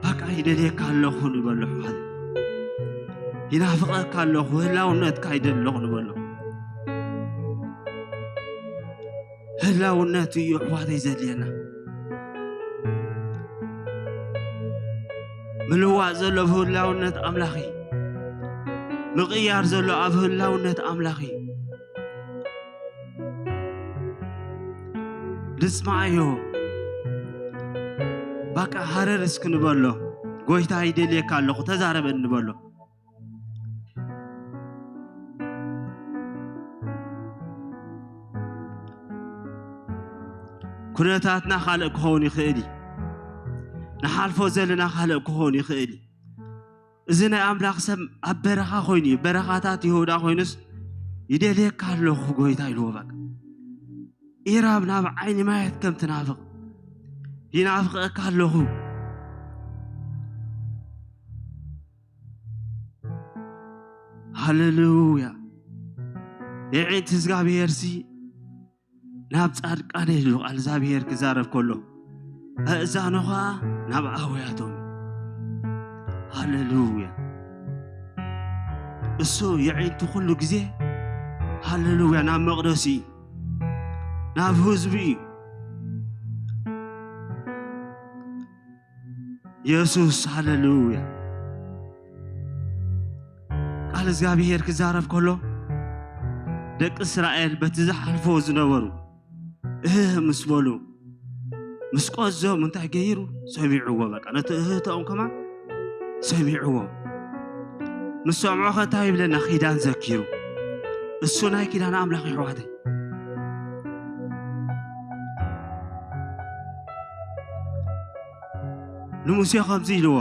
በቃ ይደልየካ ኣለኹ ንበሎ። ሕዋት ይናፍቐካ ኣለኹ፣ ህላውነትካ ይደሊ ኣለኹ ንበሎ። ህላውነት እዩ ሕዋተይ ዘድልየና። ምልዋጥ ዘሎ ኣብ ህላውነት ኣምላኽ እዩ። ምቕያር ዘሎ ኣብ ህላውነት ኣምላኽ እዩ። ንጽማዓዮ። ባቃ ሃረር እስኪ ንበሎ። ጎይታ ይደልየካ ኣለኹ፣ ተዛረበኒ ንበሎ። ኩነታትና ካልእ ክኸውን ይኽእል እዩ። ንሓልፎ ዘለና ካልእ ክኸውን ይኽእል እዩ። እዚ ናይ ኣምላኽ ሰብ ኣብ በረኻ ኮይኑ እዩ። በረኻታት ይሁዳ ኮይኑስ፣ "ይደልየካ ኣለኹ ጎይታ" ኢልዎ። በቃ ኢራብ ናብ ዓይኒ ማየት ከም ትናፍቕ፣ "ይናፍቐካ ኣለኹ።" ሃሌሉያ። የዒንቲ እግዚኣብሄርሲ ናብ ጻድቃን ኢሉ ቃል እግዚኣብሄር ክዛረብ ከሎ፣ ኣእዛኑ ኸኣ ናብ ኣውያቶም። ሃሌሉያ። እሱ የዒንቱ ኩሉ ግዜ፣ ሃሌሉያ፣ ናብ መቕደሱ እዩ፣ ናብ ህዝቡ እዩ። የሱስ፣ ሃሌሉያ። ቃል እግዚኣብሄር ክዛረብ ከሎ፣ ደቂ እስራኤል በቲ ዝሓልፎ ዝነበሩ እህህ ምስ በሉ፣ ምስ ቆዞም እንታይ ገይሩ? ሰሚዕዎ። በቃ ነቲ እህህተኦም ከማን ሰሚዕዎ። ምስ ሰምዖ ከ እንታይ ይብለና? ኪዳን ዘኪሩ። እሱ ናይ ኪዳን ኣምላኽ፣ የሕዋተይ። ንሙሴ ከምዚ ኢልዎ፣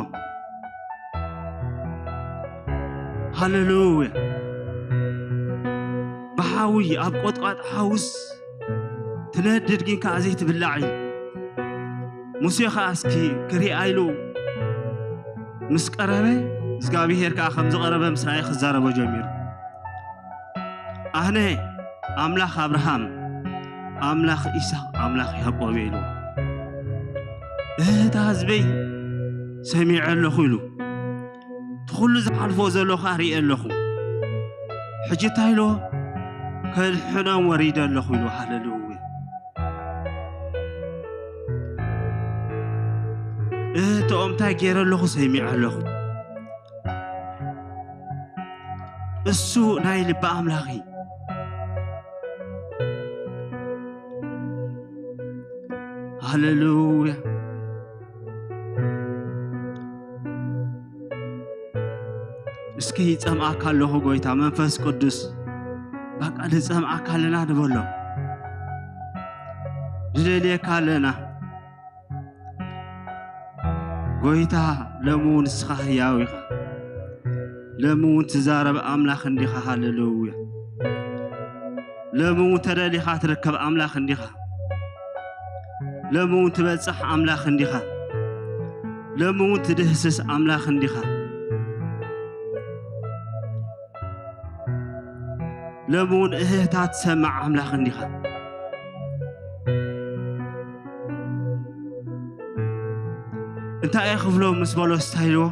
ሃሌሉያ። ብሓዊ ኣብ ቆጥቋጥ ሓውስ ትነድድ ግን ከኣ ዘይትብላዕ እዩ። ሙሴ ከኣ እስኪ ክሪኣ ኢሉ ምስ ቀረበ፣ እግዚኣብሄር ከኣ ከም ዝቐረበ ምስ ረኣየ ክዛረቦ ጀሚሩ። ኣነ ኣምላኽ ኣብርሃም፣ ኣምላኽ ኢሳቕ፣ ኣምላኽ ያዕቆብ እየ ኢሉ። እህታ ህዝበይ ሰሚዐ ኣለኹ ኢሉ። እቲ ኩሉ ዝሓልፎ ዘሎ ኸኣ ርእየ ኣለኹ። ሕጂ እንታይ ኢልዎ? ከድሕኖም ወሪደ ኣለኹ ኢልዎ። ሃሌሉያ። እህትኦም እንታይ ገይረ ኣለኹ? ሰሚዐ ኣለኹ። እሱ ናይ ልቢ ኣምላኽ እዩ። ሃሌሉያ። እስኪ ይጸምኣካ ኣለኹ ጎይታ መንፈስ ቅዱስ፣ በቃ ንጸምኣካ ኣለና ንበሎ። ንደልየካ ኣለና። ጎይታ፣ ሎሚ እውን ንስኻ ህያው ኢኻ። ሎሚ እውን ትዛረብ ኣምላኽ እንዲኻ። ሃሌሉያ። ሎሚ እውን ተደሊኻ ትርከብ ኣምላኽ እንዲኻ። ሎሚ እውን ትበጽሕ ኣምላኽ እንዲኻ። ሎሚ እውን ትድህስስ ኣምላኽ እንዲኻ። ሎሚ እውን እህህታ ትሰምዕ ኣምላኽ እንዲኻ። እንታይ እየ ክብሎ ምስ በሎ ስታይልዎ፣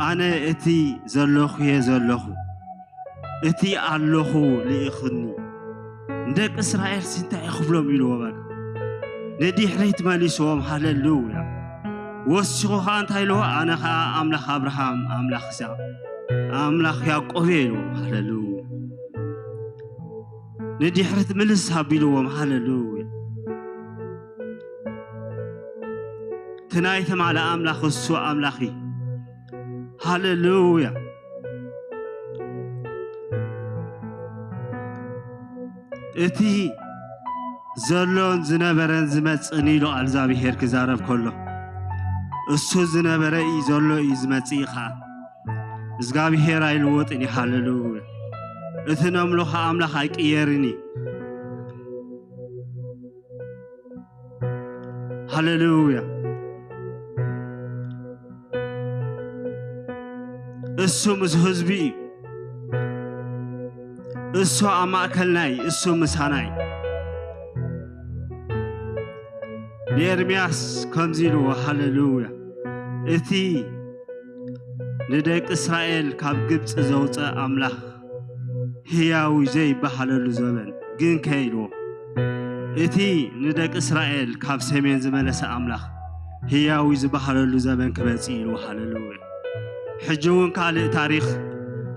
ኣነ እቲ ዘለኹ እየ ዘለኹ፣ እቲ ኣለኹ ልኢኽኒ። ንደቂ እስራኤል ሲ እንታይ እየ ክብሎም ኢልዎ፣ በቃ ንድሕሪት መሊስዎም። ሃሌሉያ። ወሲኹ ኸዓ እንታይ ኢልዎ? ኣነ ኸዓ ኣምላኽ ኣብርሃም፣ ኣምላኽ ይስሐቅ፣ ኣምላኽ ያዕቆብ እየ ኢልዎም። ሃሌሉያ። ንድሕሪት ምልስ ኣቢልዎም። ሃሌሉያ። እቲ ናይ ትማሊ ኣምላኽ እሱ ኣምላኽ እዩ። ሃሌሉያ። እቲ ዘሎን ዝነበረን ዝመጽእን ኢሉ ቃል እግዚኣብሄር ክዛረብ ከሎ፣ እሱ ዝነበረ እዩ፣ ዘሎ እዩ፣ ዝመጽእ እዩ ኸዓ። እግዚኣብሄር ኣይልወጥን እዩ። ሃሌሉያ። እቲ ነምልኾ ኣምላኽ ኣይቅየርን እዩ። ሃሌሉያ። እሱ ምስ ህዝቢ እዩ። እሱ ኣብ ማእከልና እዩ። እሱ ምሳና እዩ። ንኤርምያስ ከምዚ ኢልዎ፣ ሃሌሉያ፣ እቲ ንደቂ እስራኤል ካብ ግብፂ ዘውፀ ኣምላኽ ህያው እዩ ዘይበሃለሉ ዘበን ግን ከ ኢልዎ፣ እቲ ንደቂ እስራኤል ካብ ሰሜን ዝመለሰ ኣምላኽ ህያው እዩ ዝበሃለሉ ዘበን ክመፅእ ኢልዎ። ሃሌሉያ። ሕጂ እውን ካልእ ታሪኽ።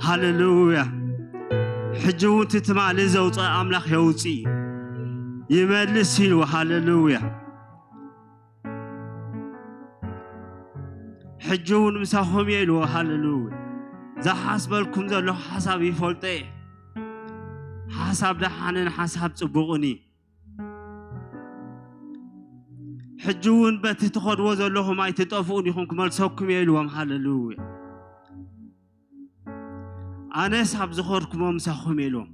ሃሌሉያ። ሕጂ እውን እቲ ትማሊ ዘውፅአ ኣምላኽ የውፅእ እዩ፣ ይመልስ ኢልዎ። ሃሌሉያ። ሕጂ እውን ምሳኹም እየ ኢልዎ። ሃሌሉያ። ዝሓስበልኩም ዘለኹ ሓሳብ ይፈልጦ እየ። ሓሳብ ደሓንን ሓሳብ ጽቡቕን እዩ። ሕጂ እውን በቲ ትኸድዎ ዘለኹም ኣይትጠፍኡን ኢኹም ክመልሰኩም እየ ኢልዎም። ሃሌሉያ። ኣነስ ኣብ ዝኸድኩሞ ምሳኹም እየ ኢልዎም።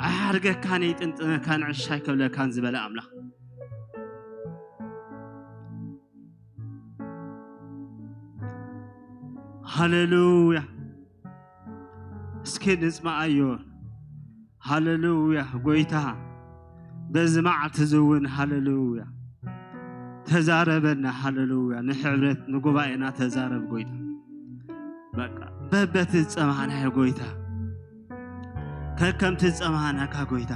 ኣይሓርገካን፣ ኣይጥንጥነካን፣ ዕሽ ኣይከብለካን ዝበለ ኣምላኽ። ሃሌሉያ። እስኪ ንጽማኣዮ። ሃሌሉያ። ጎይታ በዚ መዓልቲ እዚ እውን ሃሌሉያ ተዛረበና። ሃሌሉያ ንሕብረት ንጉባኤና ተዛረብ ጎይታ። በቃ በበቲ ዝጸማናዮ ጎይታ፣ ከከምቲ ዝጸማናካ ጎይታ፣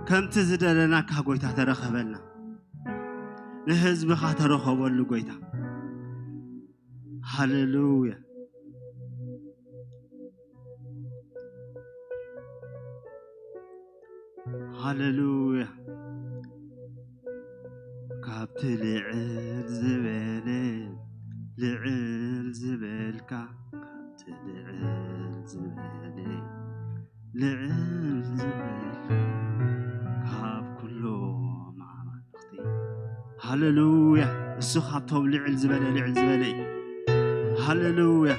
ከምቲ ዝደለናካ ጎይታ ተረኸበልና። ንህዝብኻ ተረኸበሉ ጎይታ። ሃሌሉያ። ሃሌሉያ። ካብቲ ልዕል ዝበለ፣ ልዕል ዝበልካ፣ ካብቲ ልዕል ዝበለ፣ ልዕል ዝበልካ፣ ካብ ኩሎም ኣማልኽቲ። ሃሌሉያ። እሱ ካብቶም ልዕል ዝበለ፣ ልዕል ዝበለ እዩ። ሃሌሉያ።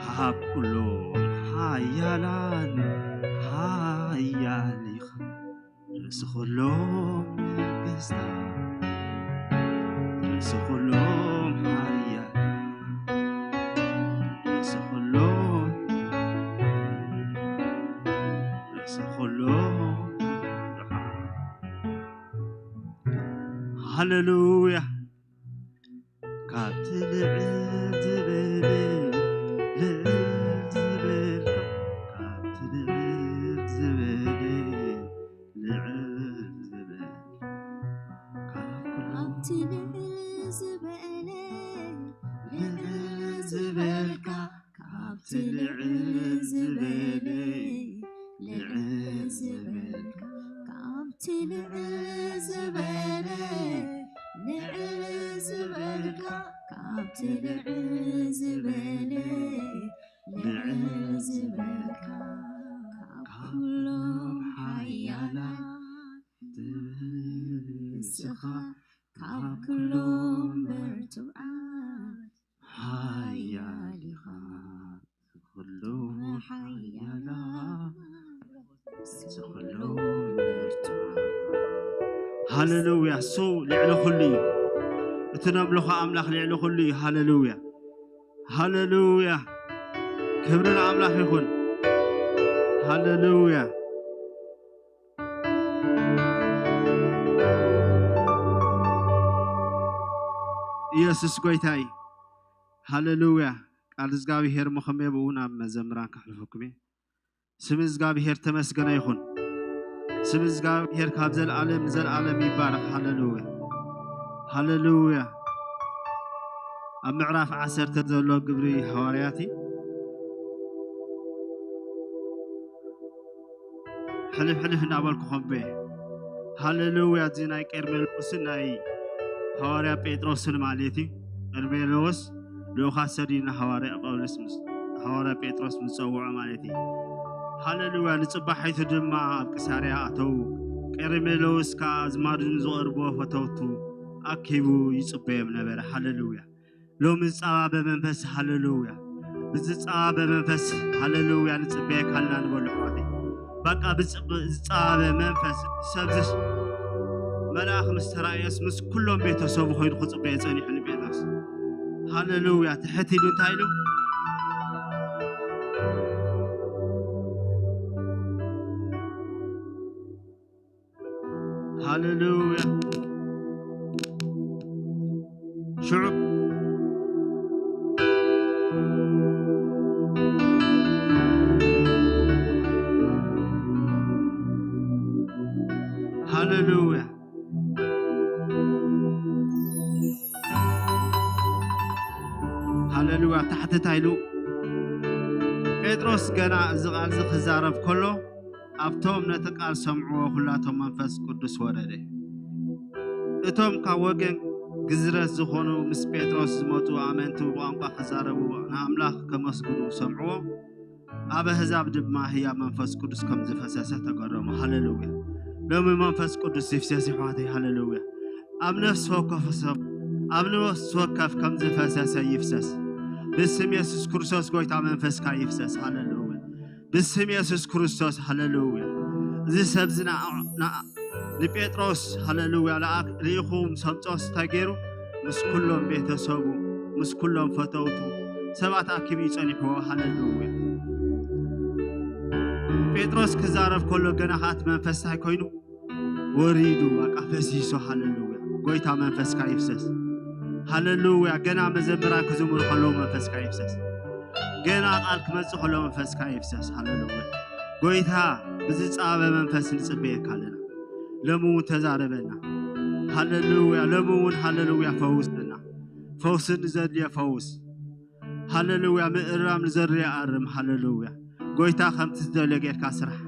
ካብ ኩሎም ሓያላን ሓያል ኢኻ። ርእሲ ኩሎም ነገስታት፣ ርእሲ ኩሎም ሓያል፣ ርእሲ ኩሎም፣ ርእሲ ኩሎም። ሃሌሉያ። ካብቲ ልዕል ዝበለ፣ ልዕል ዝበልካ፣ ካብቲ ልዕል ዝበለ፣ ልዕል ዝበልካ፣ ካብ ኩሉ ካብቲ ልዕል ዝበለ፣ ልዕል ዝበልካ፣ ካብቲ ልዕል ዝበለ፣ ልዕል ዝበልካ፣ ካብቲ ልዕል ዝበለ፣ ልዕል ዝበልካ፣ ካብቲ ልዕል ዝበለ፣ ልዕል ዝበልካ፣ ካብ ኩሎም ሓያላት ትብል ንስኻ፣ ካብ ኩሎም ብርቱዓት ሓያል ኢኻ። ኩሎም ሓያላት፣ ኩሎም ብርቱዓት። ሃሌሉያ። እሱ ልዕሊ ኩሉ እዩ። እቲ ነምልኾ ኣምላኽ ልዕሊ ኩሉ እዩ። ሃሌሉያ፣ ሃሌሉያ። ክብሪ ንኣምላኽ ይኹን። ሃሌሉያ። ኢየሱስ ጎይታ እዩ። ሃሌሉያ። ቃል እግዚኣብሔር ምኸመይ ብኡ ናብ መዘምራን ከሕልፈኩም እየ። ስም እግዚኣብሔር ተመስገነ ይኹን። ስም እግዚኣብሔር ካብ ዘልኣለም ንዘልኣለም ይባረኽ። ሃሌሉያ፣ ሃሌሉያ። ኣብ ምዕራፍ ዓሰርተ ዘሎ ግብሪ ሃዋርያት እዩ። ሕልፍ ሕልፍ እናበልኩ ከንብብ እየ። ሃሌሉያ። እዚ ናይ ቄርሜሎስን ናይ ሃዋርያ ጴጥሮስን ማለት እዩ። ቄርሜሎስ ልኡኻት ሰዲዱ ንሃዋርያ ጳውሎስ ምስ፣ ሃዋርያ ጴጥሮስ ምስ ጸውዖ ማለት እዩ። ሃሌሉያ። ንጽባሒቱ ድማ ኣብ ቂሳርያ ኣተዉ። ቄርሜሎስ ከኣ ኣዝማዱ ንዝቐርብዎ ፈተውቱ ኣኪቡ ይጽበዮም ነበረ። ሃሌሉያ። ሎሚ ዝጻባበ መንፈስ፣ ሃሌሉያ። ብዝጻባበ መንፈስ፣ ሃሌሉያ፣ ንጽበየካ ኣለና ንበሉ ኣሕዋተይ። በቃ ብጽ-፣ ብዝጻባበ መንፈስ፣ ሰብ ዝስ-፣ መልኣኽ ምስ ተራእየስ ምስ ኩሎም ቤተሰቡ ኮይኑ ክጽበየ ጸኒሑ ንጴጥሮስ። ሃሌሉያ፣ ትሕት ኢሉ እንታይ ኢሉ? ሽዑ ሃሌሉያ፣ ሃሌሉያ። ታሕቲ እንታይ ኢሉ? ጴጥሮስ ገና እዚ ቃል እዚ ክዛረብ ከሎ፣ ኣብቶም ነቲ ቃል ሰምዕዎ ኩላቶም መንፈስ ቅዱስ ወረደ። እቶም ካብ ወገን ግዝረት ዝኾኑ ምስ ጴጥሮስ ዝመጹ ኣመንቲ ብቋንቋ ክዛረቡ ንኣምላኽ ከመስግኑ ሰምዕዎ። ኣብ ኣህዛብ ድማ ህያብ መንፈስ ቅዱስ ከም ዝፈሰሰ ተገረሙ። ሃሌሉያ። ሎሚ መንፈስ ቅዱስ ይፍሰስ ይሕዋተይ። ሃሌሉያ። ኣብ ነፍሲ ወከፍ ሰብ፣ ኣብ ነፍሲ ወከፍ ከም ዝፈሰሰ ይፍሰስ። ብስም የሱስ ክርስቶስ ጎይታ መንፈስካ ይፍሰስ። ሃሌሉያ። ብስም የሱስ ክርስቶስ። ሃሌሉያ። እዚ ሰብ እዚ ንዓ-፣ ንዓ-፣ ንጴጥሮስ፣ ሃሌሉያ፣ ልኣኽ-፣ ልኢኹ ምስ ኣምጾስ እንታይ ገይሩ? ምስ ኩሎም ቤተሰቡ፣ ምስ ኩሎም ፈተውቱ ሰባት ኣኪቡ እዩ ጸኒሕዎ። ሃሌሉያ። ጴጥሮስ ክዛረብ ከሎ ገና ከኣ እቲ መንፈስ እንታይ ኮይኑ? ወሪዱ፣ በቃ ፈሲሱ። ሃሌሉያ። ጎይታ መንፈስካ ይፍሰስ። ሃሌሉያ። ገና መዘምራን ክዝምሩ ከለዉ መንፈስካ ይፍሰስ። ገና ቃል ክመጽእ ከሎ መንፈስካ ይፍሰስ። ሃሌሉያ። ጎይታ ብዝጻበ መንፈስ ንጽበየካ ኣለና። ሎሚ እውን ተዛረበና። ሃሌሉያ። ሎሚ እውን ሃሌሉያ ፈውሰና። ፈውሲ ንዘድልዮ ፈውስ። ሃሌሉያ። ምእራም ንዘድልዮ ኣርም። ሃሌሉያ። ጎይታ ከምቲ ዝደልዮ ጌርካ ስራሕ።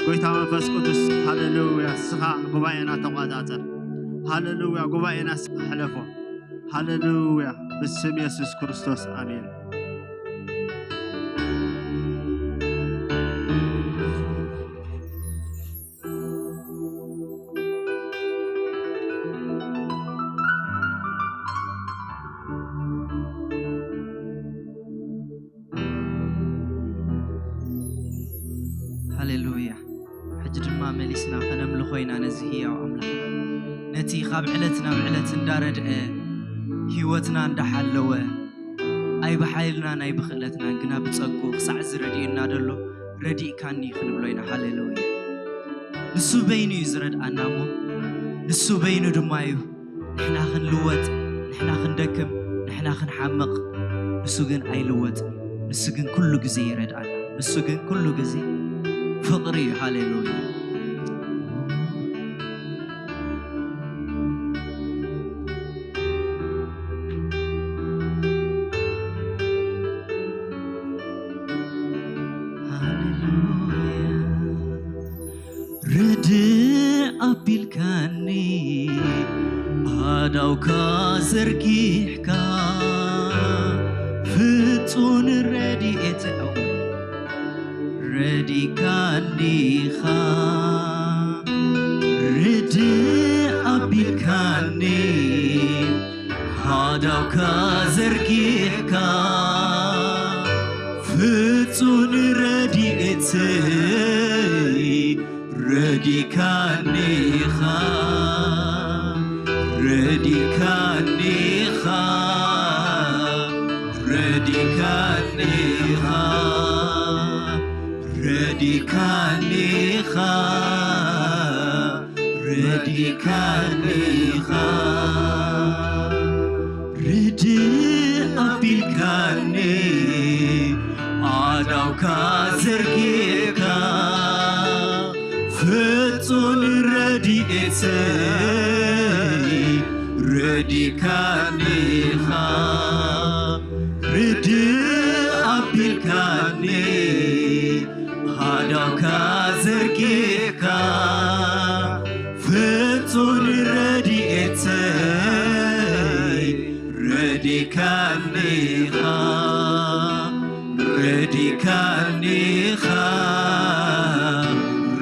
ጎይታ መንፈስ ቅዱስ ሃሌሉያ። ንስኻ ጉባኤና ተቋጻጸር። ሃሌሉያ። ጉባኤና ንስኻ ሕለፎ። ሃሌሉያ። ብስም የሱስ ክርስቶስ ኣሜን። ሃሌሉያ። ሕጂ ድማ መሊስና ከነምልኾ ኢና ነዚ ህያው ኣምላኽና። ነቲ ካብ ዕለት ናብ ዕለት እንዳረድአ፣ ህይወትና እንዳሓለወ፣ ኣይ ብሓይልናን ኣይ ብኽእለትናን ግና ብጸግኡ ክሳዕ እዚ ረዲኡና ደሎ፣ ረዲእካኒ ክንብሎ ኢና። ሃሌሉያ። ንሱ በይኑ እዩ ዝረድኣና እሞ፣ ንሱ በይኑ ድማ እዩ ንሕና ክንልወጥ፣ ንሕና ክንደክም፣ ንሕና ክንሓምቕ፣ ንሱ ግን ኣይልወጥን እዩ። ንሱ ግን ኩሉ ግዜ ይረድኣና። ንሱ ግን ኩሉ ግዜ ፍቕሪ እዩ። ሃሌሉያ። ሃሌሉያ። ርድእ ኣቢልካኒ ኣዳውካ ዘርጊሕካ ፍጹን ረድኤት ረዲካኒኻ ርድእ ኣቢልካኒ ኣዳውካ ዘርጊሕካ ፍጹን ረድኤተይ ረዲካኒኻ ረዲካኒኻ ረዲካኒኻ ረዲካኒኻ ረዲካኒኻ ርድእ ኣቢልካኒ ኣዳውካ ዘርጊሕካ ፍጹም ረድኤተይ ረዲካኒኻ ርድእ ኣቢልካኒ ኣዳውካ ዘርጊሕካ ፍጹም ረድኤተይ ረዲካኒኻ ረዲካኒኻ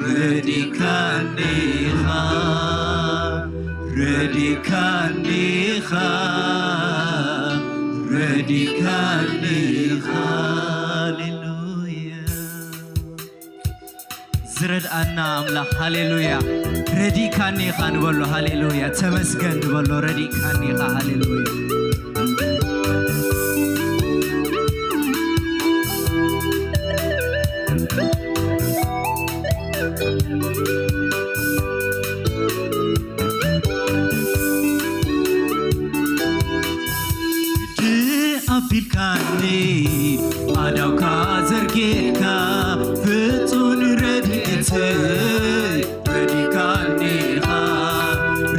ረዲካኒኻ ረዲካኒኻ ረዲካኒኻ ሃሌሉያ ዝረድኣና ኣምላኽ ሃሌሉያ ረዲእካኒ ኢኻ ንበሎ ሃሌሉያ ተመስገን ንበሎ ረዲእካኒ ኢኻ ሃሌሉያ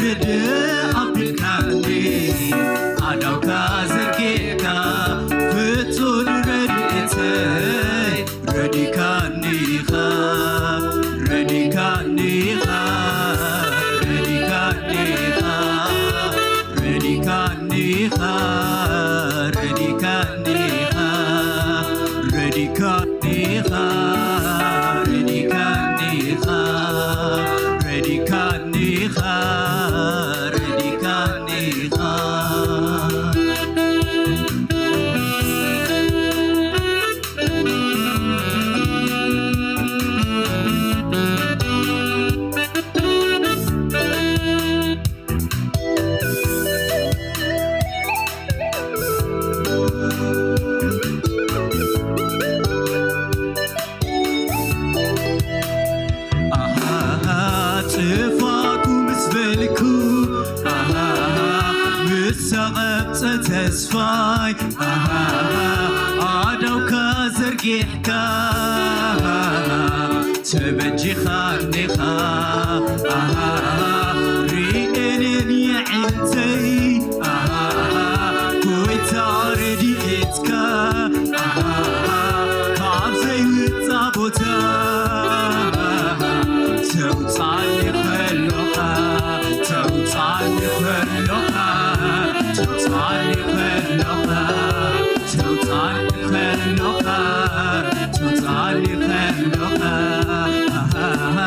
ኣቢልካኒ ኣዳውካ ዘርጊሕካ ፍጹም ረድኤተይ ረዲካኒኻ ረዲካኒኻ ረዲካኒኻ ረዲካኒኻ ረዲካኒኻ ረዲካኒኻ ረዲካኒኻ ረዲካኒኻ ረዲካኒኻ ኣሃ፣ ጽፋኩ ምስ በልኩ፣ ኣሃ፣ ምስ ኣቐብጸ ተስፋይ፣ ኣሃ፣ ኣእዳውካ ዘርጊሕካ፣ ተበጂኻኒኻ፣ ኣሃ፣ ርኤንን የዒንተይ፣ ኣሃ፣ ጎይታ ረድኤትካ፣ ኣሃ፣ ካብ ዘይውጻ ቦታ፣ ተውጻኒ ከሎኻ፣ ተውጻኒ ከሎኻ፣ ተውጻኒ ከሎኻ፣ ተውጻኒ ከሎኻ፣ ተውጻኒ ከሎኻ፣ ኣሃ፣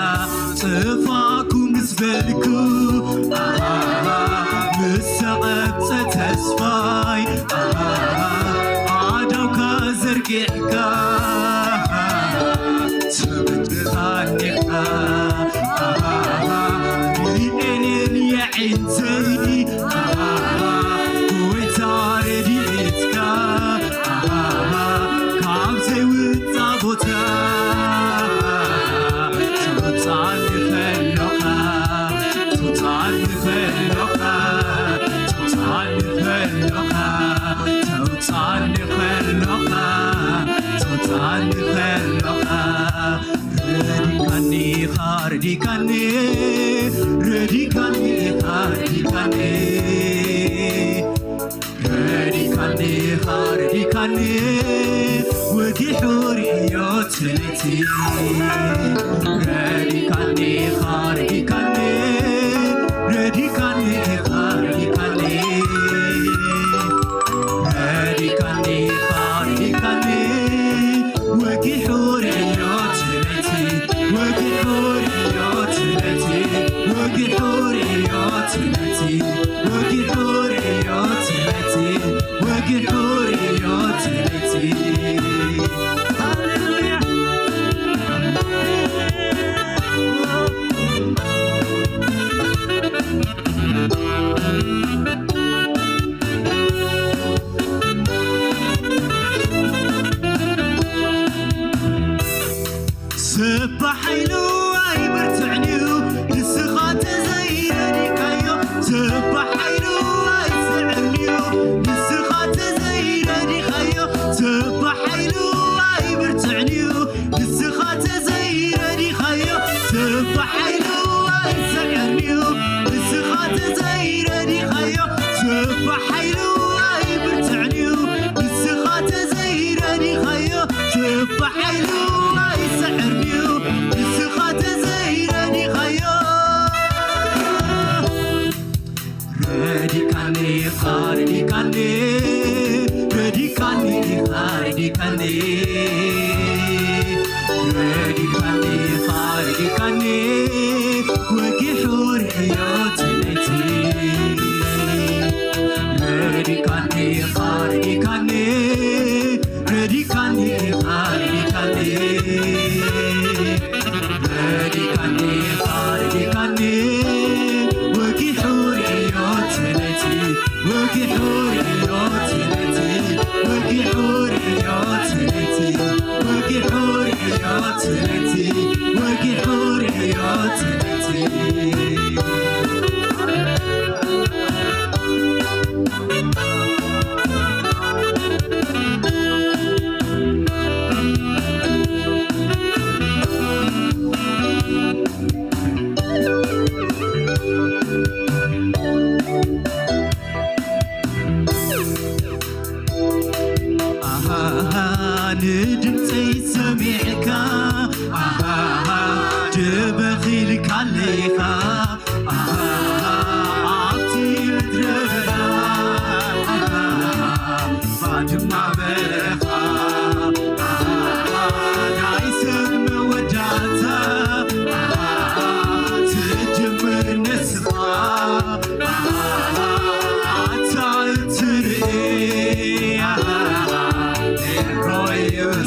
ጽፋኩ ምስ በልኩ፣ ኣሃ፣ ምስ ተቐብጸ ተስፋይ፣ ኣሃ፣ ኣእዳውካ ዘርጊሕካ፣ ትብትኻኒኻ፣ ኣሃ፣ ርኤንን የዒንተይ፣ ኣሃ፣ ጎይታ ረድኤትካ፣ ኣሃ፣ ካብ ዘይውጻ ቦታ፣ ትውጻኒ ከሎኻ፣ ትውጻኒ ከሎኻ፣ ትውጻኒ ከሎኻ፣ ትውጻኒ ከሎኻ፣ ትውጻኒ ከሎኻ፣ ረዲካኒ ኢኻ፣ ረዲካኒ፣ ረዲካኒ ኢኻ፣ ረዲካኒ። ረዲካኒ ኢኻ፣ ረዲካኒ፣ ወጊሑ ርእዮ እቲ ለይቲ። ረዲካኒ ኢኻ፣ ረዲካኒ፣ ረዲካኒ ኢኻ፣ ረዲካኒ። ረዲካኒ ኢኻ፣ ረዲካኒ፣ ወጊሑ ርእዮ እቲ ለይቲ፣ ወጊሑ ርእዮ እቲ ለይቲ፣ ወጊሑ ርእዮ እቲ ለይቲ፣ ወጊሑ ርእዮ እቲ ለይቲ፣ ወጊሑ ርእዮ እቲ ለይቲ። ሃሌሉያ። ሰብ ብሓይሉ ኣይብርትዕን'ዩ፣ ንስኻ ተዘይረዲካዮ። ሰብ ብሓይሉ ኣይስዕርን'ዩ፣ ንስኻ ተዘይረዲኻዮ። ሰብ ብሓይሉ ኣይብርትዕን'ዩ፣ ንስኻ ተዘይረዲኻዮ። ሰብ ብሓይሉ ኣይስዕርን'ዩ፣ ንስኻ ተዘይረዲኻዮ። ሰብ ብሓይሉ ኣይብርትዕን'ዩ፣ ንስኻ ተዘይረዲኻዮ። ሰብ ብሓይሉ ኣይስዕርን'ዩ፣ ንስኻ ተዘይረዲኻዮ። ረዲካኒ ኢኻ፣ ረዲካኒ፣ ረዲካኒ ኢኻ፣ ረዲካኒ። ረዲካኒ ኢኻ፣ ረዲካኒ፣ ወጊሑ ርእዮ እቲ ለይቲ። ረዲካኒ ኢኻ፣ ረዲካኒ፣ ረዲካኒ ኢኻ፣ ረዲካኒ። ረዲካኒ ኢኻ፣ ረዲካኒ፣ ወጊሑ ርእዮ እቲ ለይቲ፣ ወጊሑ ርእዮ እቲ ለይቲ፣ ወጊሑ ርእዮ እቲ ለይቲ፣ ወጊሑ ርእዮ እቲ ለይቲ፣ ወጊሑ ርእዮ እቲ ለይቲ።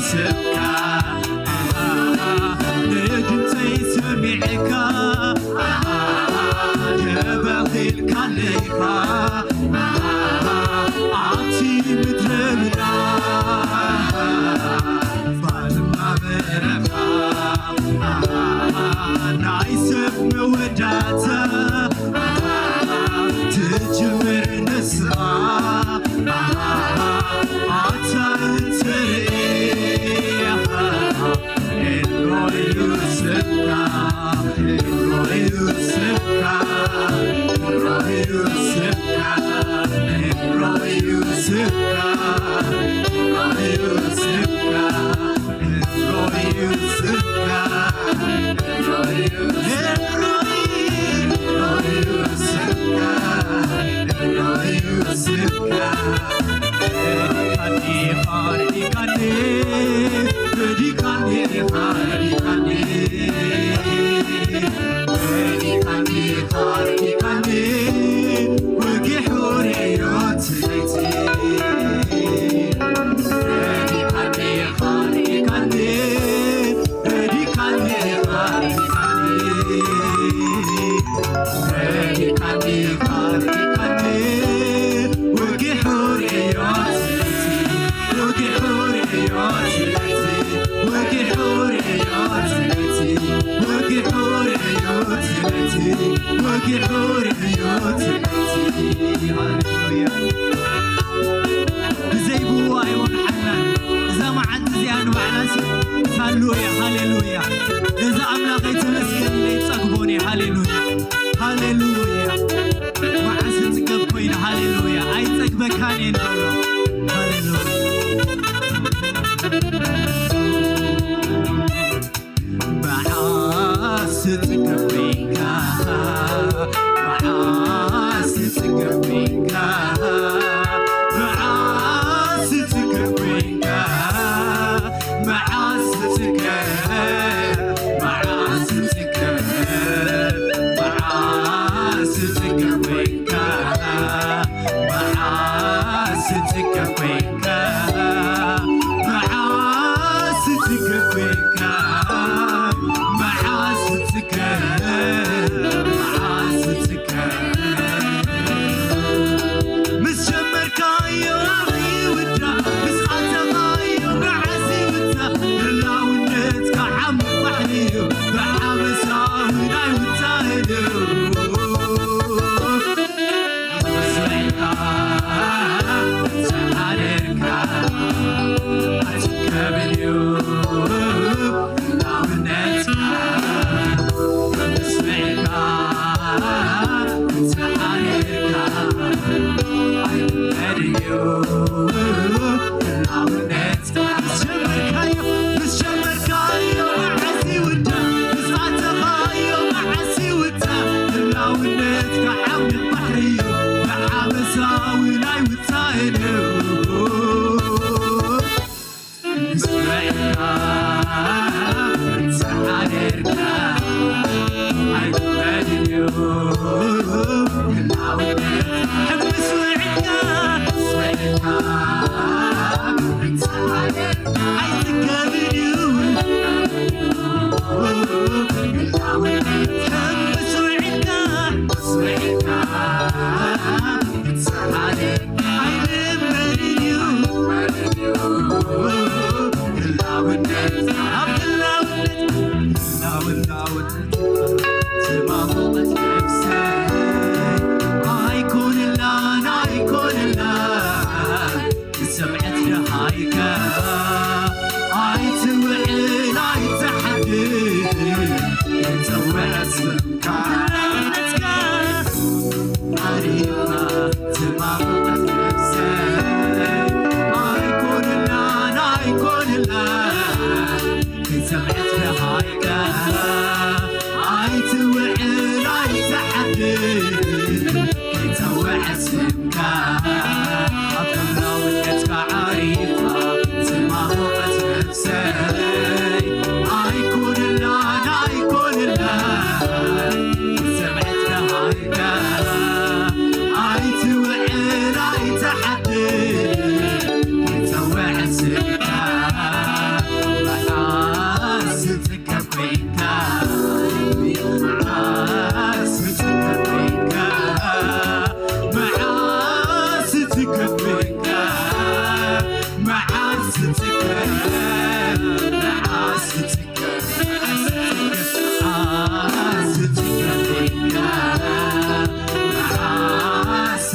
ስምካ ንድምፀይ ሰሚዕካ ተባኺልካለይኻ ኣብቲ ምድረ በዳ ባድማ በረኻ ናይ ሰብ መወዳእታ ትጅምር ንስኻ ኣታ ትርኢ ኤልሮይ ስምካ ኤልሮይ ስምካ ኤልሮይ ስምካ ኤልሮይ ስምካ ኤልሮይ ስምካ ብዘይብኡ ኣይወግሓናን። እዛ መዓልቲ እዚኣ ንባዕላሲ ሳሉ እያ። ሃሌሉያ። ነዚ ኣምላኸይ ተመስገን ኢለ ይጸግቦን እየ። ሃሌሉያ። ሃሌሉያ። መዓስ ዝጽገብ ኮይኑ። ሃሌሉያ። ኣይጸግበካን እየ ንብሎ። ሃሌሉያ። መዓስ ትጽገብ ኮይንካ፣ መዓስ ትጽገብ ኮይንካ፣ መዓስ ትጽገብ ኮይንካ፣ መዓስ ትጽገብ፣ መዓስ ትጽገብ፣ መዓስ ትጽገብ ኮይንካ፣ መዓስ ትጽገብ ኮይንካ፣ መዓስ ትጽገብ ኮይንካ፣ መዓስ ትጽገብ፣ መዓስ ትጽገብ። ምስ ጀመርካዮ ይውዳእ፣ ምስ ኣተኻዮ መዓስ ይውዳእ፣ ህላውነትካ ዓሚቕ ባሕሪ እዩ፣ ብሓበሳ እውን ኣይውዳእን እዩ።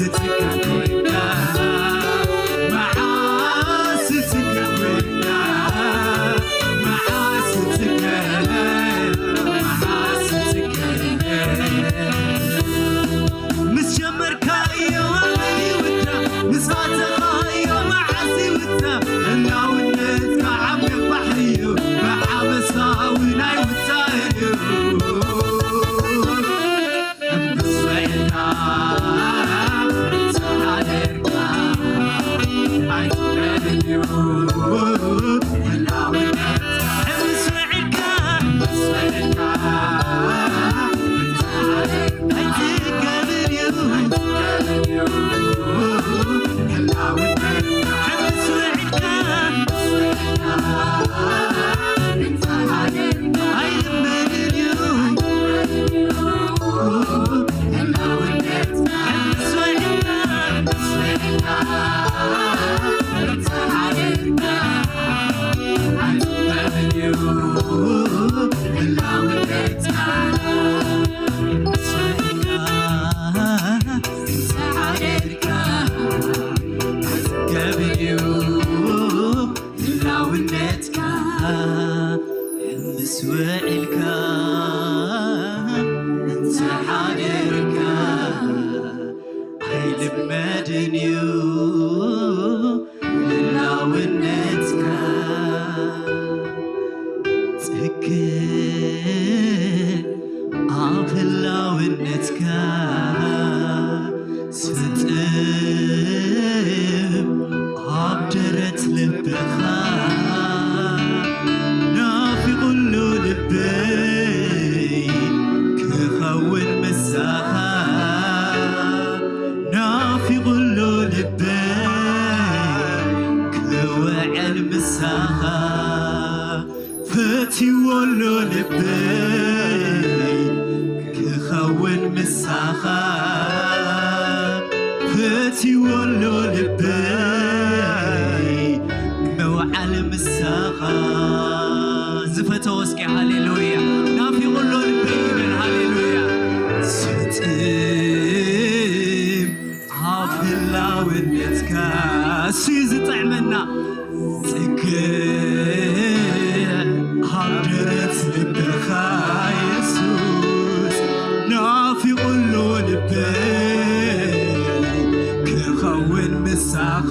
ትጽገብ ኮይንካ፣ መዓስ ትጽገብ ኮይንካ፣ መዓስ ትጽገብ፣ መዓስ ትጽገብ። ምስ ጀመርካዮ ይውዳእ፣ ምስ ፋተኻዮ መዓስ ይውዳእ፣ ህላውነትካ ዓሚቕ ባሕሪ እዩ፣ ብሓበሳ እውን ኣይውዳእን እዩ። ምስ ውዒልካ ምስ ሓደርካ ኣይትውዕልን እዩ ህላውነት። ምስ ውዒልካ ምስ ውዒልካ ኣይትገብር እዩ ህላውነት። ምስ ውዒልካ ኣይልመድን እዩ። ህላውነትካ ምስ ውዒልካ እንተ ሓደርካ ኣይልመድን እዩ ህላውነትካ። ጽግዕ ኣብ ህላውነትካ ስጥም ኣብ ደረት ልብኻ ናፊቑሉ ልበይ ክኸውን ምሳኻ ናፊቑሉ ልበይ ክውዕል ምሳኻ ፈትይዎ ኣሎ ልበይ ክኸውን ምሳኻ ፈትይዎ ኣሎ ልበይ ምውዓል ምሳኻ ዝፈተወ እስኪ ሃሌሉያ ናፊቑ ኣሎ ልበይ ይበል ሃሌሉያ ስጥም ኣብ ህላውነትካ እሱ እዩ ዝጥዕመና ጽግዕ ኣብ ደረት ልብኻ የሱስ ናፊቑ ኣሎ ልበይ ክኸውን ምሳኻ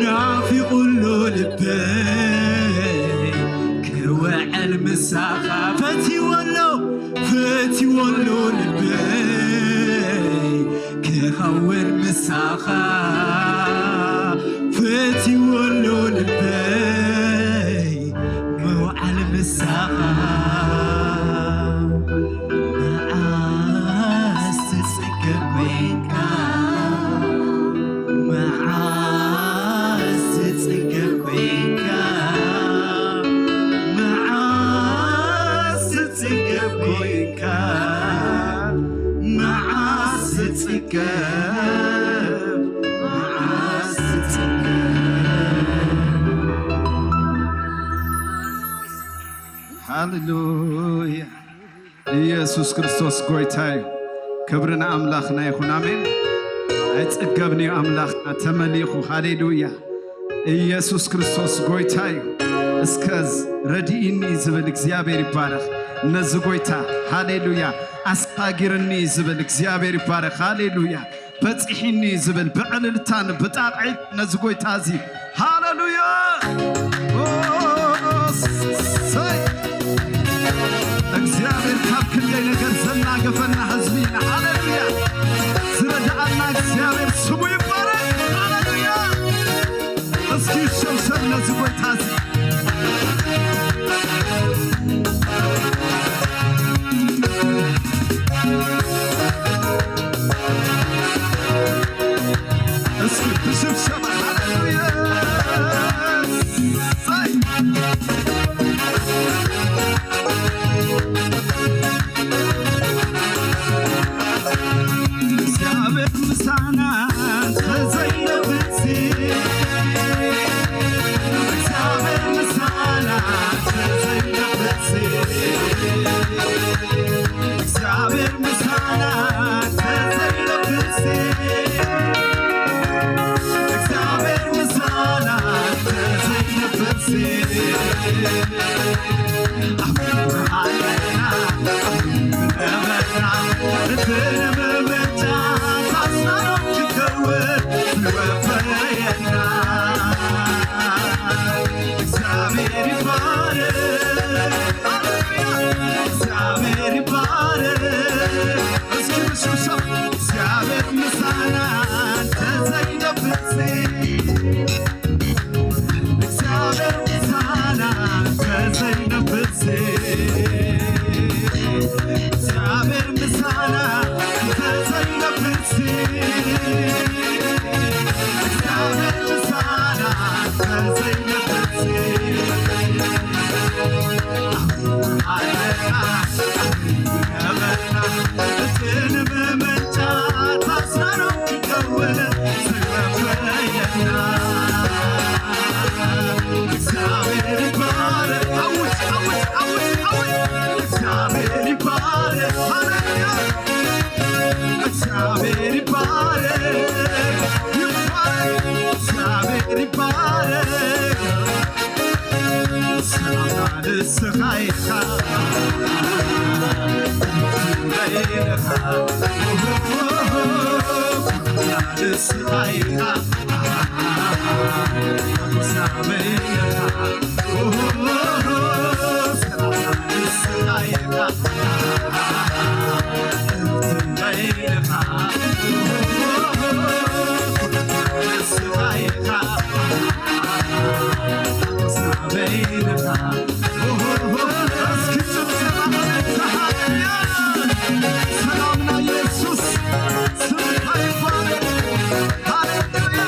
ናፊቑ ኣሎ ልበይ ክውዕል ምሳኻ ፈትይዎ ኣሎ ፈትይዎ ኣሎ ልበይ ክኸውን ምሳኻ ፈትይዎ ኣሎ ልበይ ምውዓል ምሳኻ መዓስ ትጽገብ ኮይንካ መዓስ ትጽገብ ኮይንካ መዓስ ትጽገብ ኮይንካ መዓስ ትጽገብ መዓስ ትጽገብ ሃሌሉያ ኢየሱስ ክርስቶስ ጎይታ እዩ። ክብሪ ንኣምላኽና ይኹን። ኣሜን። ኣይጸገብንዩ ኣምላኽና ተመሊኹ። ሃሌሉያ። ኢየሱስ ክርስቶስ ጎይታ እዩ። እስከ ረድኢኒ ዝብል እግዚኣብሔር ይባረኽ። ነዚ ጎይታ ሃሌሉያ ኣሳጊርኒ ዝብል እግዚኣብሔር ይባረኽ። ሃሌሉያ በጺሒኒ ዝብል ብዕልልታን ብጣቕዒት ነዚ ጎይታ እዚ ሃሌሉያ ኦ፣ ሰይ። እግዚኣብሔር ካብ ክንደይ ነገር ዘናገፈና ህዝቢ ኢና። ሃሌሉያ ዝረዳኣና እግዚኣብሔር ስሙ ይባረክ። ሃሌሉያ እስኪ ሸብሸብ ነዚ ጎይታ እዚ እስኪ ብሽብሸባ ሃሌሉያ ሰይ እግዚኣብሔር ምሳና እንተዘይነብርሲ እግዚኣብሔር ምሳና እንተዘይነብርሲ እግዚኣብሔር ምሳና እንተዘይነብርሲ እግዚአብሔር ይባረክ። አውጅ፣ አውጅ፣ አውጅ፣ አውጅ። እግዚአብሔር ይባረክ። ሃሌሉያ። እግዚኣብሔር ይባረክ፣ ይባረክ፣ እግዚኣብሔር ይባረክ። ሰላምና ንስኻ ኢኻ፣ ሰላምና ንስኻ ኢኻ፣ ሰላምና ኢየሱስ ስምካ ይባረክ። ሃሌሉያ።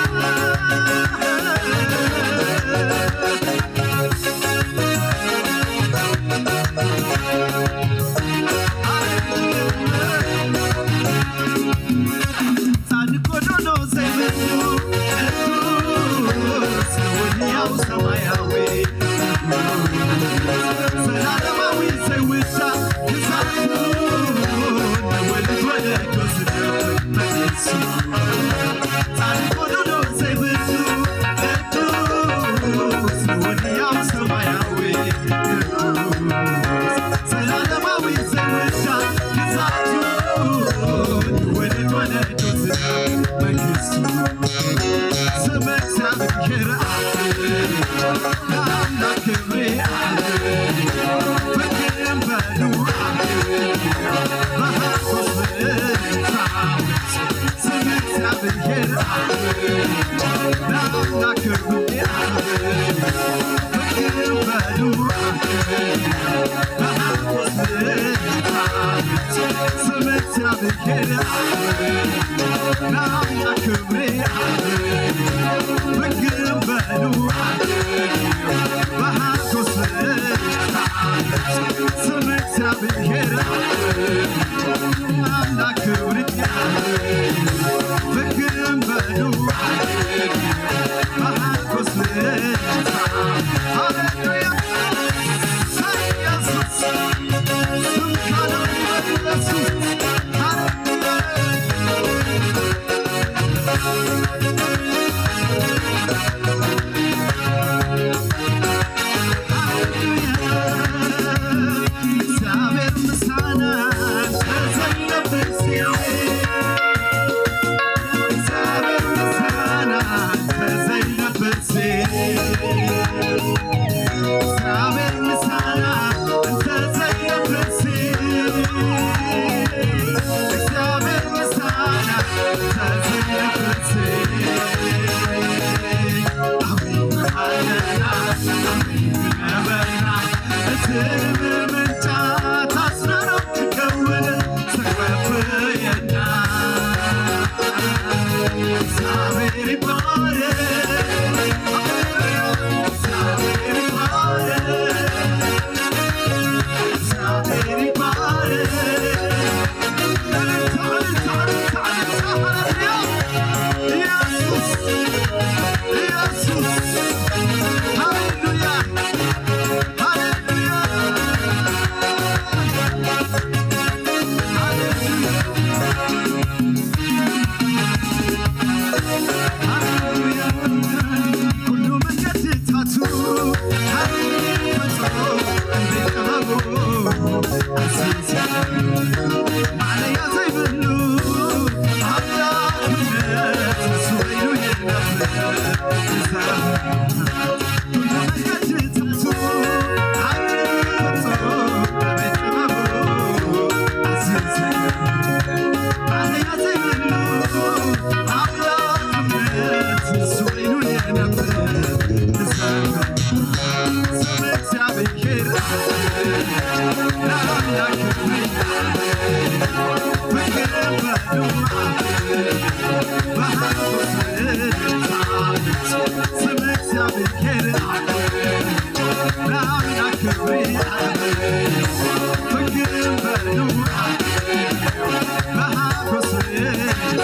ጻድቅ ጎዶሎ ዘይብሉ ቅዱስ ሕያው ሰማያዊ ዘላለማዊ ዘይውዳእ ግዛቱ ወልድ ወለዶ ዝነብር መንግስቱ ጻድቅ ጎዶሎ ዘይብሉ ቅዱስ ሕያው ሰማያዊ ዘላለማዊ ዘይውዳእ ግዛቱ ወለድ ወለዶ ዝነብር መንግስቱ ስመ እግዚኣብሔር አብ ለአምላክ ክብር አብ በግንበሉ አብ በሃጎስ ስም እግዚአብሔር አብ ለአምላክ ክብር አብ በግንበሉ አብ በሃጎስ ስም እግዚአብሔር አብ ለአምላክ ክብር አብ በግንበሉ አብ በሃጎስ ስም እግዚአብሔር አምላክ ክብር በግንበሉ በሃጎስ ሃሌሉያ ኢየሱስ ስምካ ነው ኢየሱስ ሃሌሉያ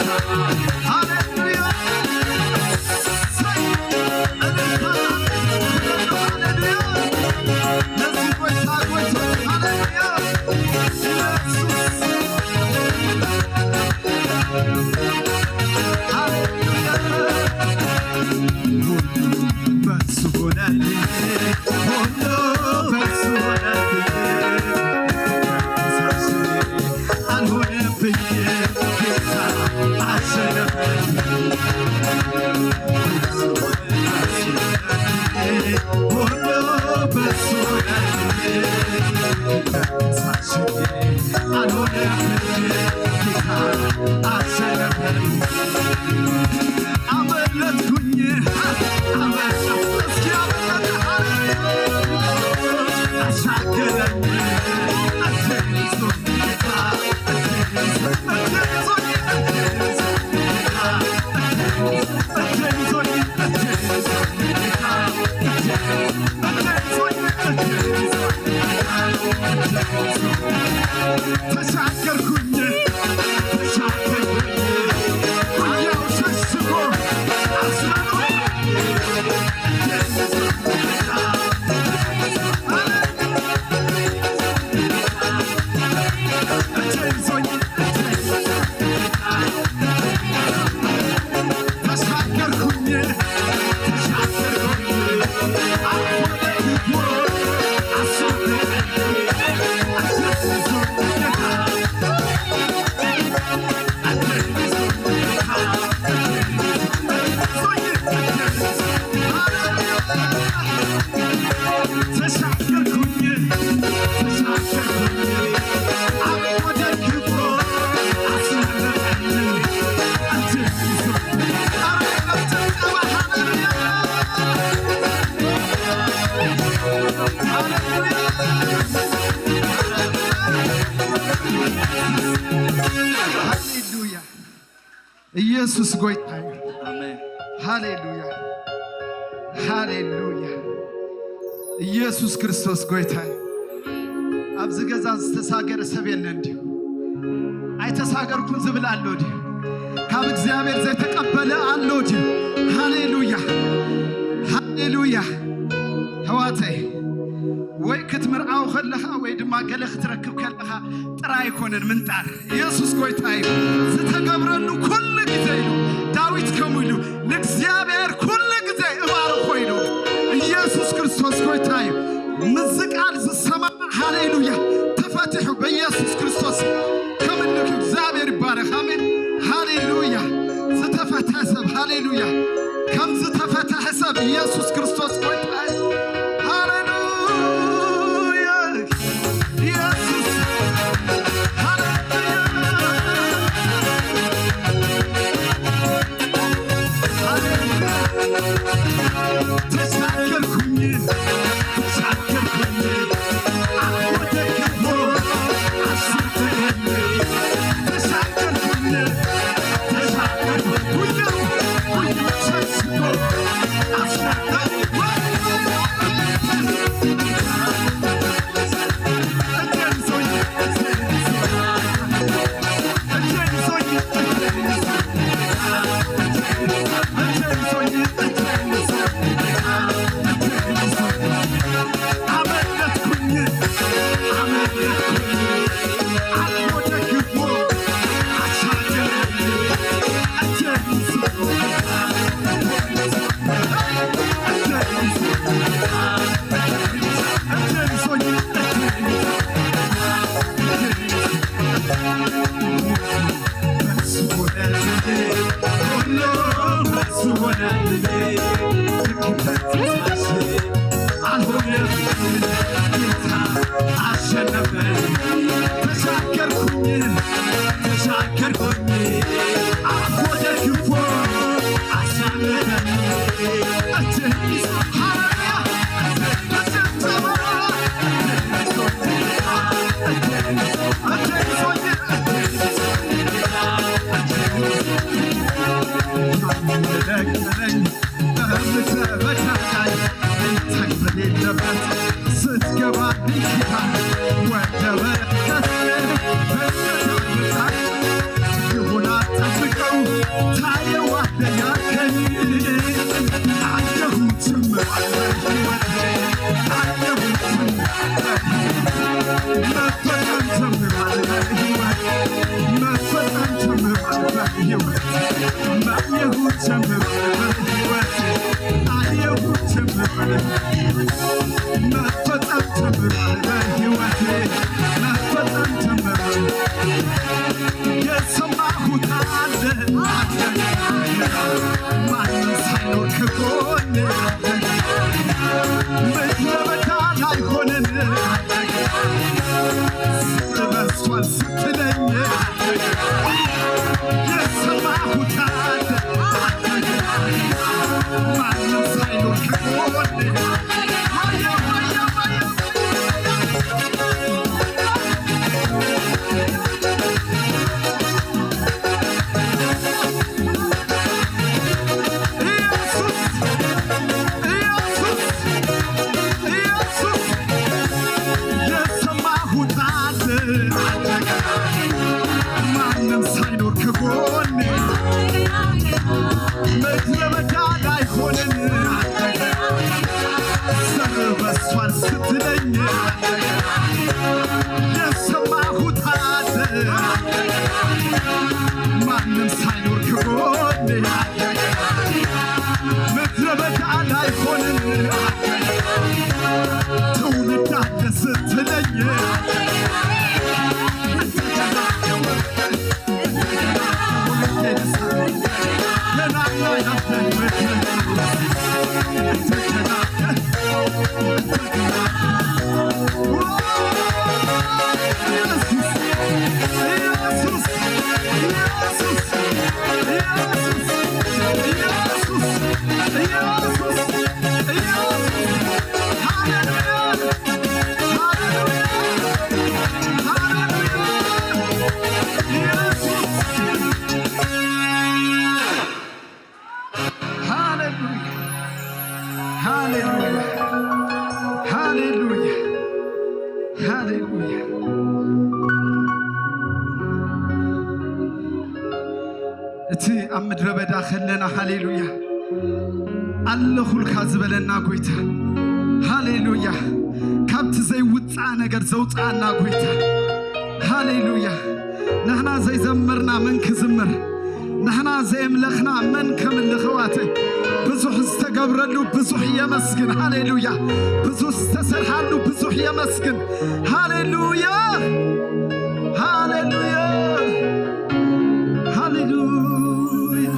ሃሌሉያ። ሃሌሉያ። ለዚህ ጎይታ ጎይታ። ሃሌሉያ። ኢየሱስ። ሃሌሉያ። በሱ ሆነልኝ፣ ሁሉ በሱ ሆነልኝ። አልሆነብኝ ጌታ አሸነፈኝ። ሁሉ በሱ ሆነልኝ። አልሆነብኝ ጌታ አሸነፈኝ። አመለጥኩኝ፣ አመለጥኩ። እስኪ አመለጠ። ሃሌሉያ። አሻገረኝ። እጄን ይዞ ጌታ፣ እጄን ይዞ፣ እጄን ይዞ፣ እጄን ይዞ ጌታ፣ እጄን ይዞ፣ እጄን ይዞ ጌታ፣ እጄን ይዞ፣ እጄን ይዞ ጌታ፣ እጄን ይዞ ተሻገርኩኝ። ሃሌሉያ። ኢየሱስ ጎይታ እዩ። ኣሜን። ሃሌሉያ፣ ሃሌሉያ። ኢየሱስ ክርስቶስ ጎይታ እዩ። ኣብዚ ገዛ ዝተሳገረ ሰብ የለን ድዩ? ኣይተሳገርኩን ዝብል ኣሎ ድዩ? ካብ እግዚኣብሔር ዘይተቀበለ ኣሎ ድዩ? ሃሌሉያ፣ ሃሌሉያ። ኣሕዋተይ፣ ወይ ክትምርዓው ከለኻ ወይ ድማ ገለ ክትረክብ ከለኻ ጥራይ ኣይኮነን ምንጣር። ኢየሱስ ጎይታ እዩ። ዝተገብረሉ ኩሉ ግዜ ኢሉ ዳዊት ከምኡ ኢሉ፣ ንእግዚኣብሔር ኩሉ ግዜ እባርኾ ኢሉ። ኢየሱስ ክርስቶስ ጎይታ እዩ። ምስዚ ቃል ዝሰማማዕ ሃሌሉያ ተፈቲሑ በኢየሱስ ክርስቶስ። ከምልክ እግዚኣብሔር ይባረኽ። ኣሜን። ሃሌሉያ። ዝተፈትሐ ሰብ ሃሌሉያ። ከም ዝተፈትሐ ሰብ ኢየሱስ ክርስቶስ ጎይታ እዩ። ሃሌሉያ። ኢየሱስ። ሃሌሉያ። ሃሌሉያ። ተሻገርኩኝ፣ ተሻገርኩኝ። አወደድኩ፣ አሻገረኝ። ተሻገርኩኝ፣ ተሻገርኩኝ። ጉዞ፣ ጉዞ ሸሽጎ አሻገረኝ። አሸነፈኝ። ተሻገርኩኝ፣ ተሻገርኩኝ። አፍ ወደ ግንቦ አሳለፈኝ። እጅ ሃሌሉያ። ስትገባ ኪዳን ወደ በረከት ይሁን አጠብቀው ህይወት ማየሁ ጀምሯል በህይወቴ፣ አየሁ ጀምሯል፣ መፈጸም ጀምሯል በህይወቴ፣ መፈጸም ጀምሯል። የሰማሁት አለ አለ፣ ማንም ሳይኖር ከጎኔ አለ፣ ምድረ በዳ ላይ ሆነን አለ፣ በስቷል ስትለኝ የሰማሁት አለ። ማንም ሳይኖር ከጎኔ። ኢየሱስ፣ ኢየሱስ፣ ኢየሱስ፣ የሰማሁት አለ። ማንም ሳይኖር ከጎኔ ምድረ በዳ ላይ ሆነን ዘር በስቷል ስትለኝ የሰማሁት አለ። ማንም ሳይኖር ከጎኔ ምድረ በዳ ላይ ሆነን ትውልድ አለ ስትለኝ ሃሌሉያ፣ ሃሌሉያ፣ ሃሌሉያ፣ ሃሌሉያ። እቲ ኣብ ምድረ በዳ ከለና፣ ሃሌሉያ፣ ኣለኹልካ ዝበለና ጎይታ፣ ሃሌሉያ፣ ካብቲ ዘይውጻእ ነገር ዘውጻኣና ጎይታ፣ ሃሌሉያ። ንሕና ዘይዘመርና መን ክዝምር? ንሕና ዘየምለኽና መን ከምልኽ? ኣሕዋተይ፣ ብዙሕ ዝተገብረሉ ብዙሕ የመስግን። ሃሌሉያ። ብዙሕ ዝተሰርሓሉ ብዙሕ የመስግን። ሃሌሉያ፣ ሃሌሉያ፣ ሃሌሉያ፣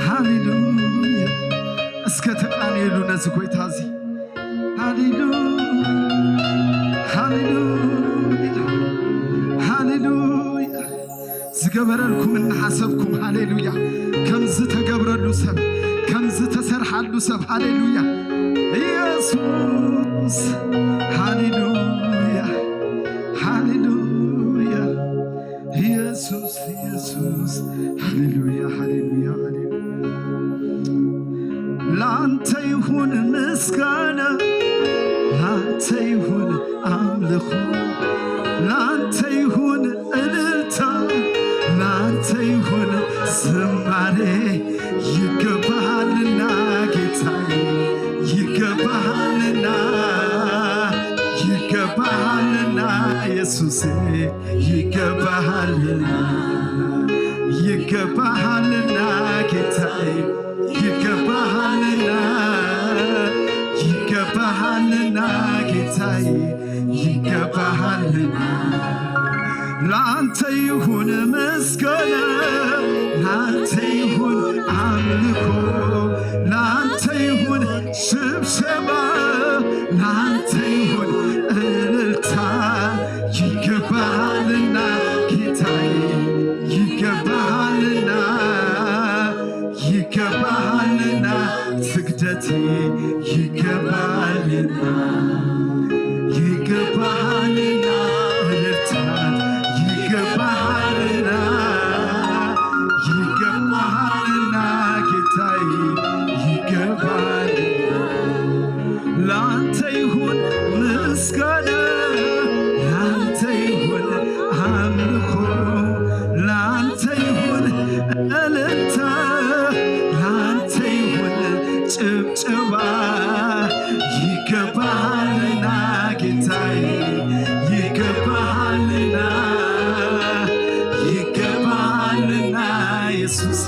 ሃሌሉያ። እስከ ተቃንየሉ ነዚ ጎይታ እዚ። ሃሌሉያ፣ ሃሌሉያ፣ ሃሌሉያ። ዝገበረልኩም እናሓሰብኩም፣ ሃሌሉያ፣ ከም ዝተገብረሉ ሰብ፣ ከም ዝተሰርሓሉ ሰብ፣ ሃሌሉያ። ኢየሱስ፣ ሃሌሉያ፣ ሃሌሉያ። ኢየሱስ፣ ኢየሱስ፣ ሃሌሉያ፣ ሃሌሉያ፣ ሃሌሉያ። ላንተ ይሁን ምስጋና፣ ላንተ ይሁን አምልኮ፣ ላንተ ይሁን እልልታ፣ ላንተ ይሁን ዝማሬ። ይገባሃልና ጌታዬ፣ ይገባሃልና፣ ይገባሃልና ኢየሱሴ፣ ይገባሃልና፣ ይገባሃልና ጌታዬ፣ ይገባሃልና፣ ይገባሃልና ጌታዬ፣ ይገባሃልና። ላንተ ይሁን ምስጋና፣ ላንተ ይሁን አምልኮ፣ ላንተ ይሁን ሽብሸባ፣ ላንተ ይሁን እልልታ። ይገባሃልና ጌታዬ፣ ይገባሃልና፣ ይገባሃልና ስግደቴ፣ ይገባሃልና፣ ይገባሃልና እልልታ፣ ይገባሃልና፣ ይገባሃልና ጌታዬ፣ ይገባሃልና። ኢየሱሴ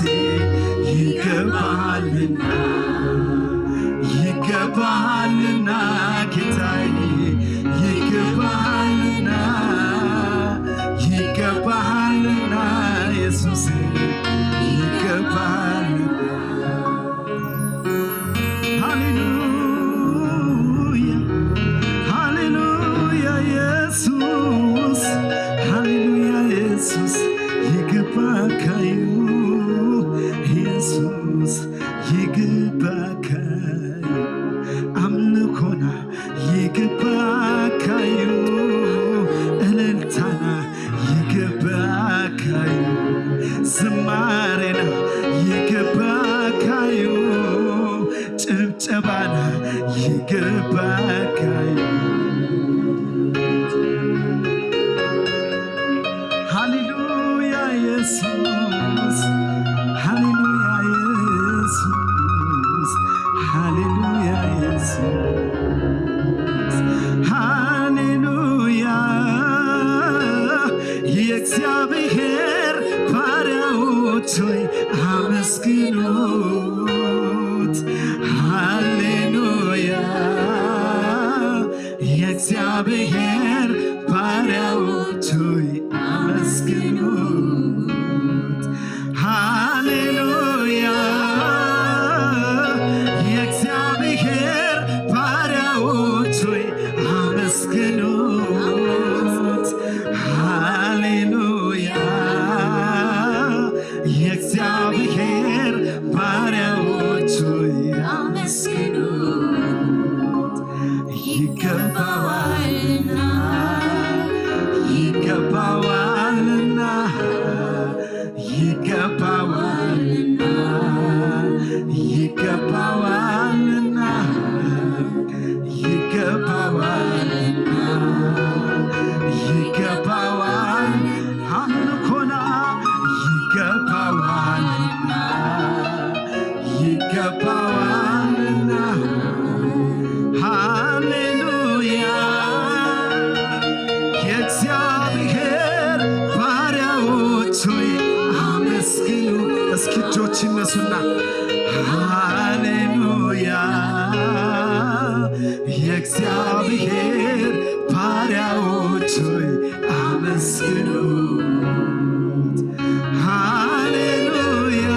ይገባልና፣ ይገባልና ጌታዬ፣ ይገባልና፣ ይገባልና ኢየሱሴ፣ ይገባልና። ሃሌሉያ፣ ሃሌሉያ ኢየሱስ፣ ሃሌሉያ ኢየሱስ፣ ይገባካዩ ኢየሱስ፣ ይገባካዩ ኣምልኮና፣ ይገባካዩ እልልታና፣ ይገባካዩ ዝማሬና፣ ይገባካዩ ጭብጨባና፣ ይገባካዩ። ሃሌሉያ ኢየሱስ፣ ሃሌሉያ ኢየሱስ፣ ሃሌሉያ ኢየሱስ፣ ሃሌሉያ። የእግዚአብሔር ባሪያዎች ሆይ አመስግኑት። ሃሌሉያ። የእግዚአብሔር ባሪያዎች ሆይ አመስግኑት። ሃሌሉያ። የእግዚአብሔር ባሪያዎች ሆይ አመስግኑት። ሃሌሉያ። የእግዚአብሔር ባሪያዎች ሆይ አመስግኑት። ይገባዋልና፣ ይገባዋልና፣ ይገባዋልና፣ ይገባዋልና፣ ይገባዋልና፣ ይገባዋል። አምልኮና ይገባዋልና፣ ይገባዋልና። ሃሌሉያ። የእግዚአብሔር ባሪያዎች ሆይ አመስግኑ። እስኪ እጆች ይነሱና ሃሌሉያ። የእግዚአብሔር ባሪያዎች ሆይ አመስግኑት። ሃሌሉያ።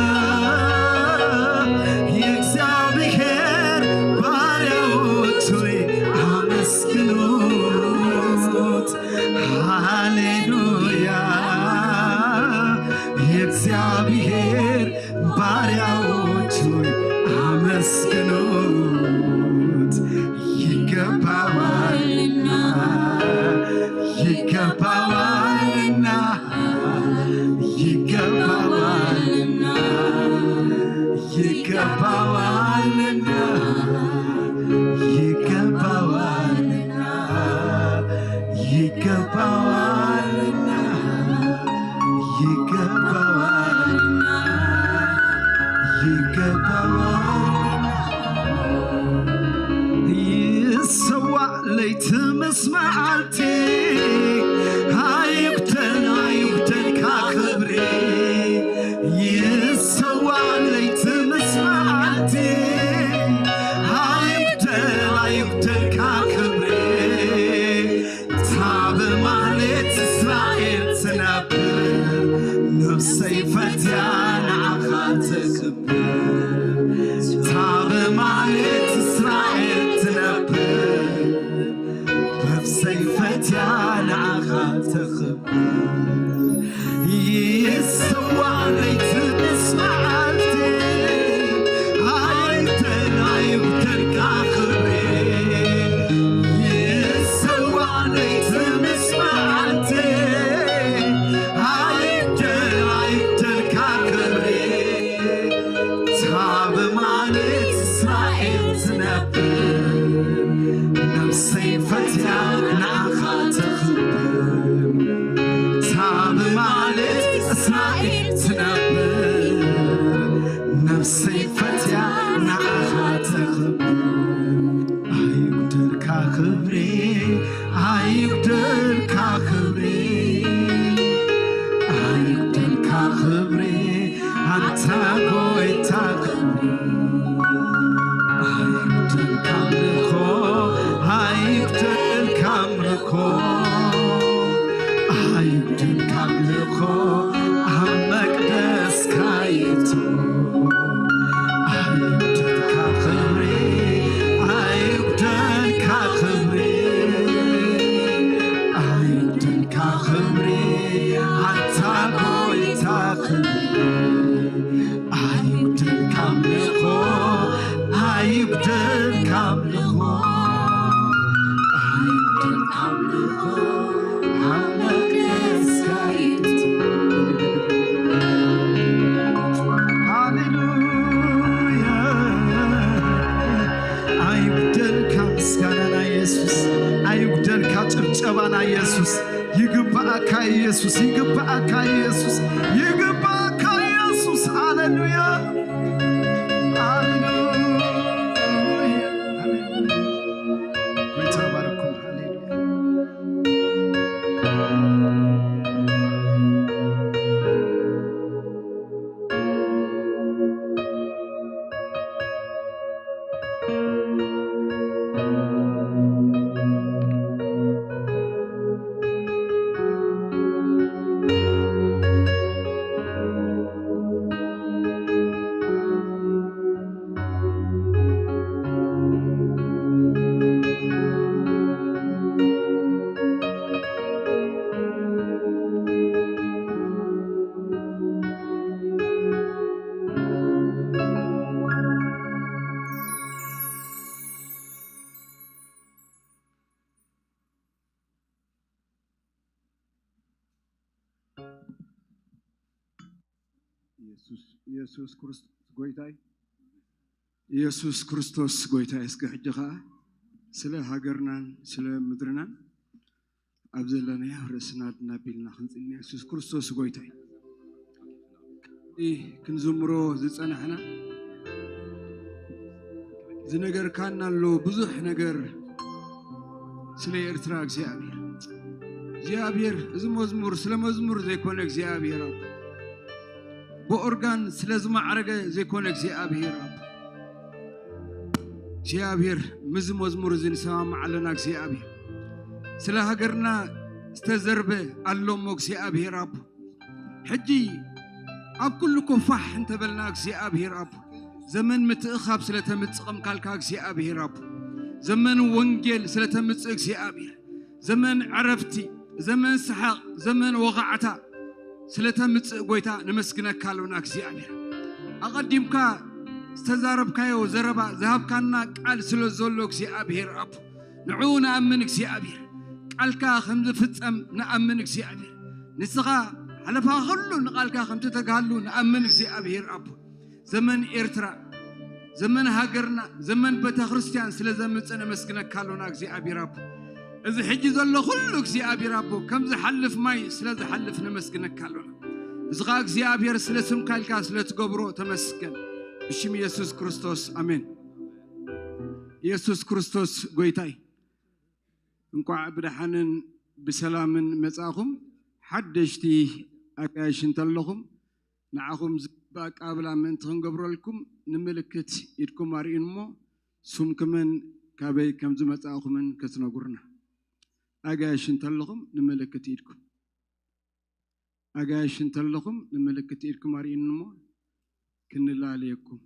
የእግዚአብሔር ባሪያዎች ሆይ አመስግኑት። ሃሌሉያ። የእግዚአብሔር ባሪያዎች ሆይ አመስግኑት። ይገባዋልና፣ ይገባዋልና፣ ይገባዋልና፣ ይገባዋልና፣ ይገባዋልና፣ ይገባዋልና፣ ይገባዋልና፣ ይገባዋልና። ይሰዋዕ ለይቲ ምስ መዓልቲ፣ ኣይጉደል፣ ኣይጉደልካ ክብሪ። ይሰዋዕ ለይቲ ምስ መዓልቲ፣ ኣይጉደል፣ ኣይጉደልካ ክብሪ። እታ ብማህሌት እስራኤል ትነብር፣ ነፍሰይ ፈትያ ንዓኻ ተክብር። እታ ብማህሌት እስራኤል ትነብር፣ ነፍሰይ ፈትያ ንዓኻ ተኽብር። ይሰዋዕ ለይቲ ምስ መዓልቲ፣ ኣይጉደል፣ ኣይጉደልካ ክብሪ። ይሰዋዕ ለይቲ ምስ መዓልቲ፣ ኣይጉደል፣ ኣይጉደልካ ክብሪ። እታ ብማህሌት እስራኤል ትነብር፣ ነፍሰይ ፈትያ ንዓኻ ተኽብር። እታ ብማህሌት እስራኤል ትነብር፣ ነፍሰይ ፈትያ ንዓኻ ተኽብር። ኣይጉደልካ ክብሪ፣ ኣይጉደልካ ክብሪ፣ ኣይጉደልካ ክብሪ፣ ኢየሱስ ይግባእካ፣ ኢየሱስ ይግባእካ፣ ኢየሱስ። ሃሌሉያ፣ ሃሌሉያ፣ ሃሌሉያ። ጎይታ ባረኩም። ሃሌሉያ። ኢየሱስ፣ ኢየሱስ ክርስቶስ ጎይታይ፣ ኢየሱስ ክርስቶስ ጎይታይ። እስከ ሕጂ ኸዓ ስለ ሃገርናን ስለ ምድርናን ኣብ ዘለናዮ ርእስና ድና ቢልና ክንጽልና፣ ኢየሱስ ክርስቶስ ጎይታይ። እ፣ ክንዝምሮ ዝጸናሕና ዝነገርካና ኣሎ ብዙሕ ነገር ስለ ኤርትራ። እግዚኣብሔር፣ እግዚኣብሔር፣ እዚ መዝሙር ስለ መዝሙር ዘይኮነ እግዚኣብሔር ኣብ ብኦርጋን ስለ ዝማዕረገ ዘይኮነ እግዚኣብሔር ኣብ እግዚኣብሔር፣ ምስዚ መዝሙር እዚ ንሰማማዕ ኣለና እግዚኣብሔር። ስለ ሃገርና ዝተዘርበ ኣሎ እሞ እግዚኣብሔር ኣቦ፣ ሕጂ ኣብ ኩሉ ኮፋሕ እንተበልና እግዚኣብሔር ኣቦ፣ ዘመን ምትእኻብ ስለ ተምጽእ ከም ካልካ እግዚኣብሔር ኣቦ፣ ዘመን ወንጌል ስለ ተምጽእ እግዚኣብሔር፣ ዘመን ዕረፍቲ፣ ዘመን ሰሓቕ፣ ዘመን ወቓዕታ ስለ ተምጽእ ጎይታ ነመስግነካ ኣለና እግዚኣብሔር። ኣቐዲምካ ዝተዛረብካዮ ዘረባ ዝሃብካና ቃል ስለ ዘሎ እግዚኣብሔር ኣቦ፣ ንዕኡ ንኣምን እግዚኣብሔር። ቃልካ ከም ዝፍጸም ንኣምን እግዚኣብሔር። ንስኻ ሓለፋ ኩሉ ንቃልካ ከም ትተግሃሉ ንኣምን እግዚኣብሔር ኣቦ። ዘመን ኤርትራ፣ ዘመን ሃገርና፣ ዘመን ቤተ ክርስቲያን ስለ ዘምጽእ ነመስግነካ ኣሎና እግዚኣብሔር ኣቦ። እዚ ሕጂ ዘሎ ኩሉ እግዚኣብሔር ኣቦ ከም ዝሓልፍ ማይ ስለ ዝሓልፍ ነመስግነካ ኣሎና። እዚ ኸኣ እግዚኣብሔር ስለ ስምካ ኢልካ ስለ ትገብሮ ተመስገን። ብሽም ኢየሱስ ክርስቶስ ኣሜን። ኢየሱስ ክርስቶስ ጎይታይ። እንቋዕ ብደሓንን ብሰላምን መጻእኹም። ሓደሽቲ ኣጋይሽ እንተለኹም ንዓኹም ዝግባእ ኣቀባብላ ምእንቲ ክንገብረልኩም ንምልክት ኢድኩም ኣርእዩን እሞ ስምኩምን ካበይ ከም ዝመጻእኹምን ክትነግሩና። ኣጋይሽ እንተለኹም ንምልክት ኢድኩም። ኣጋይሽ እንተለኹም ንምልክት ኢድኩም ኣርእዩኒ እሞ ክንላለየኩም።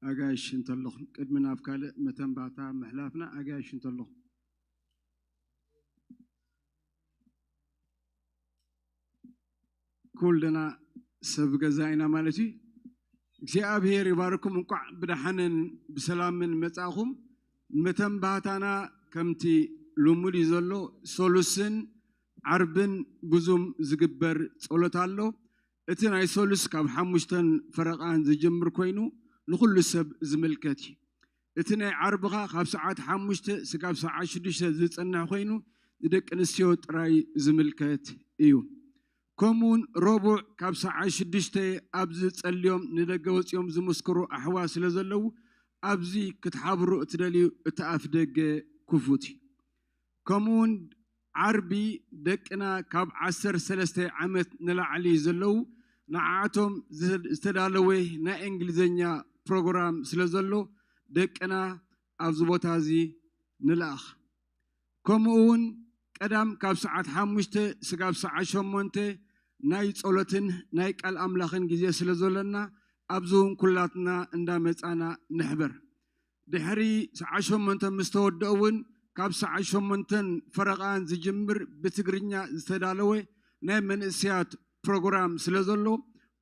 ኣጋይሽ እንተለኹም ቅድሚ ናብ ካልእ መተንባታ ምሕላፍና ኣጋይሽ እንተለኹም ኩልና ሰብ ገዛ ኢና ማለት እዩ። እግዚኣብሔር ይባርኩም። እንቋዕ ብደሓንን ብሰላምን መጻእኹም። መተንባህታና ከምቲ ልሙድ እዩ ዘሎ፣ ሶሉስን ዓርብን ብዙም ዝግበር ጸሎት ኣሎ። እቲ ናይ ሶሉስ ካብ ሓሙሽተን ፈረቓን ዝጅምር ኮይኑ ንኹሉ ሰብ ዝምልከት እዩ። እቲ ናይ ዓርብኻ ካብ ሰዓት ሓሙሽተ ስጋብ ሰዓት ሽዱሽተ ዝጸንሕ ኮይኑ ንደቂ ኣንስትዮ ጥራይ ዝምልከት እዩ። ከምኡውን ረቡዕ ካብ ሰዓት ሽዱሽተ ኣብዚ ጸልዮም ንደገ ወጺኦም ዝምስክሩ ኣሕዋት ስለ ዘለዉ ኣብዚ ክትሓብሩ እትደልዩ እቲ ኣፍ ደገ ክፉት እዩ። ከምኡውን ዓርቢ ደቅና ካብ ዓሰርተ ሰለስተ ዓመት ንላዕሊ ዘለዉ ንዓኣቶም ዝተዳለወ ናይ እንግሊዝኛ ፕሮግራም ስለ ዘሎ ደቅና ኣብዚ ቦታ እዚ ንልኣኽ። ከምኡ እውን ቀዳም ካብ ሰዓት ሓሙሽተ ስጋብ ሰዓት ሸሞንተ ናይ ጸሎትን ናይ ቃል ኣምላኽን ግዜ ስለ ዘሎና ኣብዚ እውን ኩላትና እንዳመጻና ንሕበር። ድሕሪ ሰዓት ሸሞንተ ምስ ተወድኦ እውን ካብ ሰዓት ሸሞንተን ፈረቓን ዝጅምር ብትግርኛ ዝተዳለወ ናይ መንእሰያት ፕሮግራም ስለ ዘሎ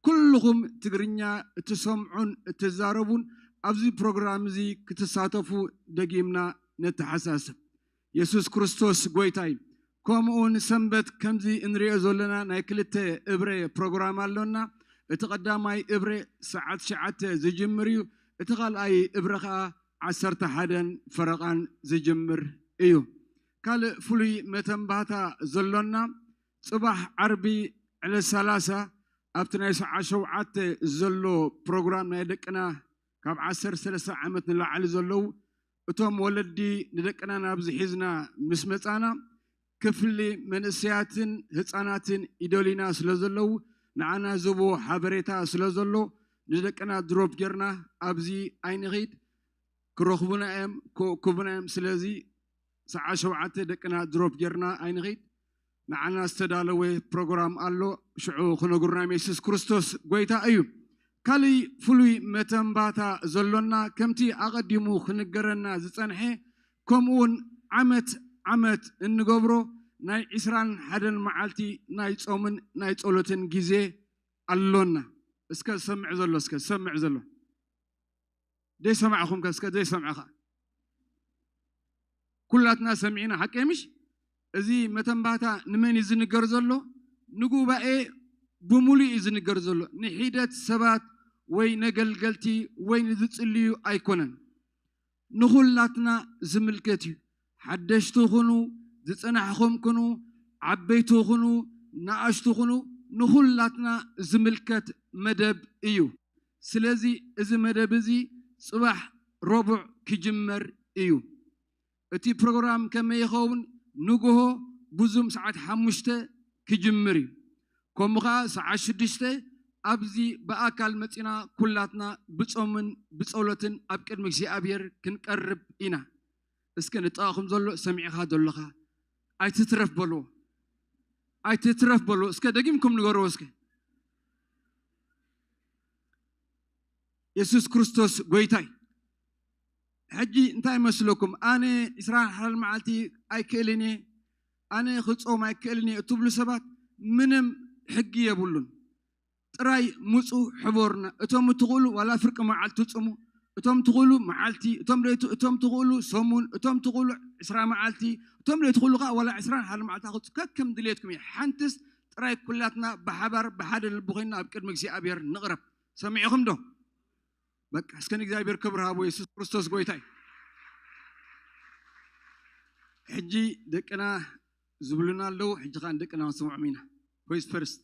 ኩልኹም ትግርኛ እትሰምዑን እትዛረቡን ኣብዚ ፕሮግራም እዚ ክትሳተፉ ደጊምና ነተሓሳስብ። የሱስ ክርስቶስ ጎይታ እዩ። ከምኡውን ሰንበት ከምዚ እንሪኦ ዘለና ናይ ክልተ እብረ ፕሮግራም ኣሎና። እቲ ቀዳማይ እብረ ሰዓት ትሽዓተ ዝጅምር እዩ። እቲ ካልኣይ እብረ ኸዓ ዓሰርተ ሓደን ፈረቓን ዝጅምር እዩ። ካልእ ፍሉይ መተንባህታ ዘሎና ጽባሕ ዓርቢ ዕለት ሰላሳ ኣብቲ ናይ ሰዓት ሸውዓተ ዘሎ ፕሮግራም ናይ ደቅና ካብ ዓሰርተ ሰለስተ ዓመት ንላዕሊ ዘለዉ እቶም ወለዲ ንደቅና ናብዚ ሒዝና ምስ መጻና ክፍሊ መንእሰያትን ህጻናትን ይደልዩና ስለ ዘለዉ ንዓና ዝህብዎ ሓበሬታ ስለ ዘሎ ንደቅና ድሮፕ ጌርና ኣብዚ ኣይንኺድ ክረኽቡና እዮም ክእክቡና እዮም ስለዚ ሰዓ ሸውዓተ ደቅና ድሮፕ ጌርና ኣይንኺድ ንዓና ዝተዳለወ ፕሮግራም ኣሎ ሽዑ ክነግሩና እዮም የሱስ ክርስቶስ ጎይታ እዩ ካልእ ፍሉይ መተንባታ ዘሎና ከምቲ ኣቐዲሙ ክንገረና ዝጸንሐ ከምኡውን ዓመት ዓመት እንገብሮ ናይ ዕስራን ሓደን መዓልቲ ናይ ጾምን ናይ ጸሎትን ግዜ ኣሎና እስከ ዝሰምዕ ዘሎ እስከ ዝሰምዕ ዘሎ ዘይሰማዕኹም ከ እስከ ዘይሰምዐኻ ኩላትና ሰሚዕና ሓቂ ምሽ እዚ መተንባታ ንመን እዩ ዝንገር ዘሎ ንጉባኤ ብምሉእ እዩ ዝንገር ዘሎ ንሒደት ሰባት ወይ ነገልገልቲ ወይ ንዝጽልዩ ኣይኮነን ንኹላትና ዝምልከት እዩ ሓደሽቲ ኹኑ ዝጸናሕኹም ኩኑ ዓበይቲ ኹኑ ንኣሽቱ ኹኑ ንኹላትና ዝምልከት መደብ እዩ ስለዚ እዚ መደብ እዚ ጽባሕ ረቡዕ ክጅመር እዩ። እቲ ፕሮግራም ከመይ ይኸውን? ንግሆ ብዙም ሰዓት ሓሙሽተ ክጅምር እዩ። ከምኡ ኸዓ ሰዓት ሽዱሽተ ኣብዚ ብኣካል መጺና ኩላትና ብጾምን ብጸሎትን ኣብ ቅድሚ እግዚኣብሔር ክንቀርብ ኢና። እስከ ንጥቓኹም ዘሎ ሰሚዕኻ ዘለኻ ኣይትትረፍ በልዎ ኣይትትረፍ በልዎ እስከ ደጊምኩም ንገርዎ እስከ የሱስ ክርስቶስ ጎይታይ ሕጂ እንታይ ይመስለኩም ኣነ ዕስራ ሓል መዓልቲ ኣይክእልን እየ ኣነ ክጾም ኣይክእልን እየ እትብሉ ሰባት ምንም ሕጊ የብሉን ጥራይ ምጹ ሕቦርና እቶም እትኽእሉ ዋላ ፍርቂ መዓልቲ ጽሙ እቶም ትኽእሉ መዓልቲ እቶም ለይቱ እቶም ትኽእሉ ሰሙን እቶም ትኽእሉ ዕስራ መዓልቲ እቶም ለይትኽእሉ ከዓ ዋላ ዕስራን ሓደ መዓልቲ ኣኽብፁ ከከም ድሌትኩም እዩ ሓንትስ ጥራይ ኩላትና ብሓባር ብሓደ ልቢ ኮይና ኣብ ቅድሚ እግዚኣብሔር ንቕረብ ሰሚዕኹም ዶ በቃ እስከ ንእግዚኣብሔር ክብር ሃቦ የሱስ ክርስቶስ ጎይታ እዩ ሕጂ ደቅና ዝብሉና ኣለዉ ሕጂ ከዓ ንደቅና ክንስምዖም ኢና ኮይስ ፈርስት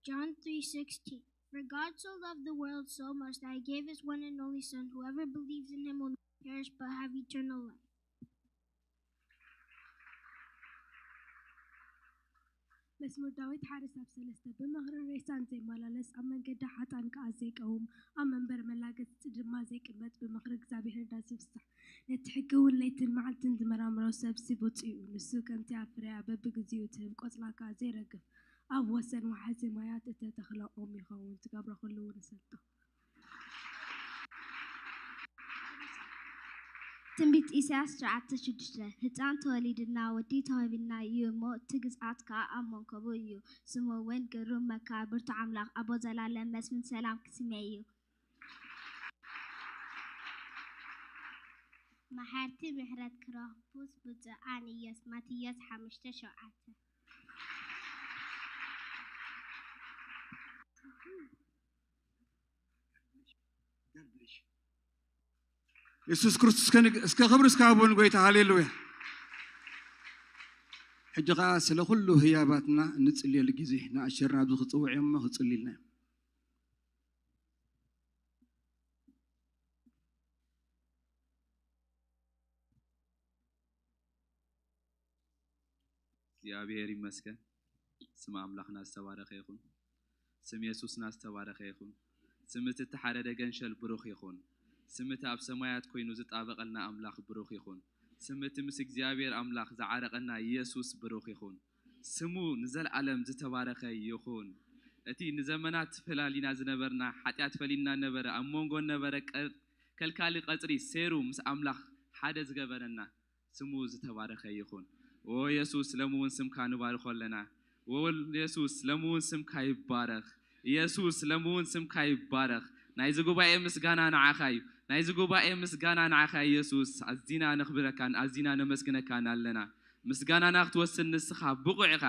John three sixteen. For God so loved the world so much that he gave his one and only Son, whoever believes in him will not perish but have eternal life. መዝሙር ዳዊት ሓደ ሳብ ሰለስተ ብምኽርን ሬሳን ዘይመላለስ ኣብ መንገዲ ሓጥኣን ከኣ ዘይቀውም ኣብ መንበር መላገጽቲ ድማ ዘይቅመጥ ብምኽሪ እግዚኣብሔር ዳስ ይፍሳሕ ነቲ ሕጊ እውን ለይትን መዓልትን ዝመራምሮ ሰብሲ ብጹእ እዩ ንሱ ከምቲ ኣብ ፍረያ በብግዚኡ ትህብ ቆጽላ ከኣ ዘይረግፍ ኣብ ወሰን ወሓዚ ማያት እተተኽለ ኦም ይኸውን ትገብሮ ኩሉ እውን ይሰልጦ ትንቢት ኢሳያስ ትሽዓተ ሽዱሽተ ህፃን ተወሊድልና ወዲ ተዋሂብና እዩ እሞ እቲ ግዝኣት ከዓ ኣብ መንከቡ እዩ ስሙ እውን ግሩም መካር ብርቱ ኣምላኽ ኣቦ ዘላለም መስፍን ሰላም ክስመ እዩ መሓርቲ ምሕረት ክረኽቡስ ብፁዓን እዮስ ማትዮስ ሓሙሽተ ሸውዓተ የሱስ ክርስቶስ እስከ ክብሪ እስከ ሃቦ ንጎይታ ሃሌሉያ ሕጂ ከዓ ስለ ኩሉ ህያባትና እንፅልየሉ ግዜ ንኣሸርና ኣብዚ ክፅውዕ እዮም ክፅልልና እዮም እግዚኣብሔር ይመስገን። ስም ኣምላኽና ዝተባረኸ ይኹን። ስም የሱስና ዝተባረኸ ይኹን። ስም እቲ እተሓረደ ገንሸል ብሩኽ ይኹን። ስም እቲ ኣብ ሰማያት ኮይኑ ዝጣበቐልና ኣምላኽ ብሩኽ ይኹን። ስም እቲ ምስ እግዚኣብሔር ኣምላኽ ዝዓረቐና የሱስ ብሩኽ ይኹን። ስሙ ንዘለኣለም ዝተባረኸ ይኹን። እቲ ንዘመናት ፈላሊና ዝነበርና፣ ሓጢኣት ፈሊና ነበረ፣ ኣብ መንጎ ነበረ፣ ከልካሊ ቀጽሪ ሴሩ ምስ ኣምላኽ ሓደ ዝገበረና፣ ስሙ ዝተባረኸ ይኹን። ኦ የሱስ፣ ሎሚ እውን ስምካ ንባርኾ ኣለና። ኦ የሱስ፣ ሎሚ እውን ስምካ ይባረኽ። የሱስ፣ ሎሚ እውን ስምካ ይባረኽ። ናይዚ ጉባኤ ምስጋና ንዓኻ እዩ። ናይዚ ጉባኤ ምስጋና ንዓኻ እዩ የሱስ። ኣዚና ነኽብረካን ኣዚና ነመስግነካን ኣለና። ምስጋናና ክትወስድ ንስኻ ብቑዕ ኢኻ።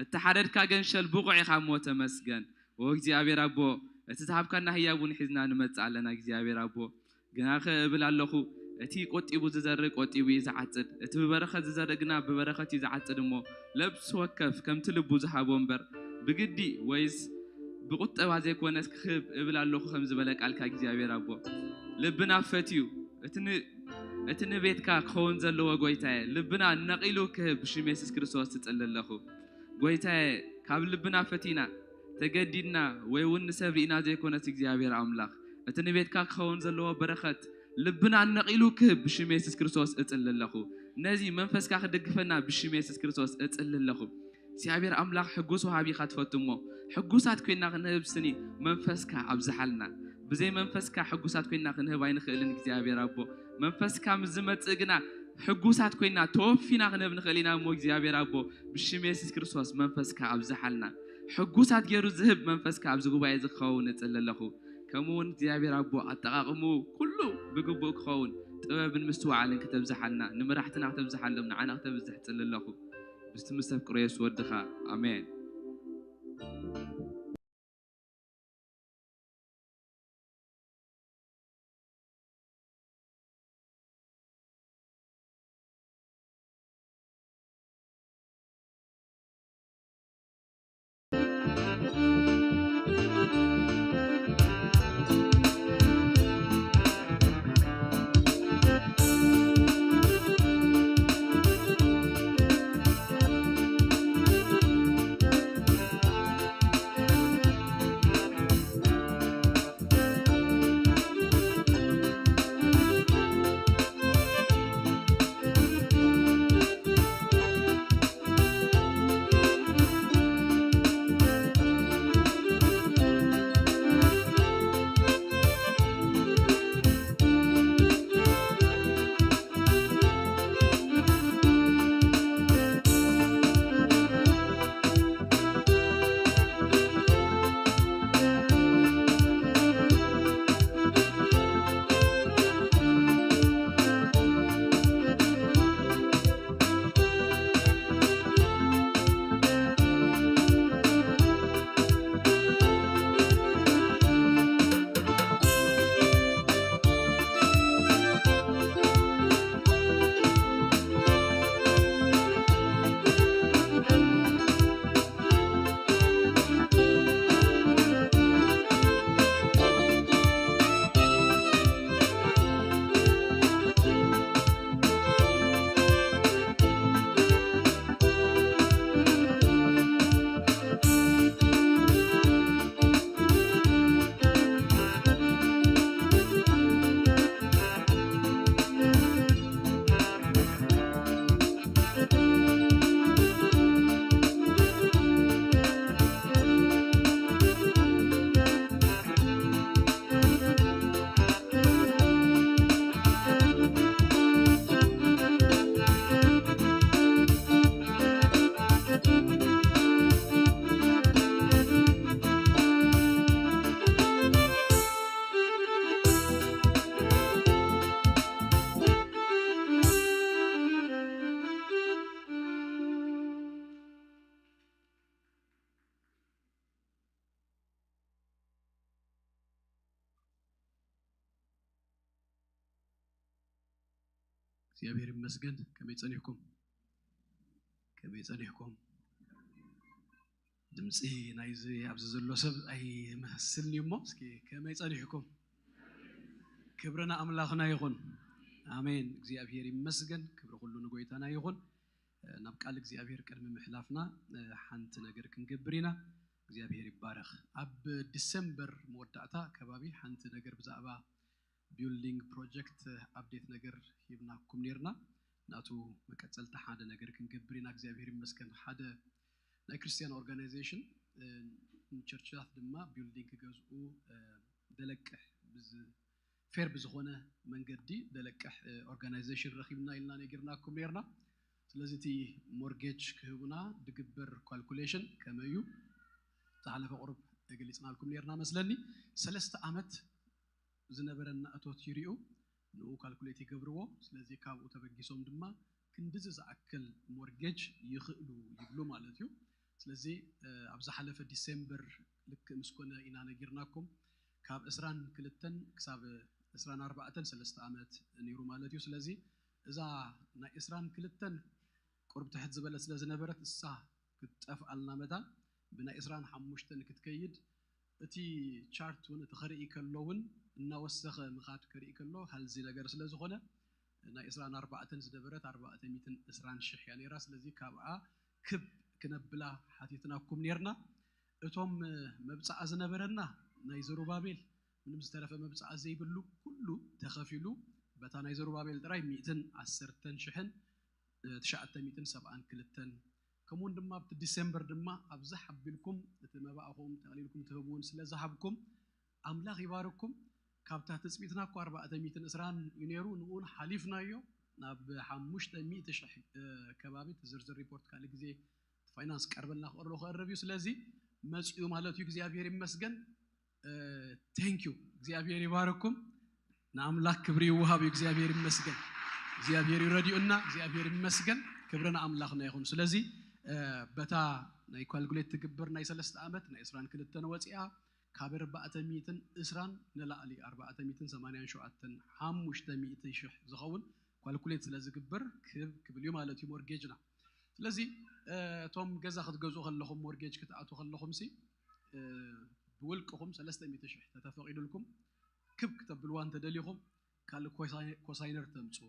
እተሓረድካ ገንሸል ብቑዕ ኢኻ እሞ ተመስገን። ኦ እግዚኣብሔር ኣቦ፣ እቲ ዝሃብካና ህያብ እውን ሒዝና ንመጽእ ኣለና እግዚኣብሔር ኣቦ። ግናኸ እብል ኣለኹ፣ እቲ ቆጢቡ ዝዘርእ ቆጢቡ እዩ ዝዓጽድ፣ እቲ ብበረኸት ዝዘርእ ግና ብበረኸት እዩ ዝዓጽድ እሞ፣ ነብሲ ወከፍ ከምቲ ልቡ ዝሃቦ እምበር፣ ብግዲ ወይስ ብቁጠባ ዘይኮነስ ክህብ እብል ኣለኹ ከም ዝበለ ቃልካ እግዚኣብሔር ኣቦ። ልብና ፈትዩ፣ እቲ ን-፣ እቲ ንቤትካ ክኸውን ዘለዎ ጎይታየ፣ ልብና ነቒሉ ክህብ ብሽም የሱስ ክርስቶስ ትጽሊ ኣለኹ። ጎይታየ፣ ካብ ልብና ፈቲና፣ ተገዲድና፣ ወይ እውን ንሰብ ርኢና ዘይኮነስ እግዚኣብሔር ኣምላኽ፣ እቲ ንቤትካ ክኸውን ዘለዎ በረኸት ልብና ነቒሉ ክህብ ብሽም የሱስ ክርስቶስ እጽሊ ኣለኹ። ነዚ መንፈስካ ክድግፈና ብሽም የሱስ ክርስቶስ እጽሊ ኣለኹ። እግዚኣብሔር ኣምላኽ ሕጉስ ወሃቢ ኢኻ ትፈቱ እሞ፣ ሕጉሳት ኮይና ክንህብ ስኒ መንፈስካ ኣብዝሓልና። ብዘይ መንፈስካ ሕጉሳት ኮይና ክንህብ ኣይንኽእልን እግዚኣብሔር ኣቦ። መንፈስካ ምስ ዝመጽእ ግና ሕጉሳት ኮይና ተወፊና ክንህብ ንኽእል ኢና እሞ እግዚኣብሔር ኣቦ፣ ብሽም የሱስ ክርስቶስ መንፈስካ ኣብዝሓልና። ሕጉሳት ገይሩ ዝህብ መንፈስካ ኣብዚ ጉባኤ እዚ ክኸውን እጽሊ ኣለኹ። ከምኡ እውን እግዚኣብሔር ኣቦ ኣጠቓቕምኡ ኩሉ ብግቡእ ክኸውን ጥበብን ምስትውዓልን ከተብዝሓልና፣ ንመራሕትና ከተብዝሓሎም፣ ንዓና ከተብዝሕ እጽሊ ኣለኹ። ብስም ምስ ተፍቅሮ የሱስ ወድኻ። ኣሜን። እግዚኣብሔር ይመስገን። ከመይ ጸኒሕኩም? ከመይ ጸኒሕኩም? ድምፂ ናይዚ ኣብዚ ዘሎ ሰብ ኣይመስልን እዩ እሞ፣ እስኪ ከመይ ጸኒሕኩም? ክብሪ ንኣምላኽና ይኹን። ኣሜን። እግዚኣብሔር ይመስገን። ክብሪ ኩሉ ንጎይታና ይኹን። ናብ ቃል እግዚኣብሔር ቅድሚ ምሕላፍና ሓንቲ ነገር ክንገብር ኢና። እግዚኣብሔር ይባረኽ። ኣብ ዲሰምበር መወዳእታ ከባቢ ሓንቲ ነገር ብዛዕባ ቢልዲንግ ፕሮጀክት ኣፕዴት ነገር ሂብናኩም ኔርና። ናቱ መቀጸልታ ሓደ ነገር ክንገብር ኢና። እግዚኣብሔር ይመስገን። ሓደ ናይ ክርስቲያን ኦርጋናይዜሽን፣ እ፣ ንቸርችታት ድማ ቢልዲንግ ክገዝኡ፣ እ፣ ደለቅሕ ብዝ-፣ ፌር ብዝኾነ መንገዲ ደለቅሕ፣ እ፣ ኦርጋናይዜሽን ረኺብና ኢልና ነጊርናኩም ኔርና። ስለዚ እቲ ሞርጌጅ ክህቡና ድግበር ካልኩሌሽን ከመይ እዩ? ዝሓለፈ ቁሩብ ገሊጽናልኩም ኔርና መስለኒ። ሰለስተ ዓመት ዝነበረና እቶት ይሪኡ፣ ንኡ ካልኩሌት ይገብርዎ። ስለዚ ካብኡ ተበጊሶም ድማ ክንድዚ ዝኣክል ሞርጌጅ ይኽእሉ ይብሉ ማለት እዩ። ስለዚ፣ እ፣ ኣብ ዝሓለፈ ዲሴምበር ልክእ ምስ ኮነ ኢና ነጊርናኩም። ካብ ዕስራን ክልተን ክሳብ ዕስራን ኣርባዕተን ሰለስተ ዓመት ነይሩ ማለት እዩ። ስለዚ እዛ ናይ ዕስራን ክልተን ቁርብ ትሕት ዝበለት ስለ ዝነበረት እሳ ክትጠፍኣልና መታን ብናይ ዕስራን ሓሙሽተን ክትከይድ እቲ ቻርት እውን እቲ ክርኢ ከሎ እውን እናወሰኸ ምኻድ ክርኢ ከሎ ሃልዚ ነገር ስለ ዝኾነ ናይ ዕስራን ኣርባዕተን ዝነበረት ኣርባዕተ ሚእትን ዕስራን ሽሕ እያ ነይራ። ስለዚ ካብኣ ክብ ክነብላ ሓቲትናኩም ነርና። እቶም መብፅዓ ዝነበረና ናይ ዘሩባቤል ምንም ዝተረፈ መብፅዓ ዘይብሉ ኩሉ ተኸፊሉ በታ ናይ ዘሩባቤል ጥራይ ሚእትን ዓሰርተን ሽሕን ትሽዓተ ሚእትን ሰብዓን ክልተን ከምኡውን ድማ ኣብቲ ዲሴምበር ድማ ኣብዛ ሓቢልኩም እቲ መባእኹም ጠቕሊልኩም ትህብውን ስለ ዝሃብኩም ኣምላኽ ይባርኩም። ካብታ ትፅቢትና እኮ ኣርባዕተ ሚእትን ዕስራን እዩ ነይሩ፣ ንእውን ሓሊፍናዮ ናብ ሓሙሽተ ሚእቲ ሽሕ ከባቢ። እቲ ዝርዝር ሪፖርት ካልእ ግዜ ፋይናንስ ቀርበልና ክቕርቦ ክቐርብ እዩ። ስለዚ መፅኡ ማለት እዩ። እግዚኣብሔር ይመስገን። ቴንክ ዩ። እግዚኣብሔር ይባረኩም። ንኣምላክ ክብሪ ይውሃብ እዩ። እግዚኣብሔር ይመስገን። እግዚኣብሔር ይረድኡና። እግዚኣብሔር ይመስገን። ክብሪ ንኣምላኽና ይኹን። ስለዚ በታ ናይ ኳልኩሌት ትግብር ናይ ሰለስተ ዓመት ናይ ዕስራን ክልተን ወፂኣ ካብ ኣርባዕተ ሚእትን ዕስራን ንላዕሊ ኣርባዕተ ሚእትን ሰማንያን ሸውዓተን ሓሙሽተ ሚእቲ ሽሕ ዝኸውን ኳልኩሌት ስለ ዝግብር ክብ ክብል እዩ ማለት እዩ ሞርጌጅና። ስለዚ እቶም ገዛ ክትገዝኡ ከለኹም ሞርጌጅ ክትኣትዉ ከለኹም ሲ ብውልቅኹም ሰለስተ ሚእቲ ሽሕ ተተፈቒዱልኩም ክብ ክተብልዋ እንተደሊኹም ካልእ ኮሳይነር ተምፅኡ።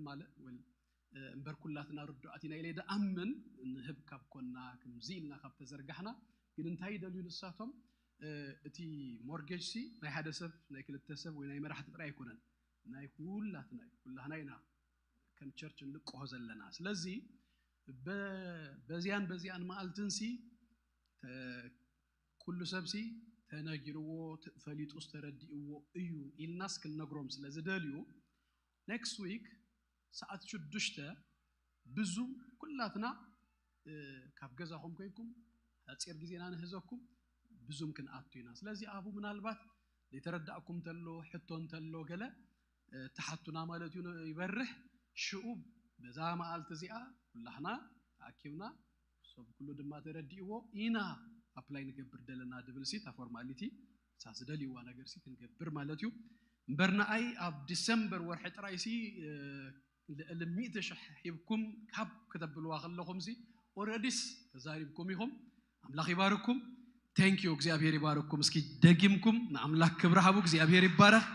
ማለት እምበር ኩላትና ርዱኣት ኢና ኢለ ደኣምን። ንህብ ካብ ኮና ክምዚ ኢልና ካብ ተዘርጋሕና ግን እንታይ ይደልዩ ንሳቶም? እቲ ሞርጌጅ ሲ ናይ ሓደ ሰብ ናይ ክልተ ሰብ ወይ ናይ መራሕቲ ጥራይ ኣይኮነን፣ ናይ ኩላትና እዩ። ኩላህና ኢና ከም ቸርች እንልቅሆ ዘለና። ስለዚ በዚያን በዚያን መዓልትን ሲ ኩሉ ሰብ ሲ ተነጊርዎ ፈሊጡ ዝተረድእዎ እዩ ኢልናስ ክንነግሮም ስለ ዝደልዩ ኔክስት ዊክ ሰዓት ሽዱሽተ ብዙም ኩላትና ካብ ገዛኹም ኮይንኩም ሓፂር ግዜና ንህዘኩም ብዙም ክንኣቱ ኢና። ስለዚ ኣብኡ ምናልባት ዘይተረዳእኩም እንተሎ ሕቶ እንተሎ ገለ ትሓቱና ማለት እዩ ይበርህ። ሽኡ በዛ መዓልቲ እዚኣ ኩላህና ተኣኪብና ሰብ ኩሉ ድማ ተረዲእዎ ኢና ኣፕላይ ንገብር ደለና ድብል ሲ እታ ፎርማሊቲ እሳ ዝደልይዋ ነገር ሲ ክንገብር ማለት እዩ። እምበር ንኣይ ኣብ ዲሰምበር ወርሒ ጥራይ ሲ ልዕሊ ሚእቲ ሽሕ ሂብኩም ካብ ከተብልዋ ከለኹም ሲ ኦረዲስ ተዛሪብኩም ኢኹም። ኣምላኽ ይባርኩም። ቴንክ ዩ። እግዚኣብሔር ይባርኩም። እስኪ ደጊምኩም ንኣምላክ ክብሪ ሃቡ። እግዚኣብሔር ይባረኽ።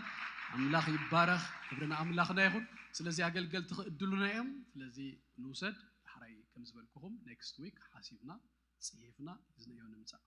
ኣምላኽ ይባረኽ። ክብሪ ንኣምላኽና ይኹን። ስለዚ ኣገልገልቲ ክእድሉና እዮም። ስለዚ ንውሰድ። ዳሕራይ ከም ዝበልኩኹም ኔክስት ዊክ ሓሲብና ጽሒፍና ሒዝናዮ ንምጻእ።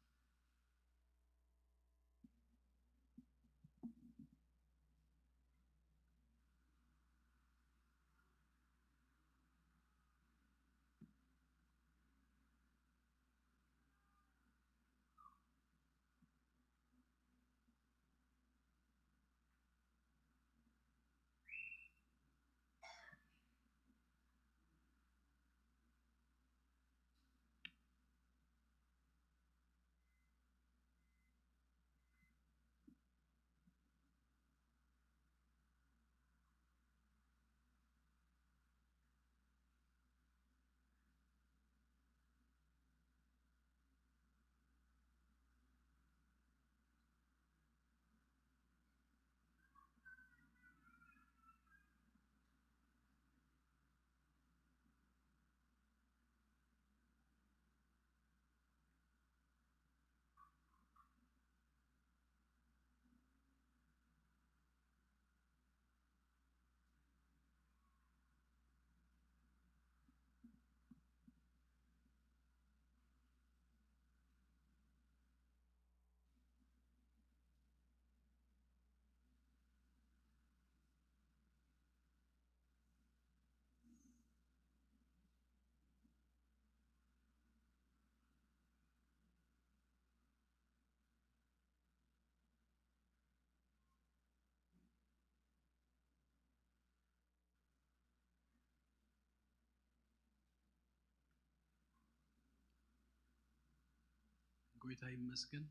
ጎይታ ይመስገን።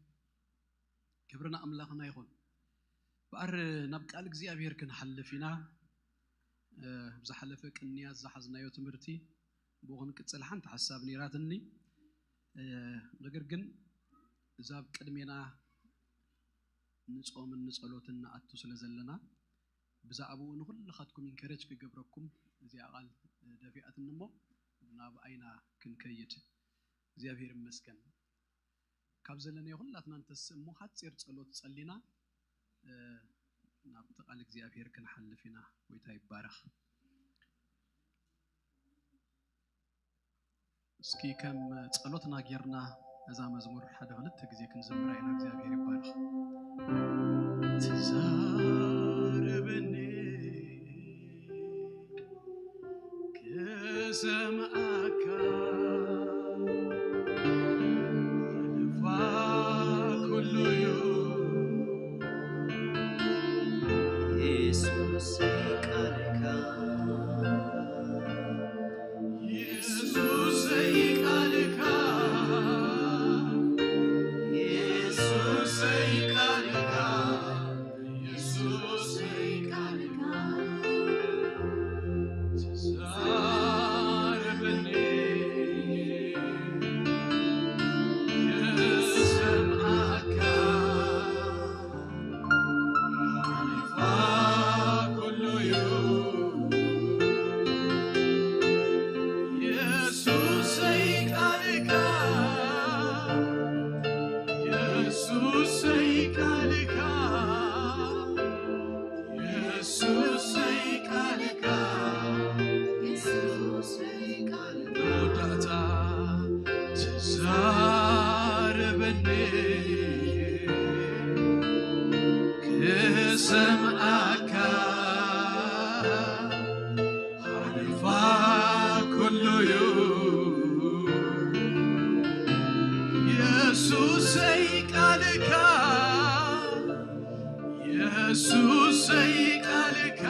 ክብሪ ንኣምላኽና ይኹን። በኣር ናብ ቃል እግዚኣብሔር ክንሓልፍ ኢና። እ፣ ብዝሓለፈ ቅንያት ዝሓዝናዮ ትምህርቲ ብኡ ክንቅጽል ሓንቲ ሓሳብ ነይራትኒ። እ፣ ነገር ግን እዛ ኣብ ቅድሜና ንጾምን ንጸሎትን ንኣቱ ስለ ዘለና ብዛዕባኡ ንኹልኻትኩም ኢንከረጅ ክገብረኩም እዚኣ ቃል ደፊኣትኒ እሞ ናብ ኣይና ክንከይድ እግዚኣብሔር ይመስገን። ካብ ዘለናዮ ኩላትና እንተስእ እሞ ሓጺር ጸሎት ጸሊና፣ እ፣ ናብቲ ቃል እግዚኣብሔር ክንሓልፍ ኢና። ጎይታ ይባረኽ። እስኪ ከም ጸሎትና ጌርና እዛ መዝሙር ሓደ ክልተ ግዜ ክንዘምራ ኢና። እግዚኣብሔር ይባረኽ። ትዛረበኒ ክሰምዓካ ሓለፋ ኩሉ እዩ። የሱሰይ ቃልካ፣ የሱሰይ ቃልካ፣ የሱሰይ ቃልካ፣ የሱሰይ ቃልካ ትዛረበኒ፣ የሰምዓካ ሓለፋ ኩሉ እዩ። የሱሰይ ቃልካ፣ የሱሰይ ቃልካ፣ የሱሰይ ቃልካ፣ የሱሰይ ቃልካ መወዳእታ ትዛረበኒ ክሰምዓካ ሓለፋ ኩሉ እዩ። የሱሰይ ቃልካ፣ የሱሰይ ቃልካ፣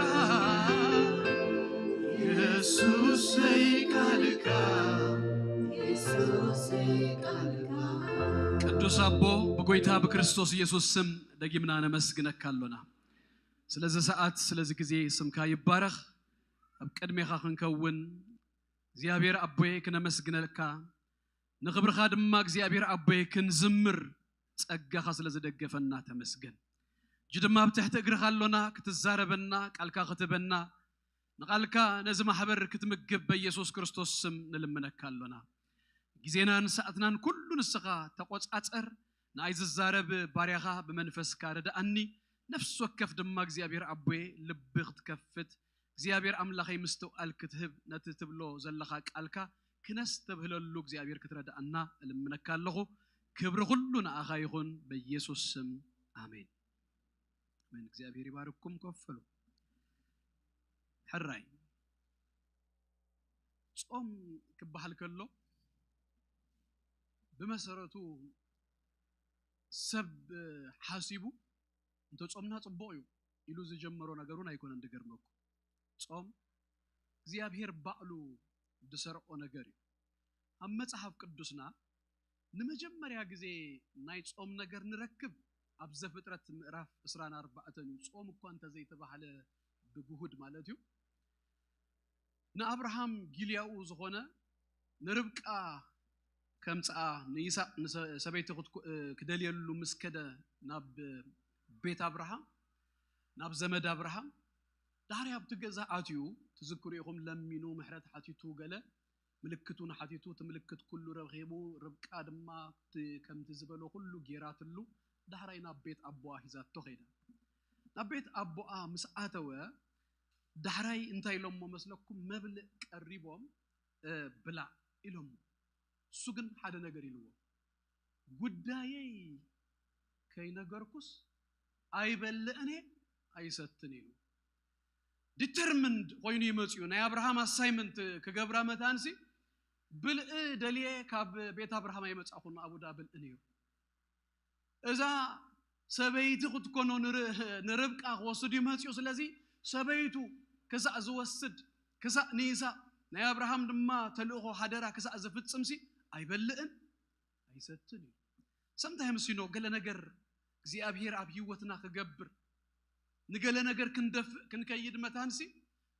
የሱሰይ ቃልካ፣ የሱሰይ ቃልካ። ቅዱስ ኣቦ፣ ብጎይታ ብክርስቶስ ኢየሱስ ስም ደጊምና ነመስግነካ ኣሎና። ስለዚ ሰዓት፣ ስለዚ ግዜ ስምካ ይባረኽ። ኣብ ቅድሜኻ ክንከውን እግዚኣብሔር ኣቦየ ክነመስግነልካ፣ ንኽብርኻ ድማ እግዚኣብሔር ኣቦየ ክንዝምር ጸጋኻ ስለ ዝደገፈና ተመስገን። ሕጂ ድማ ኣብ ትሕቲ እግርኻ ኣሎና፣ ክትዛረበና፣ ቃልካ ክትህበና፣ ንቓልካ ነዚ ማሕበር ክትምግብ በኢየሱስ ክርስቶስ ስም ንልምነካ ኣሎና። ግዜናን ሰዓትናን ኩሉ ንስኻ ተቖጻጸር። ንኣይ ዝዛረብ ባርያኻ ብመንፈስካ ርድኣኒ። ነፍሲ ወከፍ ድማ እግዚኣብሔር ኣቦየ ልቢ ክትከፍት፣ እግዚኣብሔር ኣምላኸይ ምስትውዓል ክትህብ፣ ነቲ ትብሎ ዘለኻ ቃልካ ክነስተብህለሉ እግዚኣብሔር ክትረድኣና እልምነካ ኣለኹ። ክብሪ ኩሉ ንኣኻ ይኹን፣ በኢየሱስ ስም ኣሜን። ኣሜን። እግዚኣብሔር ይባርኩም። ኮፍ በሉ። ሕራይ ጾም ክበሃል ከሎ ብመሰረቱ ሰብ ሓሲቡ እንተ ጾምና ጽቡቕ እዩ ኢሉ ዝጀመሮ ነገሩን ኣይኮነን። ድገርመኩም፣ ጾም እግዚኣብሔር ባዕሉ ድሰርዖ ነገር እዩ። ኣብ መጽሓፍ ቅዱስና ንመጀመርያ ግዜ ናይ ጾም ነገር ንረክብ ኣብ ዘፍጥረት ምዕራፍ ዕስራን ኣርባዕተን እዩ። ጾም እኳ እንተዘይተባህለ ብግሁድ ማለት እዩ። ንኣብርሃም ጊልያኡ ዝኾነ ንርብቃ ከምጽኣ ንይስሐቅ ንሰ- ሰበይቲ ክትኮ- ክደልየሉ ምስ ከደ ናብ ቤት ኣብርሃም፣ ናብ ዘመድ ኣብርሃም፣ ዳሕሪ ኣብቲ ገዛ ኣትዩ ትዝክሩ ኢኹም፣ ለሚኑ ምሕረት ሓቲቱ ገለ ምልክቱን ሓቲቱ፣ እቲ ምልክት ኩሉ ረኺቡ፣ ርብቃ ድማ እቲ ከምቲ ዝበሎ ኩሉ ጌራትሉ፣ ዳሕራይ ናብ ቤት ኣቦኣ ሂዛቶ ኸይዳ። ናብ ቤት ኣቦኣ ምስ ኣተወ፣ ዳሕራይ እንታይ ኢሎሞ መስለኩም? መብልእ ቀሪቦም፣ "እ፣ ብላዕ" ኢሎሞ። እሱ ግን ሓደ ነገር ኢልዎ፣ "ጉዳየይ ከይነገርኩስ ኣይበልዕን እየ ኣይሰትን" ኢሉ። ዲተርሚንድ ኮይኑ ይመጽኡ። ናይ ኣብርሃም ኣሳይመንት ክገብራ መታንሲ ብልዒ ደልየ ካብ ቤት ኣብርሃም ኣይመጻኹን፣ ኣብኡ ዳ ብልዒ ነይሩ። እዛ ሰበይቲ ክትኮኖ ንር- ንርብቃ ክወስድ እዩ መጽኡ። ስለዚ ሰበይቱ ክሳእ ዝወስድ፣ ክሳእ ንይስሐቅ ናይ ኣብርሃም ድማ ተልእኾ ሓደራ ክሳእ ዝፍጽምሲ ኣይበልዕን ኣይሰትን እዩ። ሰምታይምስ ኢኖ ገለ ነገር እግዚኣብሔር ኣብ ህይወትና ክገብር፣ ንገለ ነገር ክንደፍእ ክንከይድ መታንሲ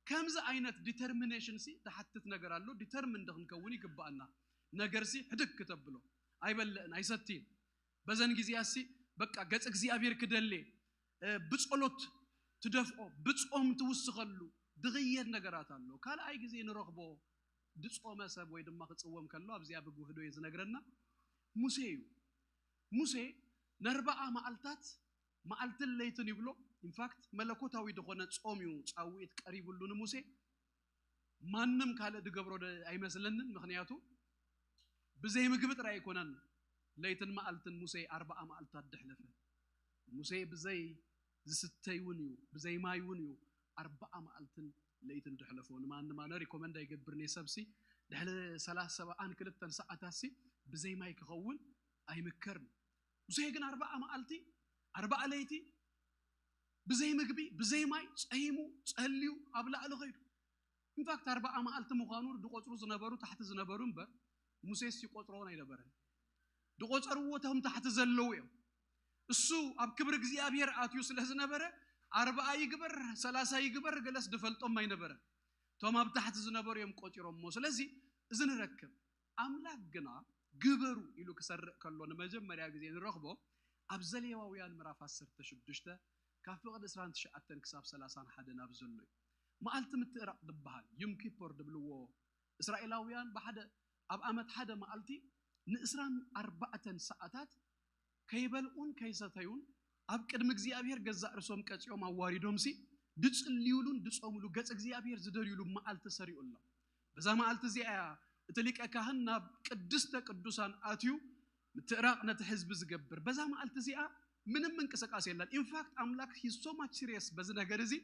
ከምዚ ዓይነት ዲተርሚኔሽን ሲ ትሓትት ነገር ኣሎ። ዲተርሚንድ ክንከውን ይግባኣና። ነገር ሲ ሕድግ ክተብሎ፣ ኣይበልዕን ኣይሰትይን። በዘን ግዜያት ሲ በቃ ገጽ እግዚኣብሔር ክደሌ፣ እ፣ ብጸሎት ትደፍኦ፣ ብጾም ትውስኸሉ ድቕየት ነገራት ኣሎ። ካልኣይ ግዜ ንረኽቦ ድጾመ ሰብ ወይ ድማ ክጽወም ከሎ ኣብዚኣ ብግህዶ እዩ ዝነግረና። ሙሴ እዩ። ሙሴ ነርባዓ መዓልታት መዓልትን ለይትን ይብሎ። ኢንፋክት መለኮታዊ ዝኾነ ጾም እዩ ጻውዒት ቀሪብሉ ንሙሴ። ማንም ካልእ ድገብሮ ደ- ኣይመስለንን። ምኽንያቱ ብዘይ ምግቢ ጥራይ ኣይኮነን ለይትን መዓልትን ሙሴ ኣርባዓ መዓልታት ደሕለፈ። ሙሴ ብዘይ ዝስተይ እውን እዩ፣ ብዘይ ማይ እውን እዩ ኣርባዓ መዓልትን ለይትን ድሕለፎ። ንማን ንማነ ሪኮመንድ ኣይገብርን እየ። ሰብሲ ድሕሪ ሰላሳ ሰብዓን ክልተን ሰዓታት ሲ ብዘይ ማይ ክኸውን ኣይምከርን። ሙሴ ግን ኣርባዓ መዓልቲ ኣርባዓ ለይቲ ብዘይ ምግቢ ብዘይ ማይ ጸሂሙ ጸልዩ ኣብ ላዕሊ ኸይዱ። ኢንፋክት ኣርባዓ መዓልቲ ምዃኑ ድቆጽሩ ዝነበሩ ታሕቲ ዝነበሩ እምበር ሙሴስ ይቆጽሮን ኣይነበረን። ድቆጸርዎ እቶም ታሕቲ ዘለዉ እዮም። እሱ ኣብ ክብሪ እግዚኣብሔር ኣትዩ ስለ ዝነበረ ኣርባዓ ይግበር ሰላሳ ይግበር ገለስ ድፈልጦም ኣይነበረን። እቶም ኣብ ታሕቲ ዝነበሩ እዮም ቆጺሮሞ። ስለዚ እዚ ንረክብ። ኣምላክ ግና ግበሩ ኢሉ ክሰርዕ ከሎ ንመጀመርያ ግዜ ንረኽቦ ኣብ ዘሌዋውያን ምዕራፍ ዓሰርተ ሽዱሽተ ካብ ፍቕዲ ዕስራን ትሽዓተን ክሳብ ሰላሳን ሓደን ኣብ ዘሎ እዩ። መዓልቲ ምትእራቕ ድበሃል ዩም ኪፖር ድብልዎ እስራኤላውያን ብሓደ ኣብ ዓመት ሓደ መዓልቲ ንዕስራን ኣርባዕተን ሰዓታት ከይበልዑን ከይሰተዩን ኣብ ቅድሚ እግዚኣብሔር ገዛእ ርእሶም ቀጺኦም ኣዋሪዶምሲ ድጽልዩሉን ድጾምሉ ገጽ እግዚኣብሔር ዝደልዩሉ መዓልቲ ሰሪዑ ኣሎ። በዛ መዓልቲ እዚኣ እያ እቲ ሊቀ ካህን ናብ ቅድስተ ቅዱሳን ኣትዩ ምትእራቕ ነቲ ህዝቢ ዝገብር። በዛ መዓልቲ እዚኣ ምንም ምንቅስቃስ የለን። ኢንፋክት ኣምላክ ሂዝ ሶ ማች ሲሪየስ በዚ ነገር እዚ።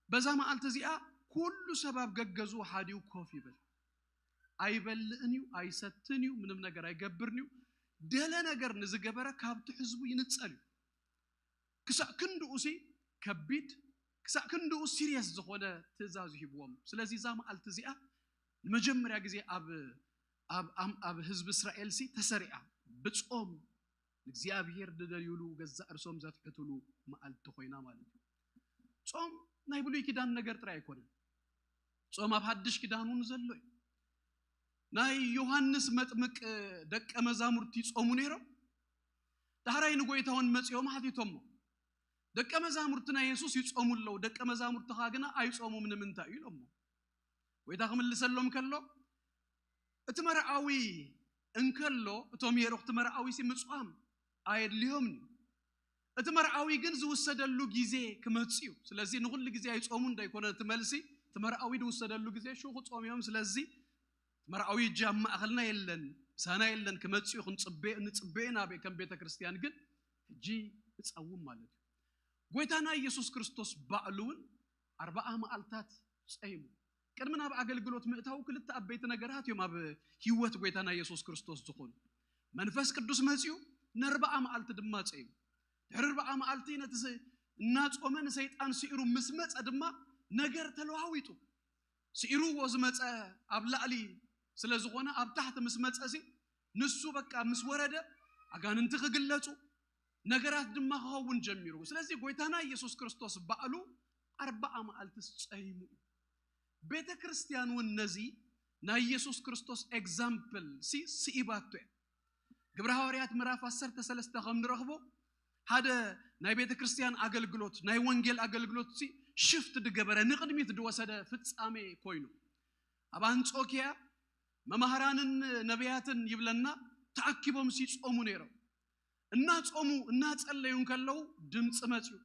በዛ መዓልቲ እዚኣ ኩሉ ሰብ ኣብ ገገዝኡ ሓዲኡ ኮፍ ይብል። ኣይበልዕን እዩ፣ ኣይሰትን እዩ፣ ምንም ነገር ኣይገብርን እዩ። ደለ ነገር ንዝገበረ ካብቲ ህዝቡ ይንጸል እዩ። ክሳዕ ክንድኡ ሲ ከቢድ፣ ክሳዕ ክንድኡ ሲሪየስ ዝኾነ ትእዛዝ ይሂብዎም። ስለዚ እዛ መዓልቲ እዚኣ ንመጀመርያ ግዜ ኣብ ኣብ ኣም- ኣብ ህዝቢ እስራኤል ሲ ተሰሪዓ ብጾም ንእግዚኣብሔር ዝደልዩሉ ገዛእ ርእሶም ዘትሕትሉ መዓልቲ ኮይና ማለት እዩ። ጾም ናይ ብሉይ ኪዳን ነገር ጥራይ ኣይኮነን። ጾም ኣብ ሓድሽ ኪዳን እውን ዘሎ እዩ። ናይ ዮሃንስ መጥምቅ ደቀ መዛሙርቲ ይጾሙ ነይሮም። ዳሕራይ ንጎይታ እውን መጺኦም ሓቲቶሞ፣ "ደቀ መዛሙርቲ ናይ የሱስ ይጾሙ ኣለዉ፣ ደቀ መዛሙርትኻ ግና ኣይጾሙም ንምንታይ?" እዩ ኢሎሞ። ጎይታ ክምልሰሎም ከሎ፣ እቲ መርዓዊ እንከሎ እቶም የሩኽቲ መርዓዊ ሲ ምጽዋም ኣየድልዮም እዩ። እቲ መርዓዊ ግን ዝውሰደሉ ግዜ ክመጽእ እዩ። ስለዚ ንኹሉ ግዜ ኣይጾሙን ዶ ኣይኮነ እቲ መልሲ? እቲ መርዓዊ ዝውሰደሉ ግዜ ሽዑ ክጾሙ እዮም። ስለዚ መርዓዊ ሕጂ ኣብ ማእኸልና የለን፣ ምሳና የለን፣ ክመጽእ እዩ ክንጽበዮ ንጽበዮ ኢና ከም ቤተ ክርስቲያን። ግን ሕጂ ንጸውም ማለት እዩ። ጎይታና ኢየሱስ ክርስቶስ ባዕሉ እውን ኣርባዓ መዓልታት ጸይሙ። ቅድሚ ናብ ኣገልግሎት ምእታው ክልተ ዓበይቲ ነገራት እዮም ኣብ ህይወት ጎይታና ኢየሱስ ክርስቶስ ዝኾኑ። መንፈስ ቅዱስ መጺኡ ንኣርባዓ መዓልቲ ድማ ጸይሙ። ድሕሪ ኣርባዓ መዓልቲ ነቲ ስ- እናጾመ ንሰይጣን ስዒሩ ምስ መጸ ድማ ነገር ተለዋዊጡ። ስዒርዎ ዝመጸ ኣብ ላዕሊ ስለ ዝኾነ ኣብ ታሕቲ ምስ መጸ ሲ ንሱ በቃ ምስ ወረደ ኣጋንንቲ ክግለጹ ነገራት ድማ ክኸውን ጀሚሩ። ስለዚ ጎይታና ኢየሱስ ክርስቶስ ባዕሉ ኣርባዓ መዓልትስ ጸይሙ እዩ። ቤተ ክርስቲያን እውን ነዚ ናይ ኢየሱስ ክርስቶስ ኤግዛምፕል ሲ ስኢባቶ እያ። ግብረ ሃዋርያት ምዕራፍ ዓሰርተ ሰለስተ ከም ንረኽቦ ሓደ ናይ ቤተ ክርስቲያን ኣገልግሎት ናይ ወንጌል ኣገልግሎት ሲ ሽፍት ድገበረ ንቕድሚት ድወሰደ ፍጻሜ ኮይኑ ኣብ ኣንጾኪያ መማህራንን ነቢያትን ይብለና ተኣኪቦም ሲጾሙ ነይሮም። እናጾሙ እናጸለዩ እንከለዉ ድምፂ መፅዩ።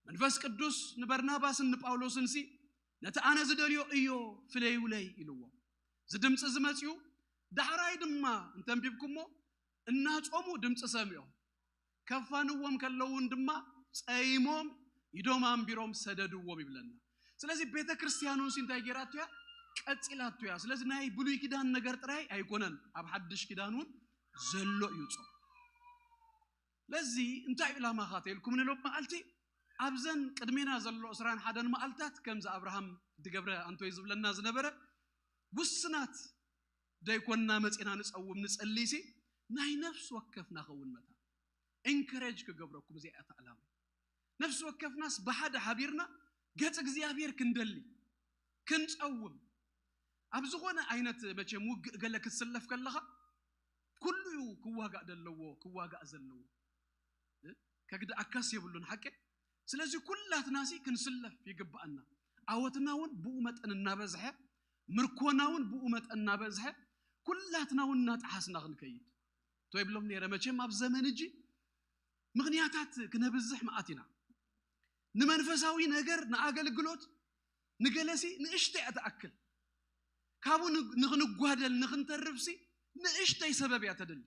መንፈስ ቅዱስ ንበርናባስን ንጳውሎስን ሲ ነቲ ኣነ ዝደልዮ እዮ ፍለዩለይ ኢልዎ። እዚ ድምፂ እዚ መፅዩ ዳሕራይ ድማ እንተንቢብኩሞ እናጾሙ ድምፂ ሰሚዖም ከፋንዎም ከለውን ድማ ጸይሞም ኢዶም ኣንቢሮም ሰደድዎም ይብለና። ስለዚ ቤተ ክርስቲያኑን ሲ እንታይ ገይራቶ እያ? ቀጺላቶ እያ። ስለዚ ናይ ብሉይ ኪዳን ነገር ጥራይ ኣይኮነን፣ ኣብ ሓድሽ ኪዳን እውን ዘሎ እዩ ጾም። ለዚ እንታይ እዩ ዕላማኻ ተኢልኩም ንሎም መዓልቲ ኣብዘን ቅድሜና ዘሎ ዕስራን ሓደን መዓልታት ከምዚ ኣብርሃም ድገብረ ኣንቶይ ዝብለና ዝነበረ ውስናት ደይኮንና መጺና ንጸውም ንጸልይ ሲ ናይ ነፍሲ ወከፍና ከውን መታ ኢንከሬጅ ክገብረኩም እዚኣ እያ ዕላማ። ነፍሲ ወከፍናስ ብሓደ ሓቢርና ገጽ እግዚኣብሔር ክንደሊ ክንጸውም ኣብ ዝኾነ ዓይነት መቸም ውግእ ገለ ክትስለፍ ከለኻ ኩሉ እዩ ክዋጋእ ደለዎ ክዋጋእ ዘለዎ እ? ከግድኣካስ የብሉን ሓቂ። ስለዚ ኩላትና ሲ ክንስለፍ ይግባኣና። ዓወትና እውን ብኡ መጠን እናበዝሐ ምርኮና እውን ብኡ መጠን እናበዝሐ ኩላትና እውን እናጠሓስና ክንከይድ ቶ ይብሎም ነይረ። መቸም ኣብ ዘመን እጂ ምኽንያታት ክነብዝሕ መዓት ኢና። ንመንፈሳዊ ነገር ንኣገልግሎት ንገለሲ ንእሽተይ እያ ትኣክል። ካብኡ ን- ንኽንጓደል ንኽንተርፍሲ ንእሽተይ ሰበብ እያ ተደሊ።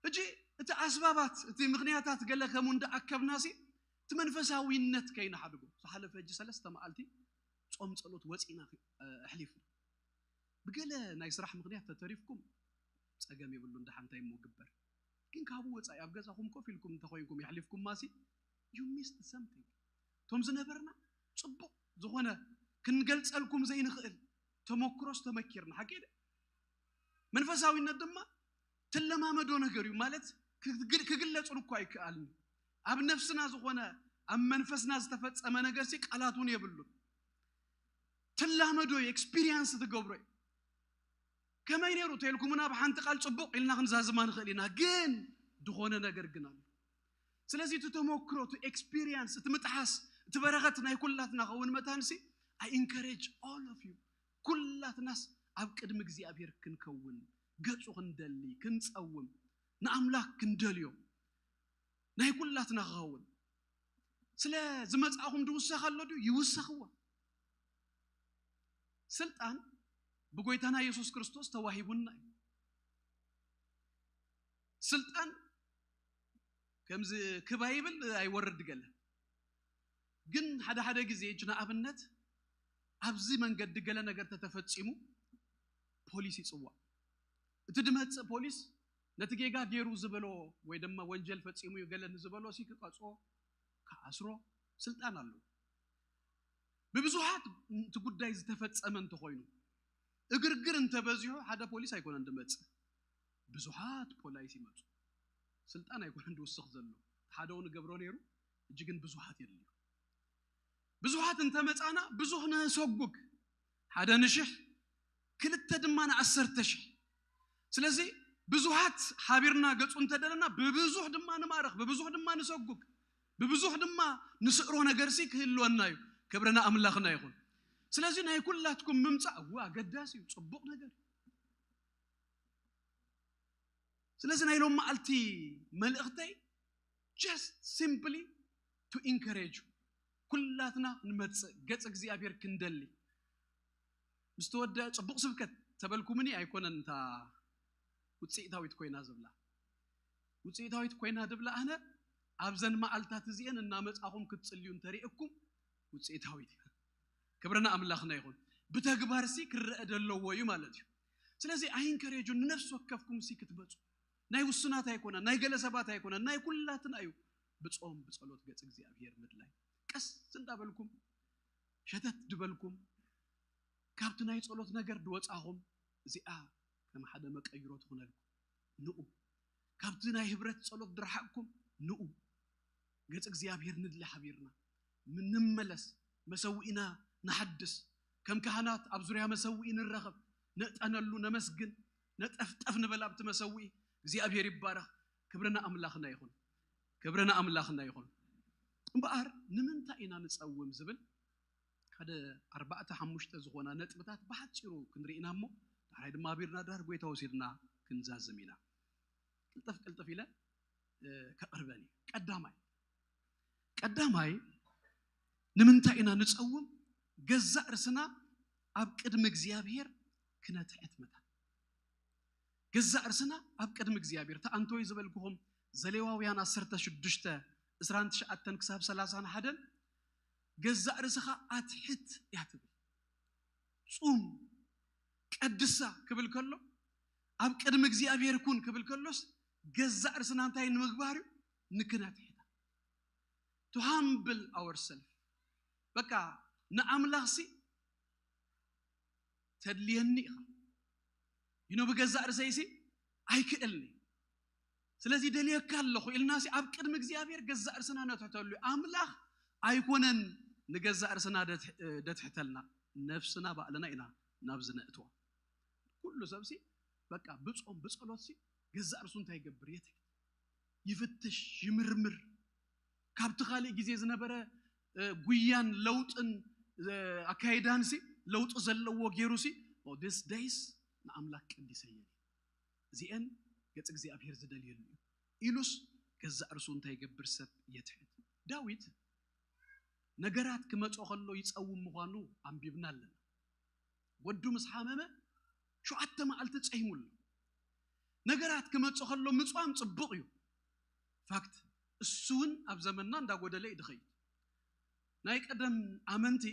ሕጂ እቲ ኣስባባት እቲ ምኽንያታት ገለ ከምኡ እንዳኣከብናሲ እቲ መንፈሳዊነት ከይንሓድጎ ዝሓለፈ ሕጂ ሰለስተ መዓልቲ ጾም ጸሎት ወፂና ኣሕሊፍና። ብገለ ናይ ስራሕ ምኽንያት ተተሪፍኩም ጸገም የብሉን፣ ደሓንታይ እሞ ግበር። ግን ካብኡ ወጻኢ ኣብ ገዛኹም ኮፍ ኢልኩም እንተኾይንኩም የሕሊፍኩማሲ you missed something። እቶም ዝነበርና ጽቡቕ ዝኾነ ክንገልጸልኩም ዘይንኽእል ተመክሮስ ተመኪርና ሓቂ ደ መንፈሳዊነት ድማ ትለማመዶ ነገር እዩ ማለት ክግል- ክግለጽን እኳ ኣይከኣልን። ኣብ ነፍስና ዝኾነ ኣብ መንፈስና ዝተፈጸመ ነገር ሲ ቃላት እውን የብሉን። ትላመዶ እዩ ኤክስፒሪየንስ ትገብሮ እዩ። ከመይ ነይሩ ተልኩምና ብሓንቲ ቃል ጽቡቕ ኢልና ክንዛዝማ ንኽእል ኢና። ግን ዝኾነ ነገር ግን ኣሎ። ስለዚ እቲ ተመክሮ እቲ ኤክስፒሪየንስ እቲ ምጥሓስ እቲ በረኸት ናይ ኩላትና ኸውን መታንሲ I encourage all of you ኩላትናስ ኣብ ቅድሚ እግዚኣብሔር ክንከውን ገጹ ክንደሊ ክንጸውም ንኣምላኽ ክንደልዮ ናይ ኩላትና ክኸውን ስለ ዝመጻእኹም ድውሰኽ ኣሎ ድዩ? ይውሰኽዎ። ስልጣን ብጎይታና የሱስ ክርስቶስ ተዋሂቡና እዩ። ስልጣን ከምዚ ክባ ይብል ኣይወርድ ገለ ግን ሓደ ሓደ ግዜ እጅ ንኣብነት ኣብዚ መንገዲ ገለ ነገር ተተፈጺሙ ፖሊስ ይጽዋዕ። እቲ ድመጽእ ፖሊስ ነቲ ጌጋ ገይሩ ዝበሎ ወይ ድማ ወንጀል ፈጺሙ እዩ ገለ ንዝበሎ ሲ ክቀጽኦ ክኣስሮ ስልጣን ኣለዎ። ብብዙሓት እቲ ጉዳይ ዝተፈጸመ እንተኾይኑ እግርግር እንተበዚሑ ሓደ ፖሊስ ኣይኮነን ድመጽእ፣ ብዙሓት ፖላይስ ይመጹ። ስልጣን ኣይኮነን ድውስኽ ዘሎ፣ ሓደ እውን ገብሮ ነይሩ፣ እጂ ግን ብዙሓት የድልዩ። ብዙሓት እንተመጻና ብዙሕ ነሰጉግ፣ ሓደ ንሽሕ ክልተ ድማ ንዓሰርተ ሽሕ። ስለዚ ብዙሓት ሓቢርና ገጹ እንተደለና ብብዙሕ ድማ ንማረኽ፣ ብብዙሕ ድማ ንሰጉግ፣ ብብዙሕ ድማ ንስእሮ ነገር ሲ ክህልወና እዩ። ክብርና ኣምላኽና ይኹን። ስለዚ ናይ ኩላትኩም ምምጻእ እወ ኣገዳሲ እዩ፣ ጽቡቕ ነገር እዩ። ስለዚ ናይ ሎም መዓልቲ መልእኽተይ just simply to encourage ኩላትና ንመጽእ ገጽ እግዚኣብሔር ክንደሊ ምስ ተወደአ ጽቡቕ ስብከት ተበልኩምኒ ኣይኮነን እታ ውፅኢታዊት ኮይና ዝብላ። ውፅኢታዊት ኮይና ድብላ ኣነ ኣብዘን መዓልታት እዚአን እናመጻኹም ክትጽልዩ እንተሪእኩም ውፅኢታዊት እያ። ክብርና ኣምላኽና ይኹን። ብተግባር ሲ ክረአ ደለዎ እዩ ማለት እዩ። ስለዚ ኣይንከሬጁ ንነፍሲ ወከፍኩም ሲ ክትመጹ ናይ ውሱናት ኣይኮነን፣ ናይ ገለ ሰባት ኣይኮነን፣ ናይ ኩላትና እዩ። ብጾም ብጸሎት ገጽ እግዚኣብሔር ምድላይ ቀስ እንዳበልኩም ሸተት ድበልኩም ካብቲ ናይ ጸሎት ነገር ድወጻኹም እዚኣ ከም ሓደ መቀይሮ ትኹነልኩም። ንኡ ካብቲ ናይ ህብረት ጸሎት ድረሓቅኩም ንኡ ገጽ እግዚኣብሔር ንድለ ሓቢርና ምንመለስ መሰዊእና ንሓድስ ከም ካህናት ኣብ ዙርያ መሰዊኢ ንረኸብ ነጠነሉ ነመስግን ነጠፍጠፍ ንበል ኣብቲ መሰዊኢ እግዚኣብሔር ይባረኽ። ክብርና ኣምላኽና ይኹን። ክብርና ኣምላኽና ይኹን። እምበኣር ንምንታይ ኢና ንጸውም ዝብል ሓደ ኣርባዕተ ሓሙሽተ ዝኾና ነጥብታት ብሓፂሩ ክንርኢና እሞ ዳሕራይ ድማ ኣቢርና ድራር ጎይታ ወሲድና ክንዛዝም ኢና። ቅልጥፍ ቅልጥፍ ኢለ ከቕርበን እዩ። ቀዳማይ ቀዳማይ ንምንታይ ኢና ንፀውም? ገዛእ ርስና ኣብ ቅድሚ እግዚኣብሔር ክነትሕት መታን። ገዛእ ርስና ኣብ ቅድሚ እግዚኣብሔር ተኣንቶይ ዝበልኩኹም ዘሌዋውያን ዓሰርተ ሽዱሽተ ዕስራን ትሽዓተን ክሳብ ሰላሳን ሓደን ገዛእ ርስኻ ኣትሕት እያ ትብል። ጹም ቀድሳ ክብል ከሎ ኣብ ቅድሚ እግዚኣብሔር ኩን ክብል ከሎስ ገዛእ ርስና እንታይ ንምግባር እዩ? ንክነትሕታ to humble ourselves በቃ ንኣምላኽ ሲ ተድልየኒ ኢኻ ይኖ ብገዛእ ርእሰይሲ ኣይክእልኒ ስለዚ ደልየካ ኣለኹ ኢልናሲ ኣብ ቅድሚ እግዚኣብሔር ገዛእ ርእስና ነትሕተሉ ኣምላኽ ኣይኮነን ንገዛእ ርእስና ደትሕተልና ነፍስና ባዕልና ኢና ናብ ዝነእትዋ ኩሉ ሰብሲ በቃ ብጾም ብጸሎትሲ ገዛእ ርእሱ እንታይ ይገብር የትሕት ይፍትሽ ይምርምር ካብቲ ካልእ ግዜ ዝነበረ ጉያን ለውጥን ኣካይዳንሲ ለውጢ ዘለዎ ገይሩሲ this days ንኣምላክ ቀዲሰየን እዚአን ገጽ እግዚኣብሔር ዝደልየሉ እዩ ኢሉስ ገዛእ ርሱ እንታይ ይገብር ሰብ የትሕት ዳዊት ነገራት ክመጾ ከሎ ይጸውም ምዃኑ ኣንቢብና ኣለና ወዱ ምስ ሓመመ ሸዓተ መዓልቲ ጸይሙሉ ነገራት ክመጽእ ከሎ ምጽዋም ጽቡቕ እዩ ፋክት እሱ እውን ኣብ ዘመንና እንዳጎደለ እዩ ድኸይድ ናይ ቀደም ኣመንቲ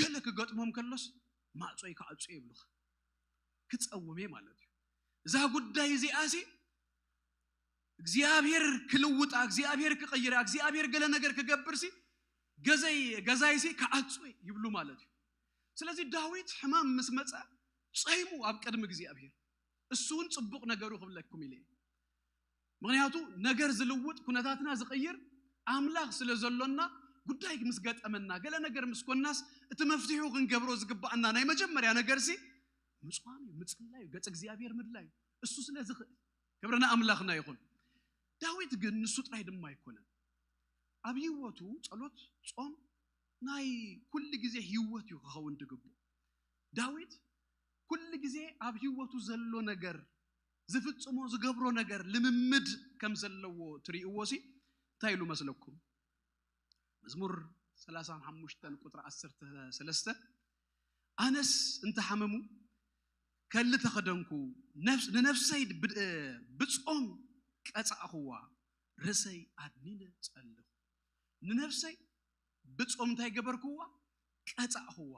ገለ ክገጥሞም ከሎስ ማዕጾይ ክዓጹ ይብሉኻ ክጸውም እየ ማለት እዩ እዛ ጉዳይ እዚኣሲ እግዚኣብሔር ክልውጣ እግዚኣብሔር ክቐይራ እግዚኣብሔር ገለ ነገር ክገብርሲ ገዘይ ገዛይሲ ክዓጹ ይብሉ ማለት እዩ ስለዚ ዳዊት ሕማም ምስ መጸ ጸይሙ ኣብ ቅድሚ እግዚኣብሔር እሱ እውን ጽቡቕ ነገሩ ክብለኩም ኢለ ምክንያቱ ነገር ዝልውጥ ኩነታትና ዝቕይር ኣምላኽ ስለ ዘሎና ጉዳይ ምስ ገጠመና ገለ ነገር ምስ ኮናስ እቲ መፍትሒኡ ክንገብሮ ዝግባኣና ናይ መጀመርያ ነገርሲ ምፅዋም እዩ ምፅላይ እዩ ገፅ እግዚኣብሔር ምድላይ እዩ እሱ ስለ ዝኽእል ክብርና ኣምላኽና ይኹን ዳዊት ግን ንሱ ጥራይ ድማ ኣይኮነን ኣብ ህይወቱ ጸሎት ጾም ናይ ኩሉ ግዜ ህይወት እዩ ክኸውን ድግቡ ዳዊት ኩሉ ግዜ ኣብ ህይወቱ ዘሎ ነገር ዝፍጽሞ ዝገብሮ ነገር ልምምድ ከም ዘለዎ ትርእይዎ ሲ እንታይ ኢሉ መስለኩም መዝሙር ሰላሳ ሓሙሽተ ቁጥሪ ዓሰርተ ሰለስተ ኣነስ እንተሓመሙ ከሊ ተኸደንኩ ንነፍሰይ ብጾም ቀጻእኽዋ ርእሰይ ኣድኒነ ጸለኹ ንነፍሰይ ብጾም እንታይ ገበርክዋ ቀጻእኽዋ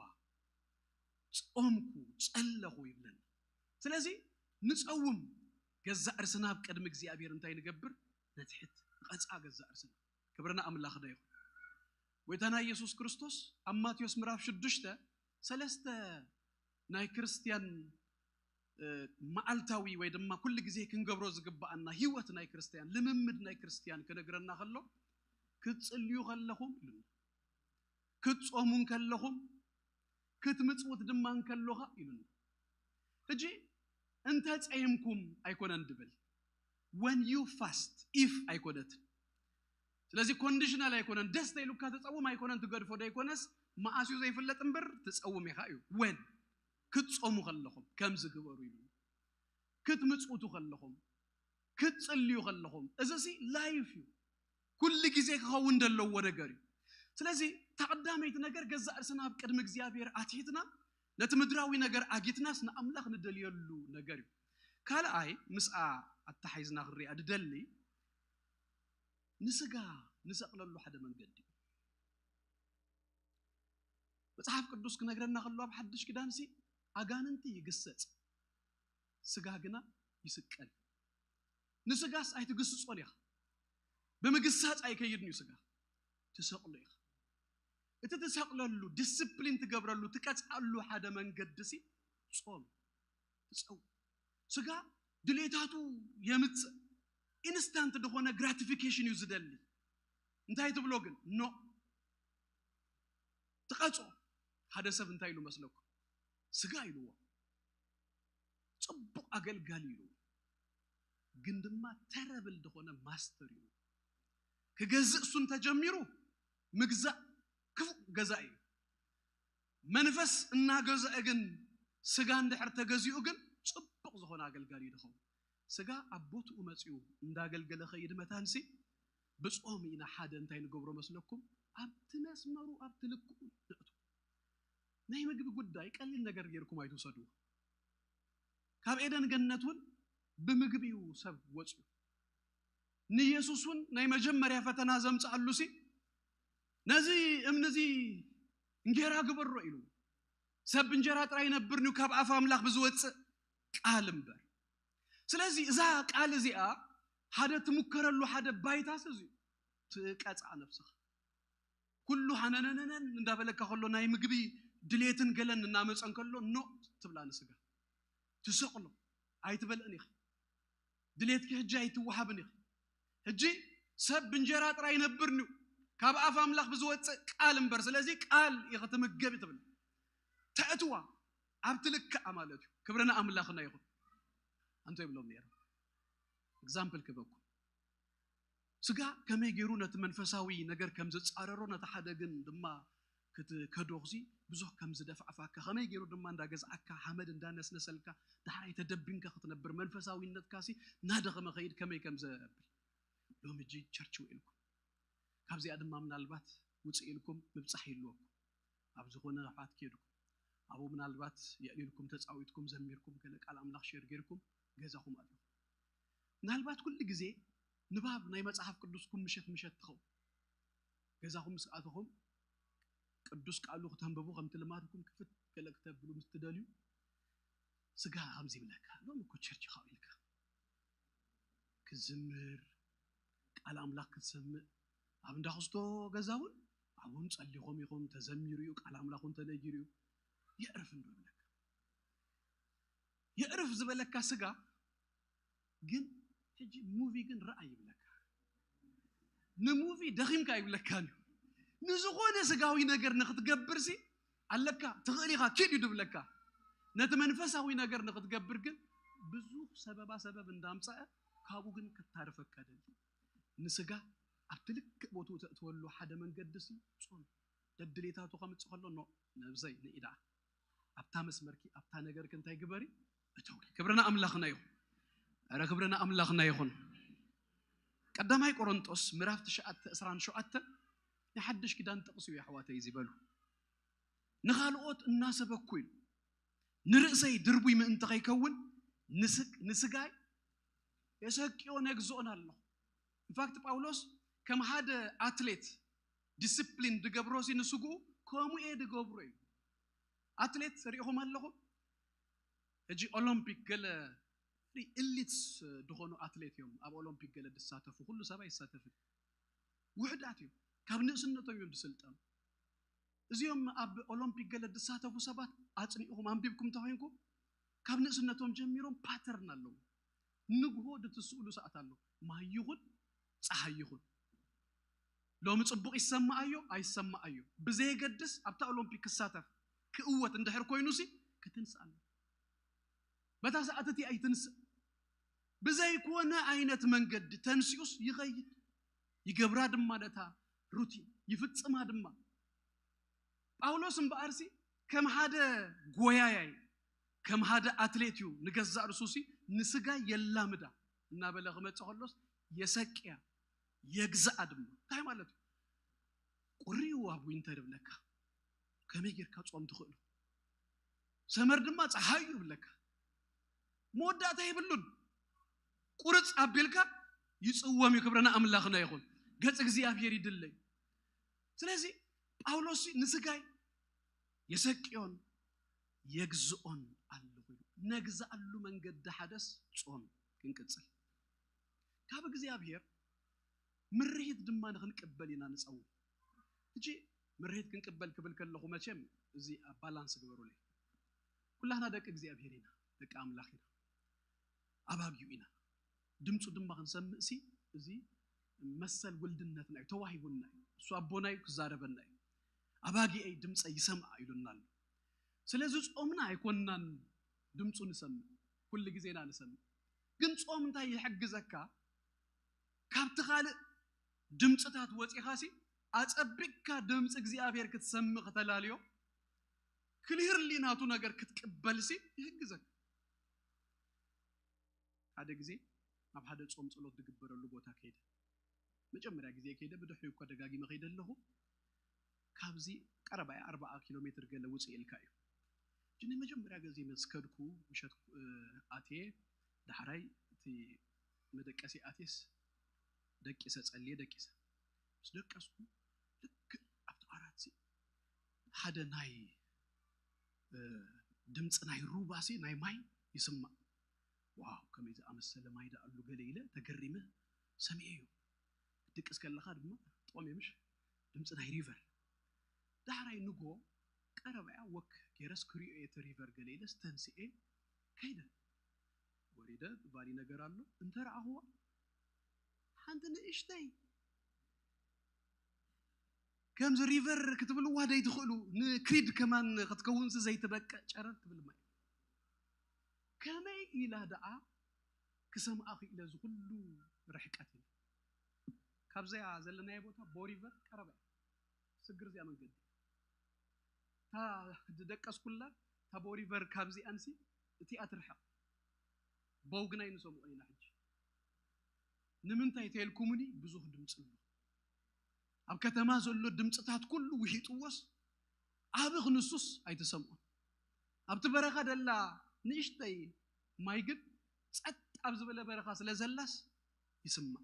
ጾምኩ ጸለኹ ይብለና ስለዚ ንጸውም ገዛእ ርስና ኣብ ቅድሚ እግዚኣብሔር እንታይ ንገብር ነትሕት ንቐጻ ገዛእ ርስና ክብርና ኣምላኽና ይኹን ጎይታና ኢየሱስ ክርስቶስ ኣብ ማቴዎስ ምዕራፍ ሽዱሽተ ሰለስተ ናይ ክርስትያን መዓልታዊ ወይ ድማ ኩሉ ግዜ ክንገብሮ ዝግባኣና ህይወት ናይ ክርስትያን ልምምድ ናይ ክርስትያን ክነግረና ከሎ ክትጽልዩ ከለኹም ኢሉና ክትጾሙ ከለኹም ክትምጽውት ድማ ከሎኻ ኢሉና ሕጂ እንተ ጸይምኩም ኣይኮነን ድብል when you fast if ኣይኮነትን ስለዚ ኮንዲሽናል ኣይኮነን ደስ ተይሉካ ትጸውም ኣይኮነን ትገድፎ ዶ ኣይኮነስ መኣስዩ ዘይፍለጥ እምበር ትጸውም ኢኻ እዩ when ክትጾሙ ከለኹም ከምዚ ግበሩ ኢሉ ክትምጽውቱ ከለኹም ክትጽልዩ ከለኹም እዚ ሲ ላይፍ እዩ ኩሉ ግዜ ክኸውን ዘለዎ ነገር እዩ ስለዚ ተቐዳመይቲ ነገር ገዛእ ርስና ኣብ ቅድሚ እግዚኣብሔር ኣትሒትና ነቲ ምድራዊ ነገር ኣጊትናስ ንኣምላኽ ንደልየሉ ነገር እዩ። ካልኣይ ምስኣ ኣተሓይዝና ክንሪኣ ድደሊ ንስጋ ንሰቕለሉ ሓደ መንገዲ እዩ። መጽሓፍ ቅዱስ ክነግረና ከሎ ኣብ ሓድሽ ኪዳንሲ ኣጋንንቲ ይግሰጽ፣ ስጋ ግና ይስቀል። ንስጋስ ኣይትግስጾን ኢኻ። ብምግሳጽ ኣይከይድን እዩ ስጋ። ትሰቕሎ ኢኻ። እቲ ትሰቕለሉ፣ ዲስፕሊን ትገብረሉ፣ ትቀጽዓሉ ሓደ መንገዲ ሲ ጾም ትጸው። ስጋ ድሌታቱ የምጽእ። ኢንስታንት ዝኾነ ግራቲፊኬሽን እዩ ዝደሊ። እንታይ ትብሎ ግን? ኖ። ትቐጾ። ሓደ ሰብ እንታይ ኢሉ መስለኩም? ስጋ ኢልዎ። ጽቡቕ ኣገልጋሊ ኢሉ። ግን ድማ ተረብል ዝኾነ ማስተር እዩ። ክገዝእ እሱ እንተጀሚሩ ምግዛእ ክፉእ ገዛእ እዩ። መንፈስ እናገዝአ ግን ስጋ እንድሕር ተገዚኡ ግን ጽቡቕ ዝኾነ ኣገልጋሊ እዩ ዝኸውን። ስጋ ኣብ ቦትኡ መጺኡ እንዳገልገለ ኸይድ መታንሲ ብጾም ኢና ሓደ እንታይ ንገብሮ መስለኩም? ኣብቲ መስመሩ ኣብቲ ልክኡ ነእቱ። ናይ ምግቢ ጉዳይ ቀሊል ነገር ጌርኩም ኣይትውሰድዎ። ካብ ኤደን ገነት እውን ብምግቢ እዩ ሰብ ወፅዩ። ንኢየሱስ እውን ናይ መጀመርያ ፈተና ዘምፅኣሉ ሲ ነዚ እምኒ እዚ እንጌራ ግበሮ ኢሉ። ሰብ እንጀራ ጥራይ ይነብርን እዩ ካብ ኣፍ ኣምላኽ ብዝወፅእ ቃል እምበር። ስለዚ እዛ ቃል እዚኣ ሓደ ትምከረሉ ሓደ ባይታስ እዚ ትቀፅዓ ነብስኻ ኩሉ ሃነነነነን እንዳበለካ ከሎ ናይ ምግቢ ድሌትን ገለን እናመፀን ከሎ ኖ ትብላ ንስጋ ትሰቕሎ ኣይትበልዕን ኢኻ። ድሌትኪ ሕጂ ኣይትወሃብን ኢኻ። ሕጂ ሰብ ብእንጀራ ጥራይ ይነብርን እዩ ካብ ኣፍ ኣምላኽ ብዝወፅእ ቃል እምበር። ስለዚ ቃል ኢኺ ትምገቢ ትብል ተእትዋ ኣብቲ ልክዓ ማለት እዩ። ክብሪ ንኣምላኽና ይኹን። ኣንቶ ይብሎም ነይሮም። ኤግዛምፕል ክበኩም ስጋ ከመይ ገይሩ ነቲ መንፈሳዊ ነገር ከም ዝጻረሮ ነቲ ሓደ ግን ድማ ክትከዶኽሲ ብዙሕ ከም ዝደፋዕፋካ ከመይ ገይሩ ድማ እንዳገዝኣካ ሓመድ እንዳነስነሰልካ ዳሕራይ ተደቢንካ ክትነብር መንፈሳዊነትካሲ እናደኸመ ኸይድ ከመይ ከም ዘብል ሎሚ እጂ ቸርች ውዒልኩም ካብዚኣ ድማ ምናልባት ውፅእ ኢልኩም ምብፃሕ ይህልወኩም ኣብ ዝኾነ ኣሕዋት ከይድኩም ኣብኡ ምናልባት የዕሊልኩም ተፃዊትኩም ዘሚርኩም ገለ ቃል ኣምላኽ ሸር ገይርኩም ገዛኹም ኣለኹም ምናልባት ኩሉ ግዜ ንባብ ናይ መጽሓፍ ቅዱስኩም ምሸት ምሸት ትኸውን ገዛኹም ምስ ኣተኹም ቅዱስ ቃሉ ክተንብቡ ከምቲ ልማድኩም ክፍት ገለ ክተብሉ ምስ ትደልዩ ስጋ ከምዚ ይብለካ ሎም እኮ ቸርች ካብ ኢልካ ክዝምር ቃል ኣምላኽ ክትሰምዕ ኣብ እንዳ ክስቶ ገዛ እውን ኣብኡን ጸሊኾም ኢኹም ተዘሚሩ እዩ ቃል ኣምላኽ እውን ተነጊሩ እዩ የዕርፍ እንዶ ይብለካ የዕርፍ ዝበለካ ስጋ ግን ሕጂ ሙቪ ግን ረኣይ ይብለካ ንሙቪ ደኺምካ ይብለካን እዩ ንዝኾነ ስጋዊ ነገር ንክትገብር ሲ ኣለካ ትኽእል ኢኻ ኪድ እዩ ድብለካ ነቲ መንፈሳዊ ነገር ንክትገብር ግን ብዙሕ ሰበባ ሰበብ እንዳምፀአ ካብኡ ግን ክታርፈካ ደሊ ንስጋ ኣብቲ ልክእ ቦትኡ ተእትወሉ ሓደ መንገዲ ሲ ጾም ደድሌታቱ ከምፅእ ከሎ ኖ ነብሰይ ንኢዳ ኣብታ መስመርኪ ኣብታ ነገርኪ እንታይ ግበሪ እተዊ ክብርና ኣምላኽና ይኹን ረ ክብርና ኣምላኽና ይኹን ቀዳማይ ቆሮንጦስ ምዕራፍ ትሽዓተ ዕስራን ሸውዓተን ናይ ሓድሽ ኪዳን ጥቕሲ እዩ ኣሕዋተይ ዝበሉ ንኻልኦት እናሰበኩ ኢሉ ንርእሰይ ድርቡይ ምእንቲ ከይከውን ንስጋይ የሰቅዮ ነግዝኦን ኣለኹ ኢንፋክት ጳውሎስ ከም ሓደ ኣትሌት ዲስፕሊን ድገብሮ ሲ ንስግኡ ከምኡ እየ ድገብሮ እዩ ኣትሌት ርኢኹም ኣለኹም ሕጂ ኦሎምፒክ ገለ ኢሊትስ ዝኾኑ ኣትሌት እዮም ኣብ ኦሎምፒክ ገለ ድሳተፉ ኩሉ ሰብ ኣይሳተፍን ውሕዳት እዮም ካብ ንእስነቶም እዮም ዝስልጠኑ እዚኦም ኣብ ኦሎምፒክ ገለ ዝሳተፉ ሰባት ኣፅኒእኹም ኣንቢብኩም እንተኮይንኩም ካብ ንእስነቶም ጀሚሮም ፓተርን ኣለዉ ንግሆ ድትስእሉ ሰዓት ኣሎ ማይ ይኹን ፀሓይ ይኹን ሎሚ ፅቡቅ ይሰማኣዮ ኣይሰማኣዮ ብዘየገድስ ኣብታ ኦሎምፒክ ክሳተፍ ክእወት እንድሕር ኮይኑ ሲ ክትንስእ ኣሎ በታ ሰዓት እቲ ኣይትንስእ ብዘይኮነ ዓይነት መንገዲ ተንሲኡስ ይኸይድ ይገብራ ድማ ነታ ሩቲን ይፍጽማ ድማ ጳውሎስ እምበኣርሲ ከም ሓደ ጎያያይ ከም ሓደ ኣትሌት እዩ ንገዛእ ርሱሲ ንስጋ የላምዳ እናበለ ክመፅእ ከሎስ የሰቅያ የግዛኣ ድማ እንታይ ማለት እዩ ቁሪኡ ኣብ ዊንተር ይብለካ ከመይ ጌርካ ጾም ትኽእሉ ሰመር ድማ ፀሓይ እዩ ይብለካ። መወዳእታ የብሉን። ቁርፅ ኣቢልካ ይፅወም እዩ። ክብርና ኣምላኽና ይኹን። ገፅ እግዚኣብሔር ይድለይ። ስለዚ ጳውሎስ ንስጋይ የሰቅዮን የግዝኦን ኣለኹ ኢሉ። ነግዝኣሉ መንገዲ ሓደስ ጾም ክንቅጽል፣ ካብ እግዚኣብሔር ምርሂት ድማ ንክንቅበል ኢና ንጸውም። ሕጂ ምርሂት ክንቅበል ክብል ከለኹ መቸም እዚ ኣብ ባላንስ ግበሩለይ። ኩላህና ደቂ እግዚኣብሔር ኢና፣ ደቂ ኣምላኽ ኢና፣ ኣባጊኡ ኢና። ድምፁ ድማ ክንሰምዕ ሲ እዚ መሰል ውልድነትና እዩ፣ ተዋሂቡና እዩ። እሱ ኣቦና እዩ፣ ክዛረበና እዩ። ኣባጊኤይ ድምፀይ ይሰምዓ ኢሉና ኣሎ። ስለዚ ጾምና ኣይኮንናን ድምፁ ንሰምዕ፣ ኩሉ ግዜና ንሰምዕ። ግን ጾም እንታይ ይሕግዘካ? ካብቲ ካልእ ድምፅታት ወፂኻ ሲ ኣፀቢቅካ ድምፂ እግዚኣብሔር ክትሰምዕ ከተላልዮ፣ ክሊርሊ ናቱ ነገር ክትቅበል ሲ ይሕግዘካ። ሓደ ግዜ ኣብ ሓደ ጾም ጸሎት ዝግበረሉ ቦታ ከይደ። መጀመርያ ግዜ ከይደ፣ ብድሕሪኡ እኳ ደጋጊመ ከይደ ኣለኹ። ካብዚ ቀረባ እዩ፣ ኣርባዓ ኪሎ ሜትር ገለ ውፅእ ኢልካ እዩ። ግን መጀመርያ ግዜ ምስ ከድኩ፣ ምሸት፣ እ፣ ኣትየ፣ ዳሕራይ እቲ መደቀሲ ኣትየስ ደቂሰ፣ ጸልየ ደቂሰ። ምስ ደቀስኩ፣ ልክዕ ኣብቲ ዓራት ሲ ሓደ ናይ፣ እ፣ ድምፂ ናይ ሩባ ሲ ናይ ማይ ይስማዕ። ዋው፣ ከመይ ዝኣመሰለ ማይ ደኣ ኣሉ ገለ ኢለ ተገሪመ ሰሚዐዮ። ክትድቅስ ከለኻ ድማ ጥቕሚ ምሽ ድምፂ ናይ ሪቨር። ዳሕራይ ንጎ ቀረባ እያ፣ ወክ ገይረስ ክሪኦ እየ እቲ ሪቨር ገለ ኢለስ ተንስኤ ከይደ። ወሪደ ባሊ ነገር ኣሎ እንተ ረኣኽዋ ሓንቲ ንእሽተይ ከምዚ ሪቨር ክትብልዋ ደይትኽእሉ፣ ንክሪድ ከማን ክትከውንሲ ዘይትበቅዕ ጨረር ትብል ማይ። ከመይ ኢላ ደኣ ክሰምዓ ክኢለ እዚ ኩሉ ርሕቀት ኢለ? ካብዚኣ ዘለናዮ ቦታ ቦ ሪቨር ቀረባ እያ። ስግር እዚኣ መንገዲ። እታ ዝደቀስኩላ፣ እታ ቦ ሪቨር ካብዚኣንሲ እቲኣ ትርሕቕ። ቦው ግናይ ንሰምዖ ኢና ሕጂ። ንምንታይ ተልኩምኒ? ብዙኽ ድምፂ ኣሎ። ኣብ ከተማ ዘሎ ድምፅታት ኩሉ ውሒጥዎስ፣ ዓቢ ክንሱስ ኣይትሰምዖን። ኣብቲ በረኻ ደላ ንእሽተይ ማይ ግን ጸጥ ኣብ ዝበለ በረኻ ስለ ዘላስ ይስማዕ።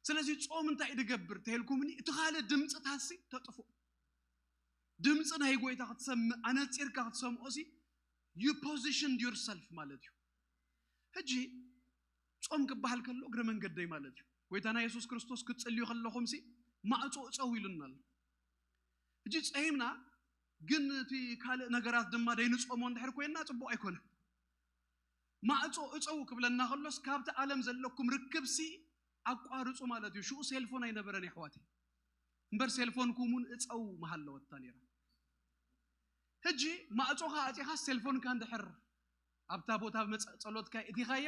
ስለዚ ጾም እንታይ እዩ ዝገብር ተልኩምኒ? እቲ ካልእ ድምፅታትሲ ተጥፍኦ። ድምፂ ናይ ጎይታ ክትሰምዕ፣ ኣነጺርካ ክትሰምዖ ሲ you positioned yourself ማለት እዩ። ሕጂ ጾም ክበሃል ከሎ እግረ መንገደይ ማለት እዩ። ጎይታና የሱስ ክርስቶስ ክትጽልዩ ከለኹም ሲ ማዕጾ እጸው ኢሉና ኣሎ። ሕጂ ጸይምና ግን እቲ ካልእ ነገራት ድማ ደይንጾሞ እንድሕር ኮይንና ጽቡቕ ኣይኮነን። ማዕጾ እጸው ክብለና ከሎስ ካብቲ ዓለም ዘለኩም ርክብሲ ኣቋርጹ ማለት እዩ። ሽኡ ሴልፎን ኣይነበረን የሕዋተይ። እምበር ሴልፎንኩም እውን እጸው ምሃለወታ ነይራ። ሕጂ ማዕጾኻ ኣጺኻ ሴልፎንካ እንድሕር ኣብታ ቦታ መጸ-፣ ጸሎትካ እቲኻያ፣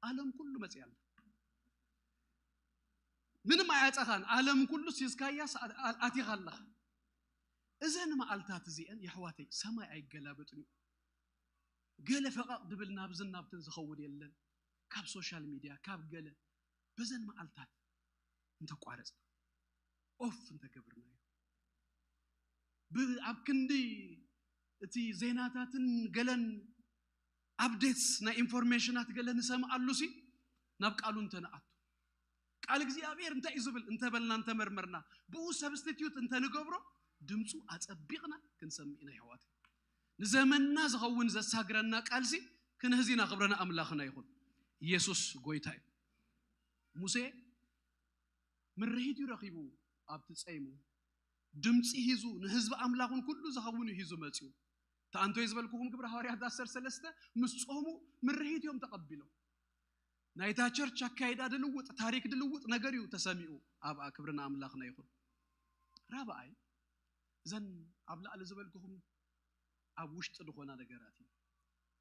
ዓለም ኩሉ መጽያ ኣላ። ምንም ኣያጸኻን፣ ዓለም ኩሉ ሲዝካያ ስ-፣ ኣ-፣ ኣቲኻ ኣለኻ። እዘን መዓልታት እዚአን የሕዋተይ ሰማይ ኣይገላበጥን እዩ። ገለ ፈቐቕ ድብል ናብዝን ናብትን ዝኸውን የለን። ካብ ሶሻል ሚድያ፣ ካብ ገለ በዘን መዓልታት እንተቋረጽና፣ ኦፍ እንተገብርናዮ፣ ብ-፣ ኣብ ክንዲ እቲ ዜናታትን ገለን ኣፕዴትስ ናይ ኢንፎርሜሽናት ገለ ንሰምዓሉ ሲ ናብ ቃሉ እንተንኣቱ፣ ቃል እግዚኣብሔር እንታይ እዩ ዝብል እንተበልና እንተመርመርና፣ ብኡ ሰብስቲትዩት እንተንገብሮ ድምፁ ኣጸቢቕና ክንሰምዕ ኢና። ይሕዋት ንዘመንና ዝኸውን ዘሳግረና ቃልሲ ክንህዚና ክብረና ኣምላኽና ይኹን። ኢየሱስ ጎይታ እዩ። ሙሴ ምርሂት እዩ ረኺቡ ኣብቲ ጸይሙ። ድምፂ ሂዙ ንህዝቢ ኣምላኹን ኩሉ ዝኸውን እዩ ሂዙ መፂኡ። ተኣንቶይ ዝበልኩኹም ግብረ ሃዋርያት ዓሰርተ ሰለስተ ምስ ጾሙ ምርሂት እዮም ተቐቢሎም። ናይታ ቸርች ኣካይዳ ድልውጥ፣ ታሪክ ድልውጥ ነገር እዩ ተሰሚኡ ኣብኣ። ክብሪ ንኣምላኽና ይኹን። ራብኣይ፣ እዘን ኣብ ላዕሊ ዝበልኩኹም ኣብ ውሽጢ ዝኾና ነገራት እዩ።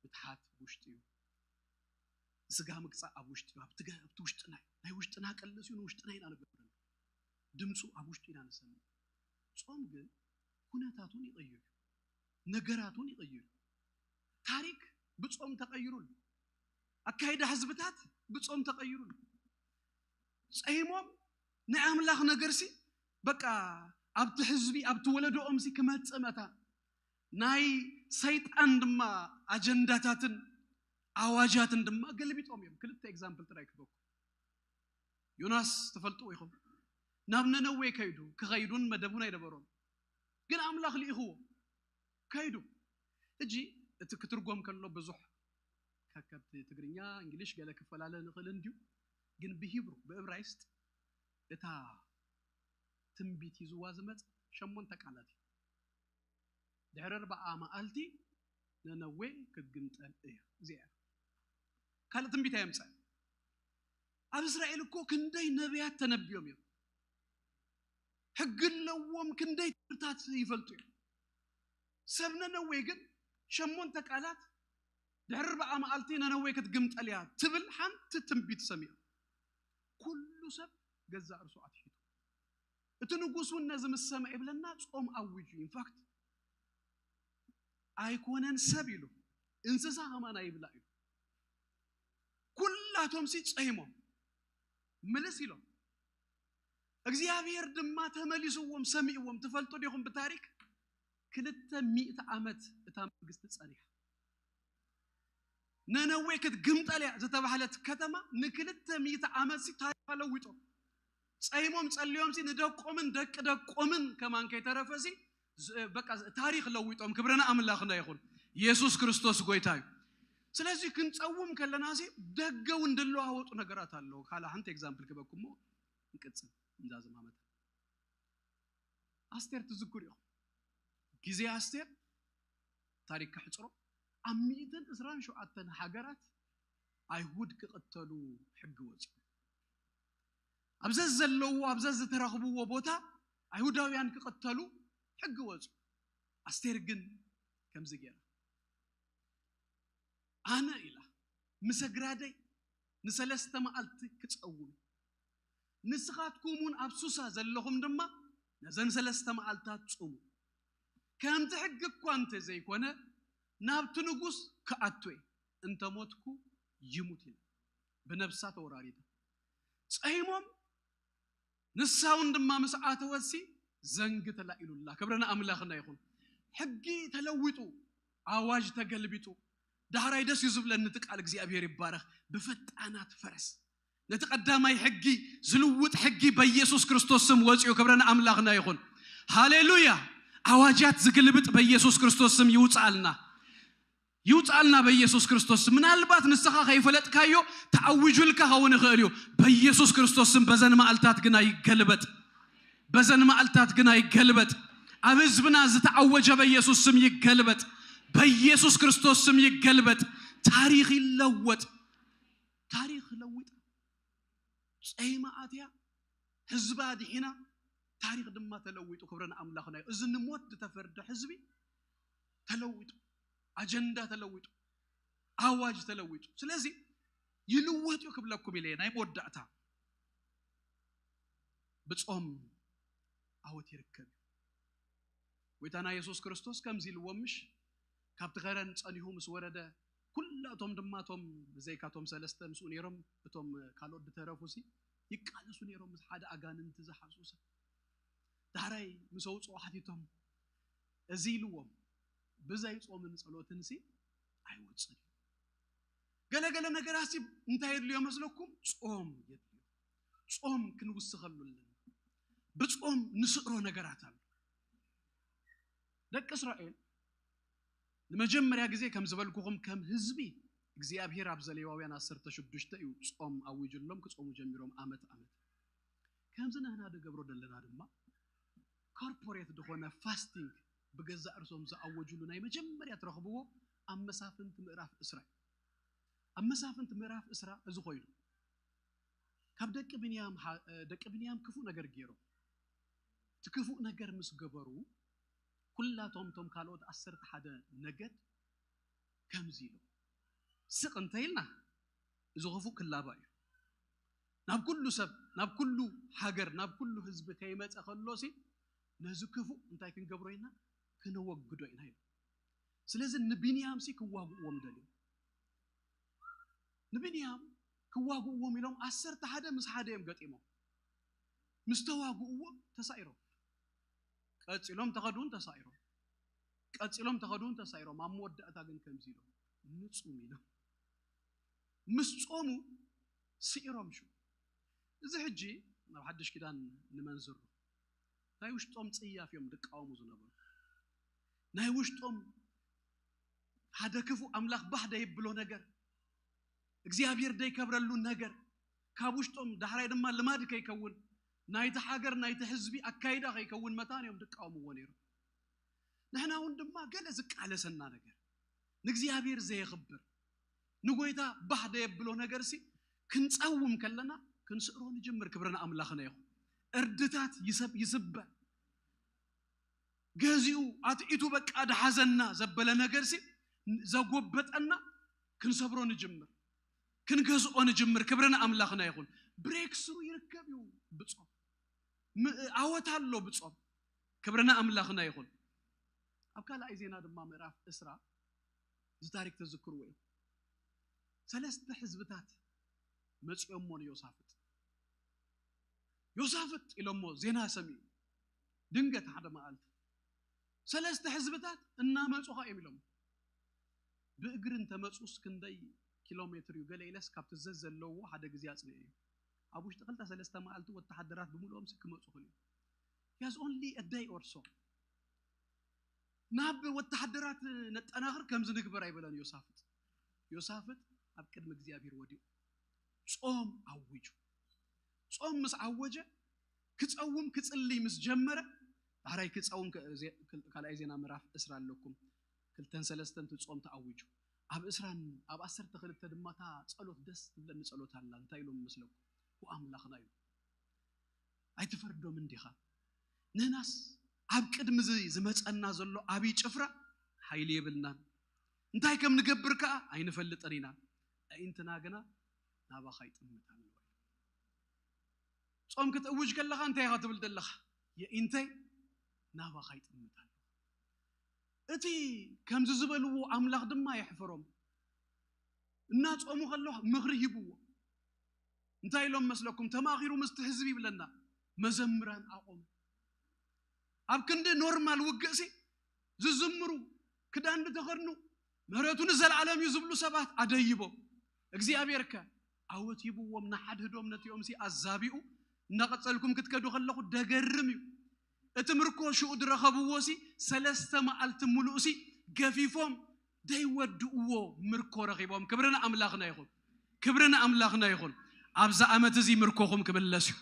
ምትሓት ውሽጢ እዩ። ስጋ ምግጻእ ኣብ ውሽጢ እዩ። ኣብቲ ገ-፣ ኣብቲ ውሽጥና እዩ። ናይ ውሽጥና ቀልስ እዩ፣ ንውሽጥና ኢና ንገብረሉ። ድምፁ ኣብ ውሽጡ ኢና ንሰምዕ። ጾም ግን ኩነታቱን ይቕይር እዩ። ነገራቱን ይቕይር እዩ። ታሪክ ብጾም ተቐይሩ ኣሎ። ኣካይዳ ህዝብታት ብጾም ተቐይሩ ኣሎ። ጸይሞም ናይ ኣምላኽ ነገርሲ በቃ ኣብቲ ህዝቢ፣ ኣብቲ ወለዶኦምሲ ክመጽእ መታን ናይ ሰይጣን ድማ ኣጀንዳታትን ኣዋጃትን ድማ ገልቢጦም እዮም። ክልተ ኤግዛምፕል ጥራይ ክበኩ። ዮናስ ትፈልጥዎ ኢኹም። ናብ ነነዌ ከይዱ፣ ክኸይዱን መደቡን ኣይነበሮም። ግን ኣምላኽ ልኢኽዎ። ከይዱ። ሕጂ እቲ ክትርጎም ከሎ ብዙሕ ከከብቲ ትግርኛ፣ እንግሊሽ ገለ ክፈላለ ንኽእል እንድዩ። ግን ብሂብሩ፣ ብእብራይስጥ እታ ትንቢት ሒዝዋ ዝመጽ ሸሞንተ ቃላት እዩ። ድሕሪ ኣርባዓ መዓልቲ ነነዌ ክትግምጠል እያ። እዚኣ እያ። ካልእ ትንቢት ኣየምጸን። ኣብ እስራኤል እኮ ክንደይ ነቢያት ተነቢዮም እዮም። ሕጊ ኣለዎም፣ ክንደይ ትምህርታት ይፈልጡ እዮም። ሰብ ነነዌ ግን ሸሞንተ ቃላት ድሕሪ ኣርባዓ መዓልቲ ነነዌ ክትግምጠል እያ ትብል ሓንቲ ትንቢት ሰሚዑ። ኩሉ ሰብ ገዛእ ርእሱ ኣትሒቱ። እቲ ንጉስ እውን ነዚ ምስ ሰምዐ ይብለና ጾም ኣዊጁ። ኢንፋክት ኣይኮነን ሰብ ኢሉ፣ እንስሳ ከማን ኣይብላዕ ኢሉ። ኩላቶም ሲ ጸይሞም ምልስ ኢሎም። እግዚኣብሔር ድማ ተመሊስዎም፣ ሰሚዕዎም። ትፈልጡ ዲኹም ብታሪክ ክልተ ሚእቲ ዓመት እታ መንግስቲ ጸኒሓ። ነነዌ ክትግምጠል እያ ዝተባህለት ከተማ ንክልተ ሚእቲ ዓመት ሲ ታሪኻ ለዊጦም። ጸይሞም ጸልዮም ሲ ንደቆምን ደቂ ደቆምን ከማን ከይተረፈ ሲ ዝ-፣ በቃ ታሪኽ ለዊጦም። ክብሪ ንኣምላኽና ይኹን። ኢየሱስ ክርስቶስ ጎይታ እዩ። ስለዚ ክንጸውም ከለና ሲ ደገ እውን ድለዋወጡ ነገራት ኣለዉ። ካልእ ሓንቲ ኤግዛምፕል ክበኩሞ ንቅጽል። እንዛ ዝማመት ኣስቴር ትዝክሩ ኢኹም። ግዜ ኣስቴር ታሪክ ከሕጽሮ ኣብ ሚእትን ዕስራን ሸውዓተን ሃገራት ኣይሁድ ክቕተሉ ሕጊ ወጽዩ። ኣብ ዘዘለዎ፣ ኣብ ዘዝተረኽብዎ ቦታ ኣይሁዳውያን ክቕተሉ ሕጊ ወጽዩ። ኣስቴር ግን ከምዚ ገይራ፣ ኣነ ኢላ፣ ምሰግራደይ ንሰለስተ መዓልቲ ክጸውም፣ ንስኻትኩም እውን ኣብ ሱሳ ዘለኹም ድማ ነዘን ሰለስተ መዓልታት ጽሙ። ከምቲ ሕጊ እኳ እንተ ዘይኮነ፣ ናብቲ ንጉስ ክኣቱ እየ፣ እንተ ሞትኩ ይሙት ኢላ፣ ብነብሳ ተወራሪዳ። ጸይሞም ንሳ እውን ድማ ምስ ኣተወትሲ ዘንጊ ተላኢሉላ። ክብሪ ንኣምላኽና ይኹን። ሕጊ ተለዊጡ፣ ኣዋጅ ተገልቢጡ። ዳሕራይ ደስ እዩ ዝብለኒ እቲ ቃል፣ እግዚኣብሔር ይባረኽ። ብፈጣናት ፈረስ ነቲ ቀዳማይ ሕጊ ዝልውጥ ሕጊ በኢየሱስ ክርስቶስ ስም ወፂኡ። ክብሪ ንኣምላኽና ይኹን። ሃሌሉያ። ኣዋጃት ዝግልብጥ በኢየሱስ ክርስቶስ ስም ይውፅኣልና። ይውፅኣልና በኢየሱስ ክርስቶስ። ምናልባት ንስኻ ከይፈለጥካዮ ተኣዊጁልካ ኸውን ይኽእል እዩ። በኢየሱስ ክርስቶስ ስም በዘን መዓልታት ግና ይገልበጥ። በዘን መዓልታት ግና ይገልበጥ። ኣብ ህዝብና ዝተኣወጀ በኢየሱስ ስም ይገልበጥ። በኢየሱስ ክርስቶስ ስም ይገልበጥ። ታሪኽ ይለወጥ። ታሪኽ ለዊጣ ጸይማ ኣትያ ህዝባ ድሒና፣ ታሪኽ ድማ ተለዊጡ። ክብሪ ንኣምላኽና እዩ። እዚ ንሞት ዝተፈርደ ህዝቢ ተለዊጡ፣ ኣጀንዳ ተለዊጡ፣ ኣዋጅ ተለዊጡ። ስለዚ ይልወጥ እዩ ክብለኩም ኢለ ናይ መወዳእታ። ብጾም ዓወት ይርከብ እዩ። ጎይታና የሱስ ክርስቶስ ከምዚ ኢልዎም ምሽ፣ ካብቲ ኸረን ጸኒሑ ምስ ወረደ፣ ኩላቶም ድማ እቶም ብዘይካቶም ሰለስተ ምስኡ ነይሮም፣ እቶም ካልኦት ዝተረፉሲ ይቃለሱ ነይሮም ምስ ሓደ ኣጋንንቲ ዝሓዙ ሰብ። ዳሕራይ ምስ ኣውጽኦ ሓቲቶም፣ እዚ ኢልዎም፣ ብዘይ ጾምን ጸሎትንሲ ኣይወጽን እዩ። ገለገለ ነገራሲ እንታይ የድልዮ መስለኩም? ጾም የድልዮ። ጾም ክንውስኸሉ ኣለና። ብጾም ንስዕሮ ነገራት ኣሎ። ደቂ እስራኤል ንመጀመርያ ግዜ ከም ዝበልኩኹም ከም ህዝቢ እግዚኣብሔር ኣብ ዘሌዋውያን ዓሰርተ ሽዱሽተ እዩ ጾም ኣዊጅሎም፣ ክጾሙ ጀሚሮም ዓመት ዓመት። ከምዚ ንሕና ንገብሮ ዘለና ድማ ኮርፖሬት ዝኾነ ፋስቲንግ ብገዛእ ርእሶም ዝኣወጅሉ ናይ መጀመርያ ትረኽብዎ ኣብ መሳፍንቲ ምዕራፍ ዕስራ እዩ። ኣብ መሳፍንቲ ምዕራፍ ዕስራ እዚ ኮይኑ፣ ካብ ደቂ ብንያም ሓ-፣ እ፣ ደቂ ብንያም ክፉእ ነገር ገይሮም። እቲ ክፉእ ነገር ምስ ገበሩ፣ ኩላቶም እቶም ካልኦት ዓሰርተ ሓደ ነገድ ከምዚ ኢሎም፣ ስቕ እንተ ኢልና፣ እዚ ክፉእ ክላባእ እዩ። ናብ ኩሉ ሰብ፣ ናብ ኩሉ ሃገር፣ ናብ ኩሉ ህዝቢ ከይመጸ ከሎሲ፣ ነዚ ክፉእ እንታይ ክንገብሮ ኢና? ክነወግዶ ኢና ኢሎም። ስለዚ ንብንያምሲ ክዋግእዎም ደልዮም። ንብንያም ክዋግእዎም ኢሎም ዓሰርተ ሓደ ምስ ሓደ እዮም ገጢሞም። ምስ ተዋግእዎም ተሳኢሮም። ቀጺሎም ተኸዱን ተሳኢሮም። ቀጺሎም ተኸዱ ተሳኢሮም፣ ኣብ መወዳእታ ግን ከምዚ ኢሎም፣ "ንጹም" ኢሎም። ምስ ጾሙ ስኢሮም። ሽው እዚ ሕጂ ናብ ሓድሽ ኪዳን ንመንዝሮ፣ ናይ ውሽጦም ጽያፍ እዮም ድቃወሙ ዝነበሩ። ናይ ውሽጦም ሓደ ክፉእ ኣምላኽ ባህ ደይብሎ ነገር፣ እግዚኣብሔር ደይከብረሉ ነገር፣ ካብ ውሽጦም ዳሕራይ ድማ ልማድ ከይከውን፣ ናይቲ ሃገር ናይቲ ህዝቢ ኣካይዳ ከይከውን መታን እዮም ድቃወምዎ ነይሮም። ንሕና እውን ድማ ገለ ዝቃለሰና ነገር፣ ንእግዚኣብሔር ዘየኽብር፣ ንጎይታ ባህ ደየብሎ ነገርሲ ክንጸውም ከለና ክንስእሮ ንጅምር። ክብሪ ንኣምላኽና ይኹን። እርድታት ይሰብ ይስበር፣ ገዚኡ ኣትዒቱ በቃ ደሓዘና ዘበለ ነገርሲ ዘጎበጠና ክንሰብሮ ንጅምር፣ ክንገዝኦ ንጅምር። ክብሪ ንኣምላኽና ይኹን። ብሬክ ስሩ ይርከብ እዩ ብጾም። ም- ዓወት ኣሎ ብጾም። ክብሪ ንኣምላኽና ይኹን። ኣብ ካልኣይ ዜና ድማ ምዕራፍ ዕስራ እዚ ታሪክ ተዝክርዎ እዩ። ሰለስተ ህዝብታት መጺኦሞ ንዮሳፍጥ። "ዮሳፍጥ" ኢሎሞ ዜና ሰሚዑ። ድንገት ሓደ መዓልቲ ሰለስተ ህዝብታት እናመጹኻ እዮም ኢሎም። ብእግሪ እንተመጹስ ክንደይ ኪሎ ሜትር እዩ ገለ ኢለስ ካብቲ ዘዝ ዘለዎ ሓደ ግዜ ኣጽንዑ እዩ። ኣብ ውሽጢ ክልተ ሰለስተ መዓልቲ ወተሃደራት ብምልኦም ሲ ክመጹ ክልዩ። He has only a day or so። ናብ ወተሃደራት ነጠናኽር ከምዚ ንግበር ኣይበለን ዮሳፍጥ። ዮሳፍጥ ኣብ ቅድሚ እግዚኣብሔር ወዲቑ ጾም ኣዊጁ። ጾም ምስ ዓወጀ ክጸውም ክጽልይ ምስ ጀመረ፣ ዳሕራይ ክጸውም ከ- ዜ- ክል- ካልኣይ ዜና ምዕራፍ ዕስራ ኣለኩም። ክልተን ሰለስተን እቲ ጾም ተኣዊጁ። ኣብ ዕስራን ኣብ ዓሰርተ ክልተ ድማ እታ ጸሎት ደስ ትብለኒ ጸሎት ኣላ። እንታይ ኢሎም ይመስለኩም? "ው ኣምላኽና" እዩ። "ኣይትፈርዶምን ዲኻ? ንሕናስ ኣብ ቅድሚ እዚ ዝመጸና ዘሎ ዓብዪ ጭፍራ ሓይሊ የብልናን። እንታይ ከም ንገብር ከኣ ኣይንፈልጥን ኢና። ኣዒንትና ግና ናባኻ ይጥምት ኣለዋ" ኢሎም። ጾም ክትእውጅ ከለኻ እንታይ ኢኻ ትብል ዘለኻ? "የኢንተይ ናባኻ ይጥምት ኣለኹ።" እቲ ከምዚ ዝበልዎ ኣምላኽ ድማ የሕፍሮም። እናጾሙ ከለዉ ምኽሪ ሂብዎ። እንታይ ኢሎም መስለኩም? ተማኺሩ ምስቲ ህዝቢ ይብለና፣ መዘምራን ኣቖመ። ኣብ ክንዲ ኖርማል ውግእሲ ዝዝምሩ፣ ክዳን ዝተኸድኑ፣ "ምሕረቱ ንዘለዓለም እዩ" ዝብሉ ሰባት ኣደይቦም። እግዚኣብሔር ከ ዓወት ሂብዎም፣ ንሓድህዶም ነቲኦምሲ ኣዛቢኡ። እናቐጸልኩም ክትከዱ ከለኹ ደገርም እዩ። እቲ ምርኮ ሽኡ ዝረኸብዎሲ ሰለስተ መዓልቲ ምሉእሲ ገፊፎም ደይወድእዎ ምርኮ ረኺቦም። ክብሪ ንኣምላኽና ይኹን። ክብሪ ንኣምላኽና ይኹን። ኣብዚ ዓመት እዚ ምርኮኹም ክምለስ እዩ።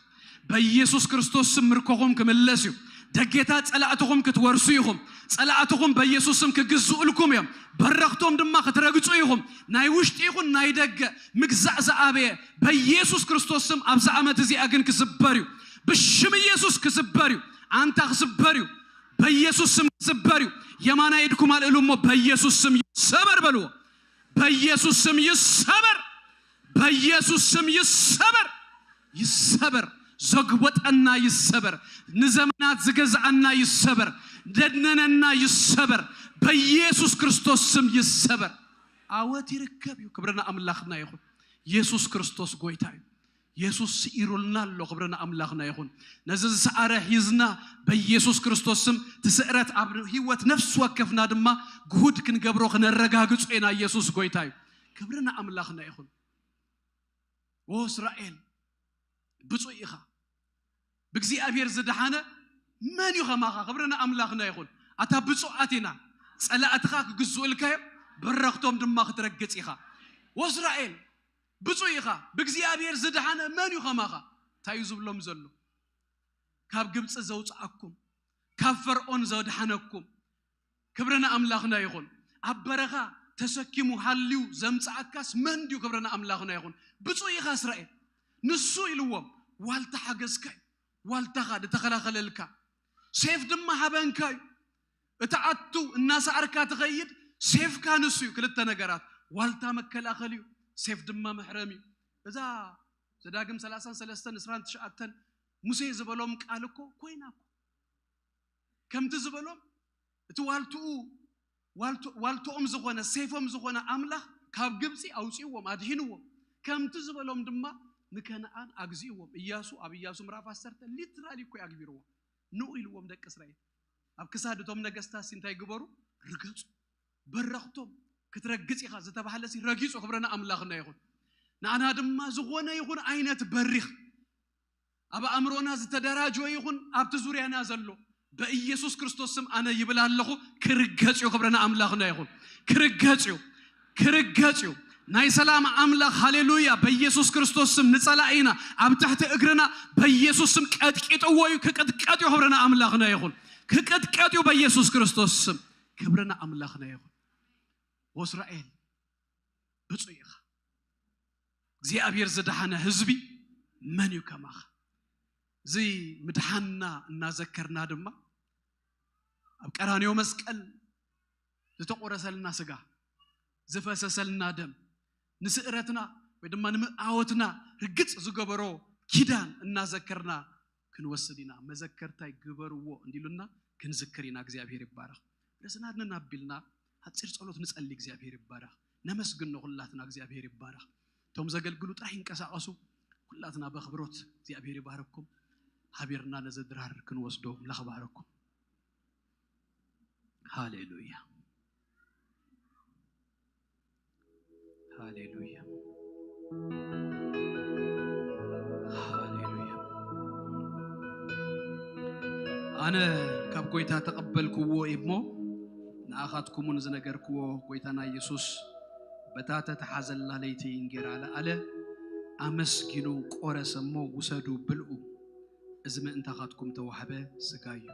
በኢየሱስ ክርስቶስ ስም ምርኮኹም ክምለስ እዩ። ደጌታት ጸላእትኹም ክትወርሱ ኢኹም። ጸላእትኹም በኢየሱስ ስም ክግዝኡልኩም እዮም። በረኽቶም ድማ ክትረግጹ ኢኹም። ናይ ውሽጢ ይኹን ናይ ደገ ምግዛእ ዝኣበየ በኢየሱስ ክርስቶስ ስም ኣብዚ ዓመት እዚኣ ግን ክስበር እዩ። ብሽም ኢየሱስ ክስበር እዩ። ኣንታ ክስበር እዩ። በኢየሱስ ስም ክስበር እዩ። የማናይ ኢድኩም ኣልዕሉ እሞ በኢየሱስ ስም ይሰበር በልዎ። በኢየሱስ ስም ይሰበር። በኢየሱስ ስም ይሰበር። ይሰበር። ዘግወጠና ይሰበር። ንዘመናት ዝገዝኣና ይሰበር። ደድነነና ይሰበር። በኢየሱስ ክርስቶስ ስም ይሰበር። ዓወት ይርከብ እዩ። ክብሪ ንኣምላኽና ይኹን። ኢየሱስ ክርስቶስ ጎይታ እዩ። ኢየሱስ ስኢሩልና ኣሎ። ክብሪ ንኣምላኽና ይኹን። ነዚ ዝሰኣረ ሒዝና በኢየሱስ ክርስቶስ ስም እቲ ስዕረት ኣብ ህይወት ነፍሲ ወከፍና ድማ ግሁድ ክንገብሮ ክነረጋግጾ ኢና። ኢየሱስ ጎይታ እዩ። ክብሪ ንኣምላኽና ይኹን። ኦ እስራኤል ብፁዕ ኢኻ፣ ብእግዚኣብሔር ዝደሓነ መን እዩ ከማኻ? ክብሪ ንኣምላኽና ይኹን። ኣታ ብፁዓት ኢና፣ ጸላእትኻ ክግዝኡልካ እዮም፣ በረኽቶም ድማ ክትረግጽ ኢኻ። ወእስራኤል ብፁዕ ኢኻ፣ ብእግዚኣብሔር ዝደሓነ መን እዩ ከማኻ? እንታይ እዩ ዝብሎም ዘሎ? ካብ ግብጺ ዘውጽኣኩም፣ ካብ ፈርዖን ዘድሓነኩም፣ ክብሪ ንኣምላኽና ይኹን። ኣብ በረኻ ተሰኪሙ ሃልዩ ዘምጽኣካስ መን ድዩ? ክብሪ ንኣምላኽና ይኹን። ብፁዕ ኢኻ እስራኤል። ንሱ ኢልዎም ዋልታ ሓገዝካ እዩ። ዋልታኻ ዝተኸላኸለልካ፣ ሴፍ ድማ ሃበንካ እዩ። እትኣቱ እናሰዓርካ ትኸይድ ሴፍካ ንሱ እዩ። ክልተ ነገራት፣ ዋልታ መከላኸሊ እዩ፣ ሴፍ ድማ መሕረሚ እዩ። እዛ ዘዳግም ሰላሳን ሰለስተን ዕስራን ትሽዓተን ሙሴ ዝበሎም ቃል እኮ ኮይና እኮ። ከምቲ ዝበሎም እቲ ዋልትኡ ዋልቶ- ዋልቶኦም ዝኾነ ሴፎም ዝኾነ ኣምላኽ ካብ ግብጺ ኣውጺእዎም ኣድሂንዎም። ከምቲ ዝበሎም ድማ ንከነኣን ኣግዚእዎም። እያሱ ኣብ እያሱ ምዕራፍ ዓሰርተ ሊትራሊ እኮ ኣግቢርዎም። ንኡ ኢልዎም ደቂ እስራኤል። ኣብ ክሳድ እቶም ነገስታት ሲ እንታይ ግበሩ? ርገጹ። በረኽቶም ክትረግጽ ኢኻ ዝተባህለ ሲ ረጊጹ። ክብርና ኣምላኽና ይኹን። ንኣና ድማ ዝኾነ ይኹን ዓይነት በሪኽ ኣብ ኣእምሮና ዝተደራጀወ ይኹን ኣብቲ ዙርያና ዘሎ በኢየሱስ ክርስቶስ ስም ኣነ ይብል ኣለኹ፣ ክርገጽ እዩ። ክብርና ኣምላኽና ይኹን። ክርገጽ እዩ። ክርገጽ እዩ። ናይ ሰላም ኣምላኽ፣ ሃሌሉያ፣ በኢየሱስ ክርስቶስ ስም ንጸላኢና ኣብ ትሕቲ እግርና በኢየሱስ ስም ቀጥቂጥዎ እዩ። ክቅጥቀጥ እዩ። ክብርና ኣምላኽና ይኹን። ክቅጥቀጥ እዩ በኢየሱስ ክርስቶስ ስም። ክብርና ኣምላኽና ይኹን። ወእስራኤል ብፁዕ ኢኻ። እግዚኣብሔር ዝደሓነ ህዝቢ መን እዩ ከማኻ? እዚ ምድሓንና እናዘከርና ድማ ኣብ ቀራንዮ መስቀል ዝተቆረሰልና ስጋ፣ ዝፈሰሰልና ደም፣ ንስእረትና ወይ ድማ ንምእኣወትና ርግጽ ዝገበሮ ኪዳን እናዘከርና ክንወስድ ኢና። መዘከርታይ ግበርዎ እንዲሉና ክንዝክር ኢና። እግዚኣብሔር ይባረኽ። ርእስና ንናቢልና ሓጺር ጸሎት ንጸሊ። እግዚኣብሔር ይባረኽ። ነመስግኖ ኩላትና። እግዚኣብሔር ይባረኽ። እቶም ዘገልግሉ ጥራይ ይንቀሳቐሱ። ኩላትና በኽብሮት እግዚኣብሔር ይባረኩም። ሃቢርና ነዚ ድራር ክንወስዶ ኣምላኽ ባረኩም። ሃሌሉያ። ሃሌሉያ። ሃሌሉያ። ኣነ ካብ ጎይታ ተቐበልክዎ እሞ ንኣኻትኩምን ዝነገርክዎ ጎይታና ኢየሱስ በታ ተተሓዘላ ለይቲ እንጌራ ለኣለ፣ ኣመስጊኑ ቆረሰ እሞ ውሰዱ ብልኡ፣ እዚ ምእንታኻትኩም ተዋህበ ስጋ እዩ።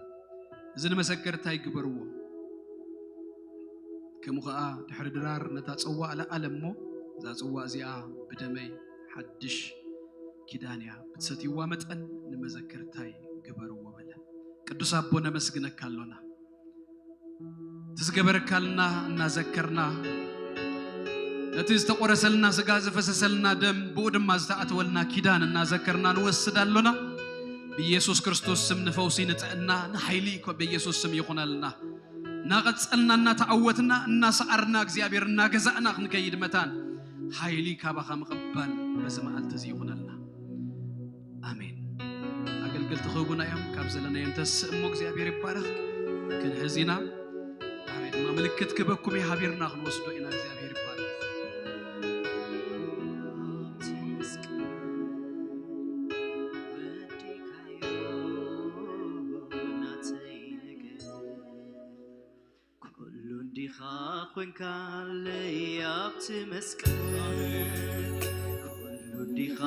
እዚ ንመሰከርታይ ግበርዎ። ከምኡ ኸኣ ድሕሪ ድራር ነታ ጽዋእ ለኣለ እሞ፣ እዛ ጽዋእ እዚኣ ብደመይ ሓድሽ ኪዳን እያ፣ ብትሰትይዋ መጠን ንመዘከርታይ ግበርዎ በለ። ቅዱስ ኣቦ ነመስግነካ ኣሎና። እቲ ዝገበረካልና እናዘከርና፣ ነቲ ዝተቆረሰልና ስጋ፣ ዝፈሰሰልና ደም፣ ብኡ ድማ ዝተኣተወልና ኪዳን እናዘከርና ንወስድ ኣሎና። ብኢየሱስ ክርስቶስ ስም ንፈውሲ፣ ንጥዕና፣ ንሓይሊ ኮ-፣ ብኢየሱስ ስም ይኹነልና። እናቐጸልና፣ እናተዓወትና፣ እናሰዓርና፣ እግዚኣብሔር እናገዛእና ክንከይድ መታን ሓይሊ ካባኻ ምቕባል በዚ መዓልቲ እዚ ይኹነልና። ኣሜን። ኣገልገልቲ ክህቡና እዮም። ካብ ዘለናዮ እንተስእ እሞ እግዚኣብሔር ይባረኽ። ክንሕዝ ኢና። ኣሜን። ድማ ምልክት ክበኩም እዩ፣ ሃቢርና ክንወስዶ ኢና። እግዚኣብሔር ይባረኽ። ኩሉ እንዲኻ ኮንካለይ ኣብቲ መስቀል፣ ኩሉ እንዲኻ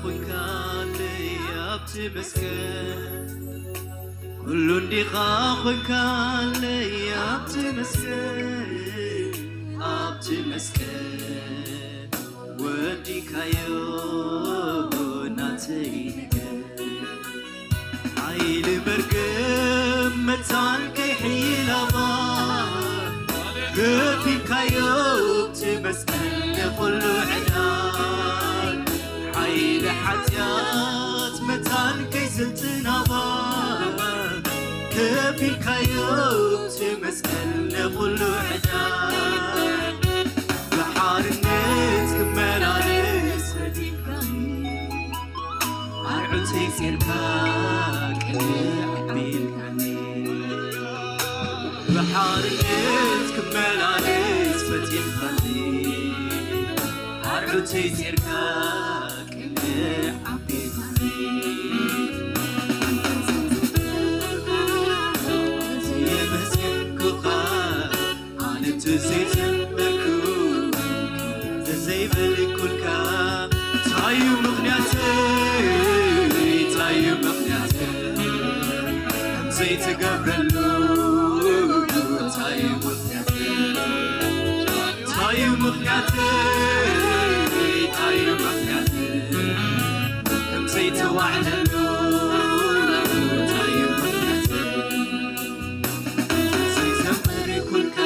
ኮንካለይ ኣብቲ መስቀል፣ ኩሉ እንዲኻ ኮንካለይ ኣብቲ መስቀል፣ ኣብቲ መስቀል ወዲካዮ ናተይ ነገር። ሓይሊ መርገም መታን ከይሕይል ኣባ፣ ከፊልካዮ እቲ መስቀል ንኹሉ ዕዳ። ሓይሊ ሓጢኣት መታን ከይስልጥን ኣባ፣ ከፊልካዮ እቲ መስቀል ንኹሉ ዕዳ። ብሓርነት ክመላለስ ረዲእካኒ፣ ኣርዑተይ ጼርካ ቅንዕ ኣቢልካኒ። ብሓርነት ክመላለስ ፈጢርካኒ፣ ኣርዑተይ ጼርካ ቅንዕ ኣቢልካኒ። የመስገንኩኻ ኣነ እንተዘይዘመርኩ፣ እንተዘይበልኩልካ፣ እንታይ እዩ ምኽንያተይ? እንታይ እዩ ምኽንያተይ? ከምዘይተገብረሉ እንታይ እዩ ምኽንያተይ? እንታይ እዩ ምኽንያተይ? እንታይ እዩ ምኽንያተይ? ከምዘይተዋዕለሉ እንታይ እዩ ምኽንያተይ? እንተዘይዘመርኩልካ፣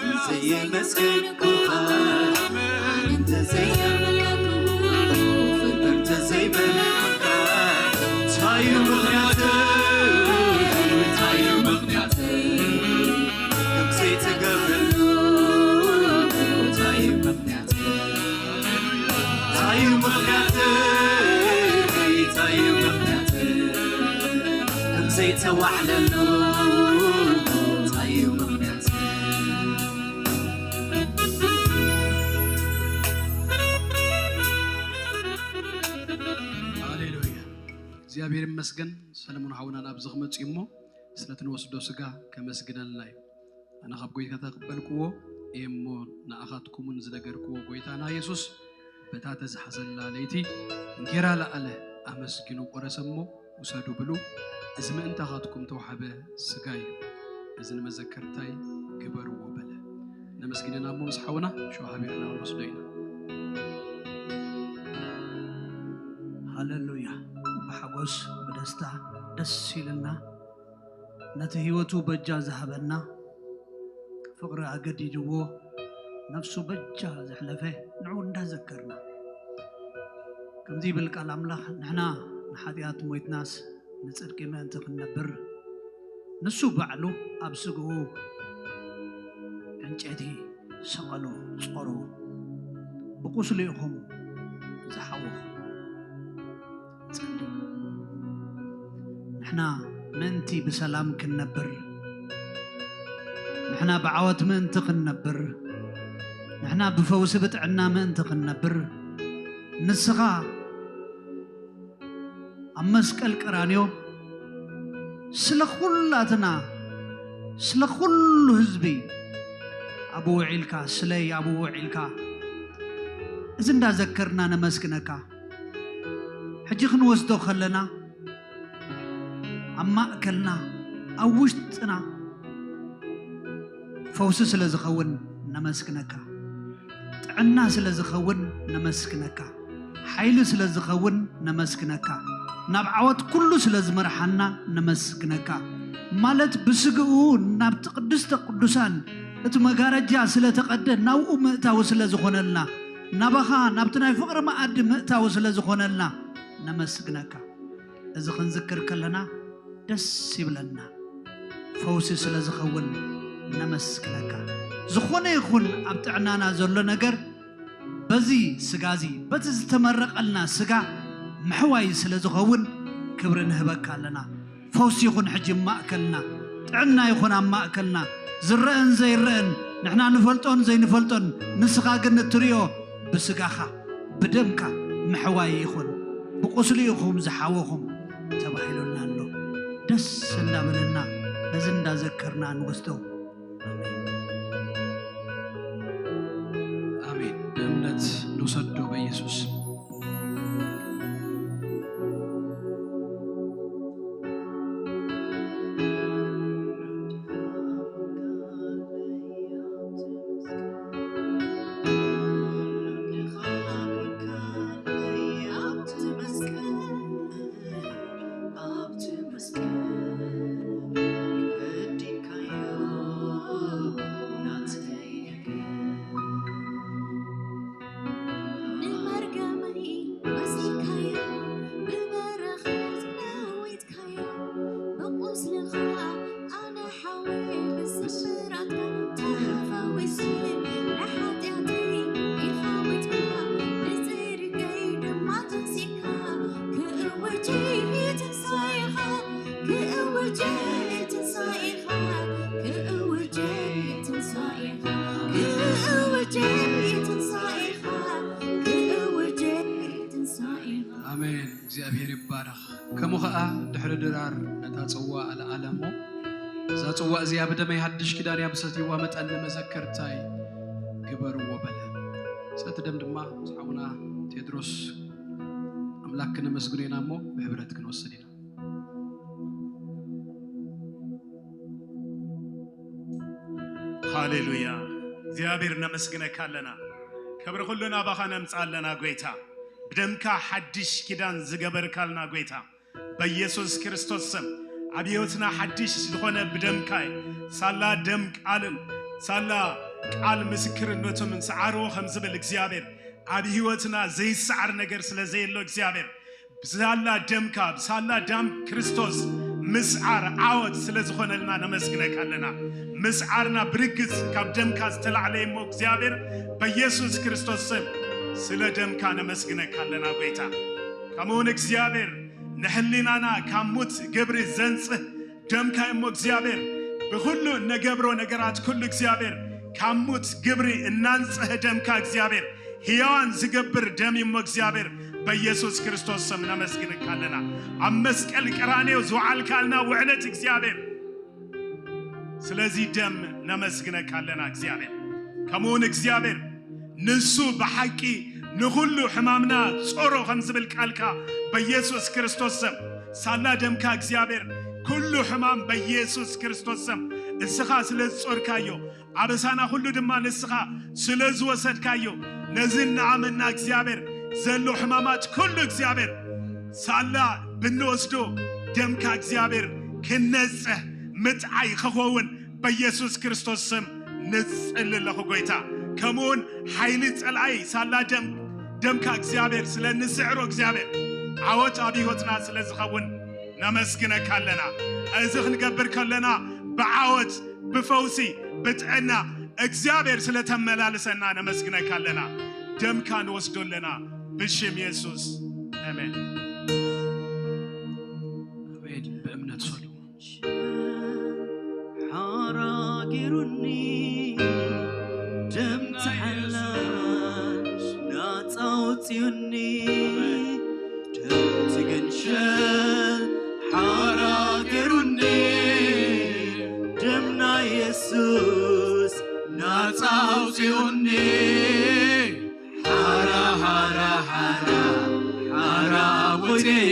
እንተዘይመስገንኩኻ፣ እንተዘይዘመርኩ፣ እንተዘይበልኩልካ፣ እንታይ እዩ ምኽንያተይ? እንታይ እዩ ምኽንያተይ? ከምዘይተገብረሉ እንታይ እዩ ምኽንያተይ? እንታይ እዩ ምኽንያተይ? እንታይ እዩ ምኽንያተይ? ከምዘይተዋዕለሉ እንታይ እዩ ምኽንያተይ? መስገን ሰለሙን ሓውና ናብዚ ክመጽእ እሞ ስለቲ ንወስዶ ስጋ ከመስግነልና እዩ። ኣነ ካብ ጎይታ ተቀበልክዎ እየ እሞ ንኣኻትኩምን ዝነገርክዎ ጎይታና የሱስ በታ ተዝሓዘላ ለይቲ እንጌራ ለኣለ ኣመስጊኑ ቆረሰ እሞ ውሰዱ ብሉ፣ እዚ ምእንታኻትኩም ተውሓበ ስጋ እዩ፣ እዚ ንመዘከርታይ ግበርዎ በለ። ነመስግንና እሞ ምስ ሓውና ሸው ሓቢርና ክንወስዶ ኢና። ሃሌሉያ። ብሓጎስ ብደስታ ደስ ኢልና ነቲ ህይወቱ በጃ ዝሃበና ፍቕሪ ኣገዲድዎ ነፍሱ በጃ ዘሕለፈ ንዑ እንዳዘከርና ከምዚ ይብል ቃል ኣምላኽ፣ ንሕና ንሓጢኣት ሞይትናስ ንጽድቂ ምእንቲ ክንነብር ንሱ ባዕሉ ኣብ ስግኡ ዕንጨይቲ ሰቐሎ ጾሮ ብቁስሉ ኢኹም ዝሓወኹ። ጸሊ ንሕና ምእንቲ ብሰላም ክንነብር፣ ንሕና ብዓወት ምእንቲ ክንነብር፣ ንሕና ብፈውሲ ብጥዕና ምእንቲ ክንነብር ንስኻ ኣብ መስቀል ቀራንዮ ስለ ኩላትና ስለ ኩሉ ህዝቢ ኣብኡ ውዒልካ ስለይ ኣብኡ ውዒልካ እዚ እንዳዘከርና ነመስግነካ። ሕጂ ክንወስዶ ከለና ኣብ ማእከልና ኣብ ውሽጥና ፈውሲ ስለ ዝኸውን ነመስግነካ። ጥዕና ስለ ዝኸውን ነመስግነካ። ሓይሊ ስለ ዝኸውን ነመስግነካ። ናብ ዓወት ኩሉ ስለ ዝመርሓና ነመስግነካ። ማለት ብስግኡ ናብቲ ቅድስተ ቅዱሳን እቲ መጋረጃ ስለ ተቐደ ናብኡ ምእታዊ ስለ ዝኾነልና ናባኻ ናብቲ ናይ ፍቕሪ መኣዲ ምእታዊ ስለ ዝኾነልና ነመስግነካ። እዚ ክንዝክር ከለና ደስ ይብለና። ፈውሲ ስለ ዝኸውን ነመስግነካ። ዝኾነ ይኹን ኣብ ጥዕናና ዘሎ ነገር በዚ ስጋ እዚ በቲ ዝተመረቐልና ስጋ ምሕዋይ ስለ ዝኸውን ክብሪ ንህበካ ኣለና። ፈውሲ ይኹን ሕጂ ኣብ ማእከልና፣ ጥዕና ይኹን ኣብ ማእከልና፣ ዝረአን ዘይረአን፣ ንሕና ንፈልጦን ዘይንፈልጦን፣ ንስኻ ግን እትርእዮ ብስጋኻ ብደምካ ምሕዋይ ይኹን። ብቁስሊ ኢኹም ዝሓወኹም ተባሂሉልና ኣሎ። ደስ እንዳበለና ነዚ እንዳዘከርና ንወስዶ። ኣሜን። ኣሜን። ብእምነት ንውሰዶ በኢየሱስ። ኣሜን። እግዚኣብሔር ይባረኽ። ከምኡ ኸኣ ድሕሪ ድራር ነታ ጽዋ ኣለኣለ እሞ፣ እዛ ጽዋ እዚኣ ብደመይ ሓድሽ ኪዳን እያ፣ ብሰትይዋ መጠን ንመዘከርታይ ግበርዎ በለ። ሰቲ ደም ድማ ምስ ሓውና ቴድሮስ ኣምላክ ክነመስግኖ ኢና እሞ ብሕብረት ክንወስድ ኢና። ሃሌሉያ። እግዚኣብሔር ነመስግነካ ኣለና። ክብሪ ኩሉ ናባኻ ነምጽእ ኣለና ጎይታ። ብደምካ ሓድሽ ኪዳን ዝገበርካልና ጎይታ በኢየሱስ ክርስቶስ ስም ኣብ ህይወትና ሓድሽ ዝኾነ ብደምካ እዩ። ሳላ ደም ቃልን ሳላ ቃል ምስክርነቱን ሰዓርዎ ከም ዝብል እግዚኣብሔር ኣብ ህይወትና ዘይሰዓር ነገር ስለ ዘየሎ እግዚኣብሔር ብሳላ ደምካ ብሳላ ደም ክርስቶስ ምስዓር ዓወት ስለ ዝኾነልና ነመስግነካ ኣለና። ምስዓርና ብርግጽ ካብ ደምካ ዝተላዕለ እሞ እግዚኣብሔር በኢየሱስ ክርስቶስ ስም ስለ ደምካ ነመስግነካ ኣለና ጎይታ። ከምኡውን እግዚኣብሔር ንሕሊናና ካብ ሙት ግብሪ ዘንጽህ ደምካ እሞ እግዚኣብሔር ብኹሉ እነገብሮ ነገራት ኩሉ እግዚኣብሔር ካብ ሙት ግብሪ እናንጽህ ደምካ እግዚኣብሔር ህያዋን ዝገብር ደም እሞ እግዚኣብሔር በኢየሱስ ክርስቶስ ስም ነመስግነካ ኣለና። ኣብ መስቀል ቀራንዮ ዝወዓልካልና ውዕለት እግዚኣብሔር፣ ስለዚ ደም ነመስግነካ ኣለና እግዚኣብሔር። ከምኡውን እግዚኣብሔር ንሱ ብሓቂ ንኹሉ ሕማምና ጾሮ ከም ዝብል ቃልካ በኢየሱስ ክርስቶስ ስም ሳላ ደምካ እግዚኣብሔር ኩሉ ሕማም በኢየሱስ ክርስቶስ ስም እስኻ ስለ ዝጾርካዮ ኣበሳና ኩሉ ድማ ንስኻ ስለ ዝወሰድካዮ ነዚ እናኣመና እግዚኣብሔር ዘሎ ሕማማት ኩሉ እግዚኣብሔር ሳላ ብንወስዶ ደምካ እግዚኣብሔር ክነጽህ ምጥዓይ ክኸውን በኢየሱስ ክርስቶስ ስም ንጽሊ ኣለኹ ጎይታ። ከምኡውን ሓይሊ ጸልኣይ ሳላ ደም ደምካ እግዚኣብሔር ስለ ንስዕሮ እግዚኣብሔር ዓወት ኣብ ህይወትና ስለ ዝኸውን ነመስግነካ ኣለና። እዚ ክንገብር ከለና ብዓወት ብፈውሲ ብጥዕና እግዚኣብሔር ስለ ተመላልሰና ነመስግነካ ኣለና። ደምካ ንወስዶ ኣለና ብሽም የሱስ ኣሜን። ኣሜን። ብእምነት ሶሎሞን ሓራ ገይሩኒ ደም ተሓላሽ ናፃ ኣውፅዩኒ ደም ትገንሸል ሓራ ገይሩኒ ደም ናይ የሱስ ናፃ ኣውፅዩኒ ሓራ ሓራ ሓራ ሓራ ወፅየ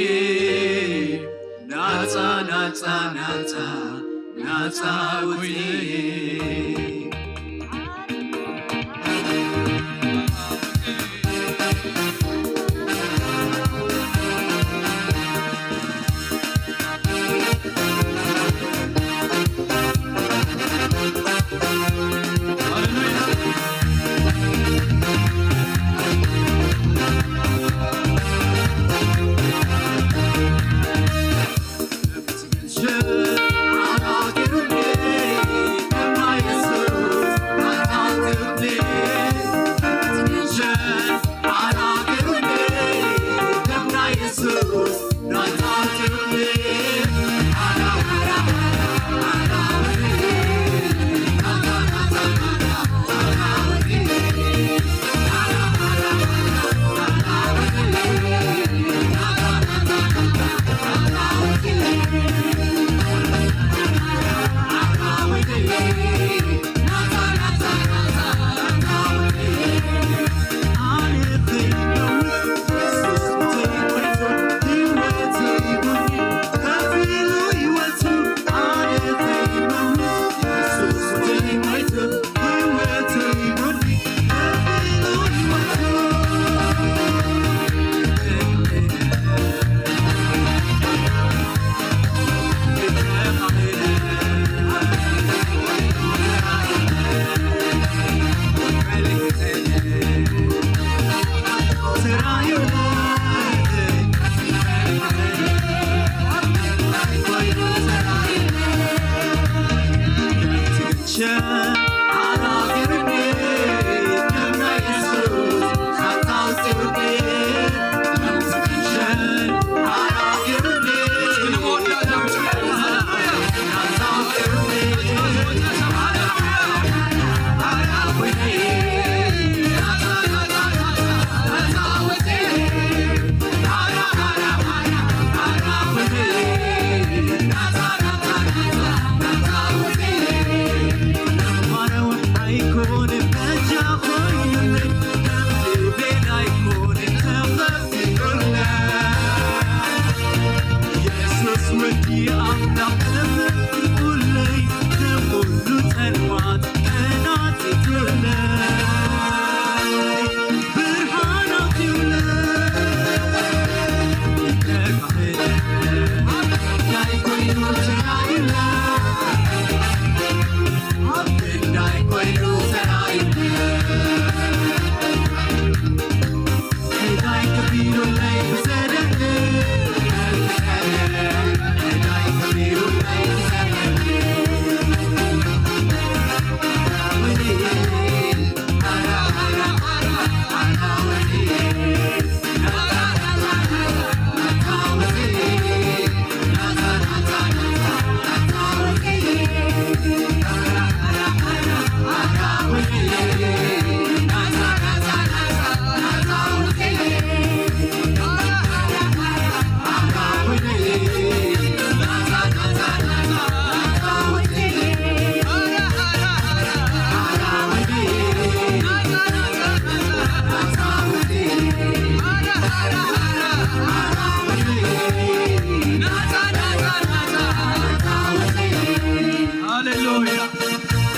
ናፃ ናፃ ናፃ ናፃ ወፅየ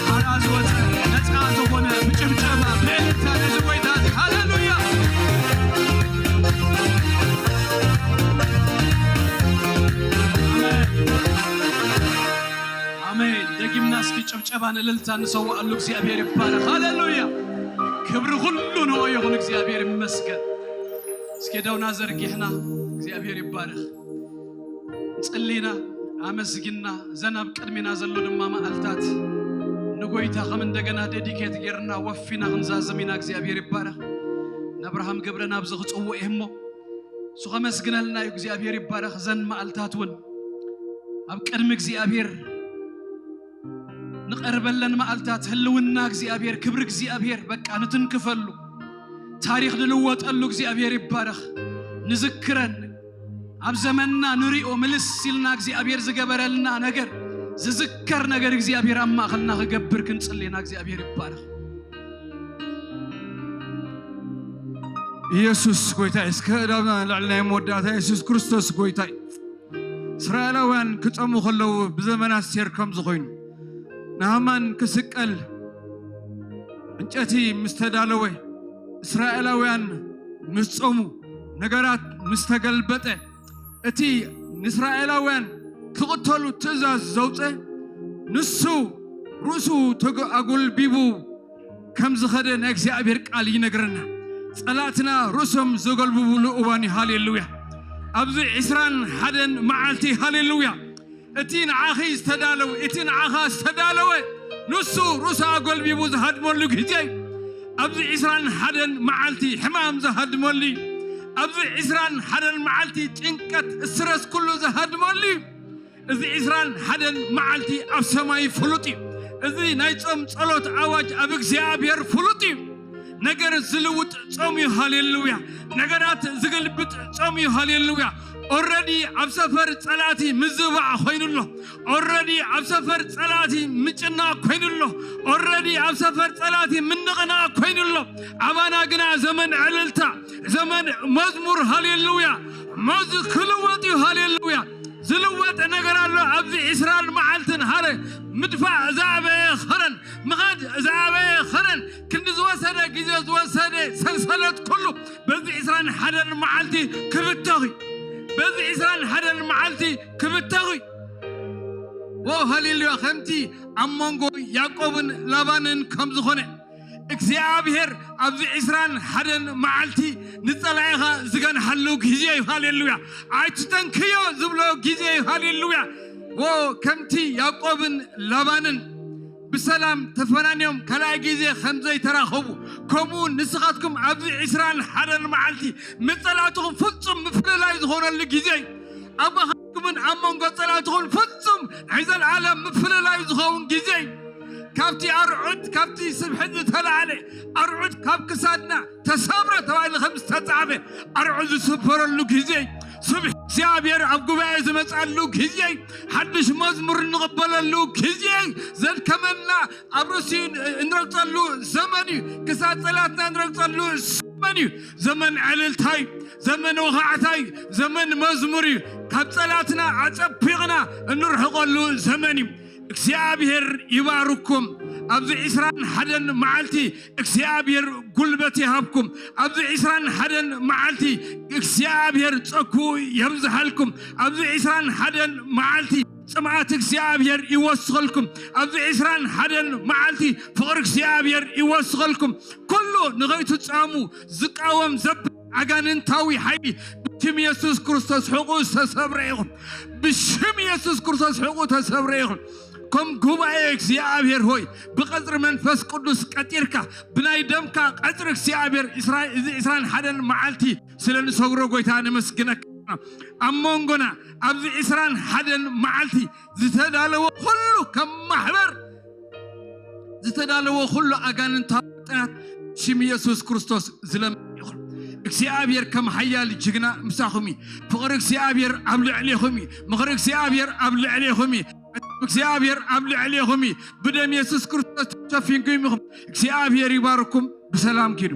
ሓራ ዝወፀ ነፃ ዝኾነ ብጭብጨባ ብእልልታ ነዚ ጎይታ እዚ። ሃሌሉያ! ኣሜን። ደጊምና እስኪ ጭብጨባን እልልታን ንሰዋኣሉ። እግዚኣብሔር ይባረኽ። ሃሌሉያ! ክብሪ ኩሉ ንኦ ይኹን። እግዚኣብሔር ይመስገን። እስኪ ደውና ዘርጊሕና እግዚኣብሔር ይባረኽ። ጽሊና፣ ኣመስጊና፣ ዘን ኣብ ቅድሚና ዘሎ ድማ መዓልታት ንጎይታ ከም እንደገና ዴዲኬት ጌርና ወፊና ክንዛዝም ኢና። እግዚኣብሔር ይባረኽ። ንኣብርሃም ገብረ ናብዚ ክጽውዕ እየ እሞ፣ እሱ ከመስግነልና እዩ። እግዚኣብሔር ይባረኽ። ዘን መዓልታት እውን ኣብ ቅድሚ እግዚኣብሔር ንቐርበለን መዓልታት ህልውና እግዚኣብሔር፣ ክብሪ እግዚኣብሔር፣ በቃ ንትንክፈሉ፣ ታሪኽ ንልወጠሉ። እግዚኣብሔር ይባረኽ። ንዝክረን፣ ኣብ ዘመንና ንሪኦ ምልስ ኢልና እግዚኣብሔር ዝገበረልና ነገር፣ ዝዝከር ነገር እግዚኣብሔር ኣብ ማእኸልና ክገብር ክንጽሊ ኢና። እግዚኣብሔር ይባረኽ። ኢየሱስ ጎይታ እዩ። እስከ እዳብና ንላዕሊ ናይ መወዳእታ ኢየሱስ ክርስቶስ ጎይታ እዩ። እስራኤላውያን ክጸሙ ከለዉ ብዘመን ኣስቴር ከም ዝኾይኑ፣ ንሃማን ክስቀል ዕንጨቲ ምስ ተዳለወ፣ እስራኤላውያን ምስ ጾሙ፣ ነገራት ምስ ተገልበጠ፣ እቲ ንእስራኤላውያን ክቕተሉ ትእዛዝ ዘውፀ፣ ንሱ ርእሱ ተገ-፣ ኣጎልቢቡ ከም ዝኸደ ናይ እግዚኣብሔር ቃል ይነግረና። ጸላእትና ርእሶም ዘጎልብብሉ እዋን እዩ። ሃሌሉያ! ኣብዚ ዕስራን ሓደን መዓልቲ፣ ሃሌሉያ! እቲ ንዓኺ ዝተዳለወ፣ እቲ ንዓኻ ዝተዳለወ፣ ንሱ ርእሱ ኣጎልቢቡ ዝሃድመሉ ግዜ እዩ። ኣብዚ ዕስራን ሓደን መዓልቲ ሕማም ዝሃድመሉ እዩ። ኣብዚ ዕስራን ሓደን መዓልቲ ጭንቀት፣ ስትረስ ኩሉ ዝሃድመሉ እዩ። እዚ ዕስራን ሓደን መዓልቲ ኣብ ሰማይ ፍሉጥ እዩ። እዚ ናይ ጾም ጸሎት ኣዋጅ ኣብ እግዚኣብሔር ፍሉጥ እዩ። ነገር ዝልውጥ ጾም እዩ። ሃሌሉያ! ነገራት ዝገልብጥ ጾም እዩ። ሃሌሉያ! ኦረዲ ኣብ ሰፈር ጸላእቲ ምዝባዕ ኮይኑ ኣሎ። ኦረዲ ኣብ ሰፈር ጸላእቲ ምጭናቕ ኮይኑ ኣሎ። ኦረዲ ኣብ ሰፈር ጸላእቲ ምንቕናቕ ኮይኑ ኣሎ። ኣባና ግና ዘመን ዕልልታ፣ ዘመን መዝሙር፣ ሃሌሉያ! መዝ ክልወጥ እዩ። ሃሌሉያ! ዝልወጥ ነገር ኣሎ። ኣብዚ ዕስራን መዓልትን ሃረ ምድፋእ ዝኣበየ ኸረን፣ ምኻድ ዝኣበየ ኸረን፣ ክንዲ ዝወሰደ፣ ግዜ ዝወሰደ ሰንሰለት ኩሉ በዚ ዕስራን ሓደን መዓልቲ ክብተኽ እዩ። በዚ ዕስራን ሓደን መዓልቲ ክብተኽ እዩ። ዎ ሃሌሉያ! ከምቲ ኣብ መንጎ ያዕቆብን ላባንን ከም ዝኾነ፣ እግዚኣብሔር ኣብዚ ዕስራን ሓደን መዓልቲ ንጸላኢኻ ዝገንሓሉ ግዜ እዩ። ሃሌሉያ! ኣይትተንክዮ ዝብሎ ግዜ እዩ። ሃሌሉያ! ዎ ከምቲ ያዕቆብን ላባንን ብሰላም ተፈናንዮም ካልኣይ ግዜ ከም ዘይተራኸቡ፣ ከምኡ ንስኻትኩም ኣብዚ ዕስራን ሓደን መዓልቲ መጸላእትኹም ፍጹም ምፍልላይ ዝኾነሉ ግዜ እዩ። ኣብ መኻትኩምን ኣብ መንጎ ጸላእትኹም ፍጹም ናይ ዘለኣለም ምፍልላይ ዝኸውን ግዜ እዩ። ካብቲ ኣርዑት፣ ካብቲ ስብሒ ዝተላዕለ ኣርዑት ካብ ክሳድና ተሰብረ ተባሂሉ ከም ዝተጻሕፈ ኣርዑት ዝስበረሉ ግዜ እዩ። ስብሒ እግዚኣብሔር ኣብ ጉባኤ ዝመጻሉ ግዜ እዩ። ሓድሽ መዝሙር እንቕበለሉ ግዜ እዩ። ዘድከመና ኣብ ርእሲ እንረግጸሉ ዘመን እዩ። ክሳድ ጸላትና እንረግጸሉ ዘመን እዩ። ዘመን ዕልልታ እዩ። ዘመን ወኻዕታ እዩ። ዘመን መዝሙር እዩ። ካብ ጸላትና ኣጸቢቕና እንርሕቐሉ ዘመን እዩ። እግዚኣብሔር ይባርኩም። ኣብዚ ዕስራን ሓደን መዓልቲ እግዚኣብሔር ጉልበት ይሃብኩም። ኣብዚ ዕስራን ሓደን መዓልቲ እግዚኣብሔር ጸግኡ የብዝሓልኩም። ኣብዚ ዕስራን ሓደን መዓልቲ ጽምኣት እግዚኣብሔር ይወስኸልኩም። ኣብዚ ዕስራን ሓደን መዓልቲ ፍቕሪ እግዚኣብሔር ይወስኸልኩም። ኩሉ ንኸይትጻሙ ዝቃወም ዘብል ኣጋንንታዊ ሓይሊ ብሽም የሱስ ክርስቶስ ሕቑ ዝተሰብረ ይኹን። ብሽም የሱስ ክርስቶስ ሕቑ ተሰብረ ይኹን። ከም ጉባኤ እግዚኣብሔር ሆይ፣ ብቐጽሪ መንፈስ ቅዱስ ቀጢርካ፣ ብናይ ደምካ ቀጽሪ እግዚኣብሔር፣ ዕስራ፣ እዚ ዕስራን ሓደን መዓልቲ ስለ ንሰግሮ ጎይታ ነመስግነካ። ኣብ መንጎና ኣብዚ ዕስራን ሓደን መዓልቲ ዝተዳለወ ኩሉ ከም ማሕበር ዝተዳለወ ኩሉ ኣጋንንታዊ መጠናት ሽም ኢየሱስ ክርስቶስ ዝለምዕ ይኹን። እግዚኣብሔር ከም ሓያል ጅግና ምሳኹም እዩ። ፍቕሪ እግዚኣብሔር ኣብ ልዕሌኹም እዩ። ምኽሪ እግዚኣብሔር ኣብ ልዕሌኹም እዩ። እግዚኣብሔር ኣብ ልዕሌኹም እዩ። ብደም የሱስ ክርስቶስ ተሸፊንኩም ኢኹም። እግዚኣብሔር ይባርኩም። ብሰላም ኪዱ።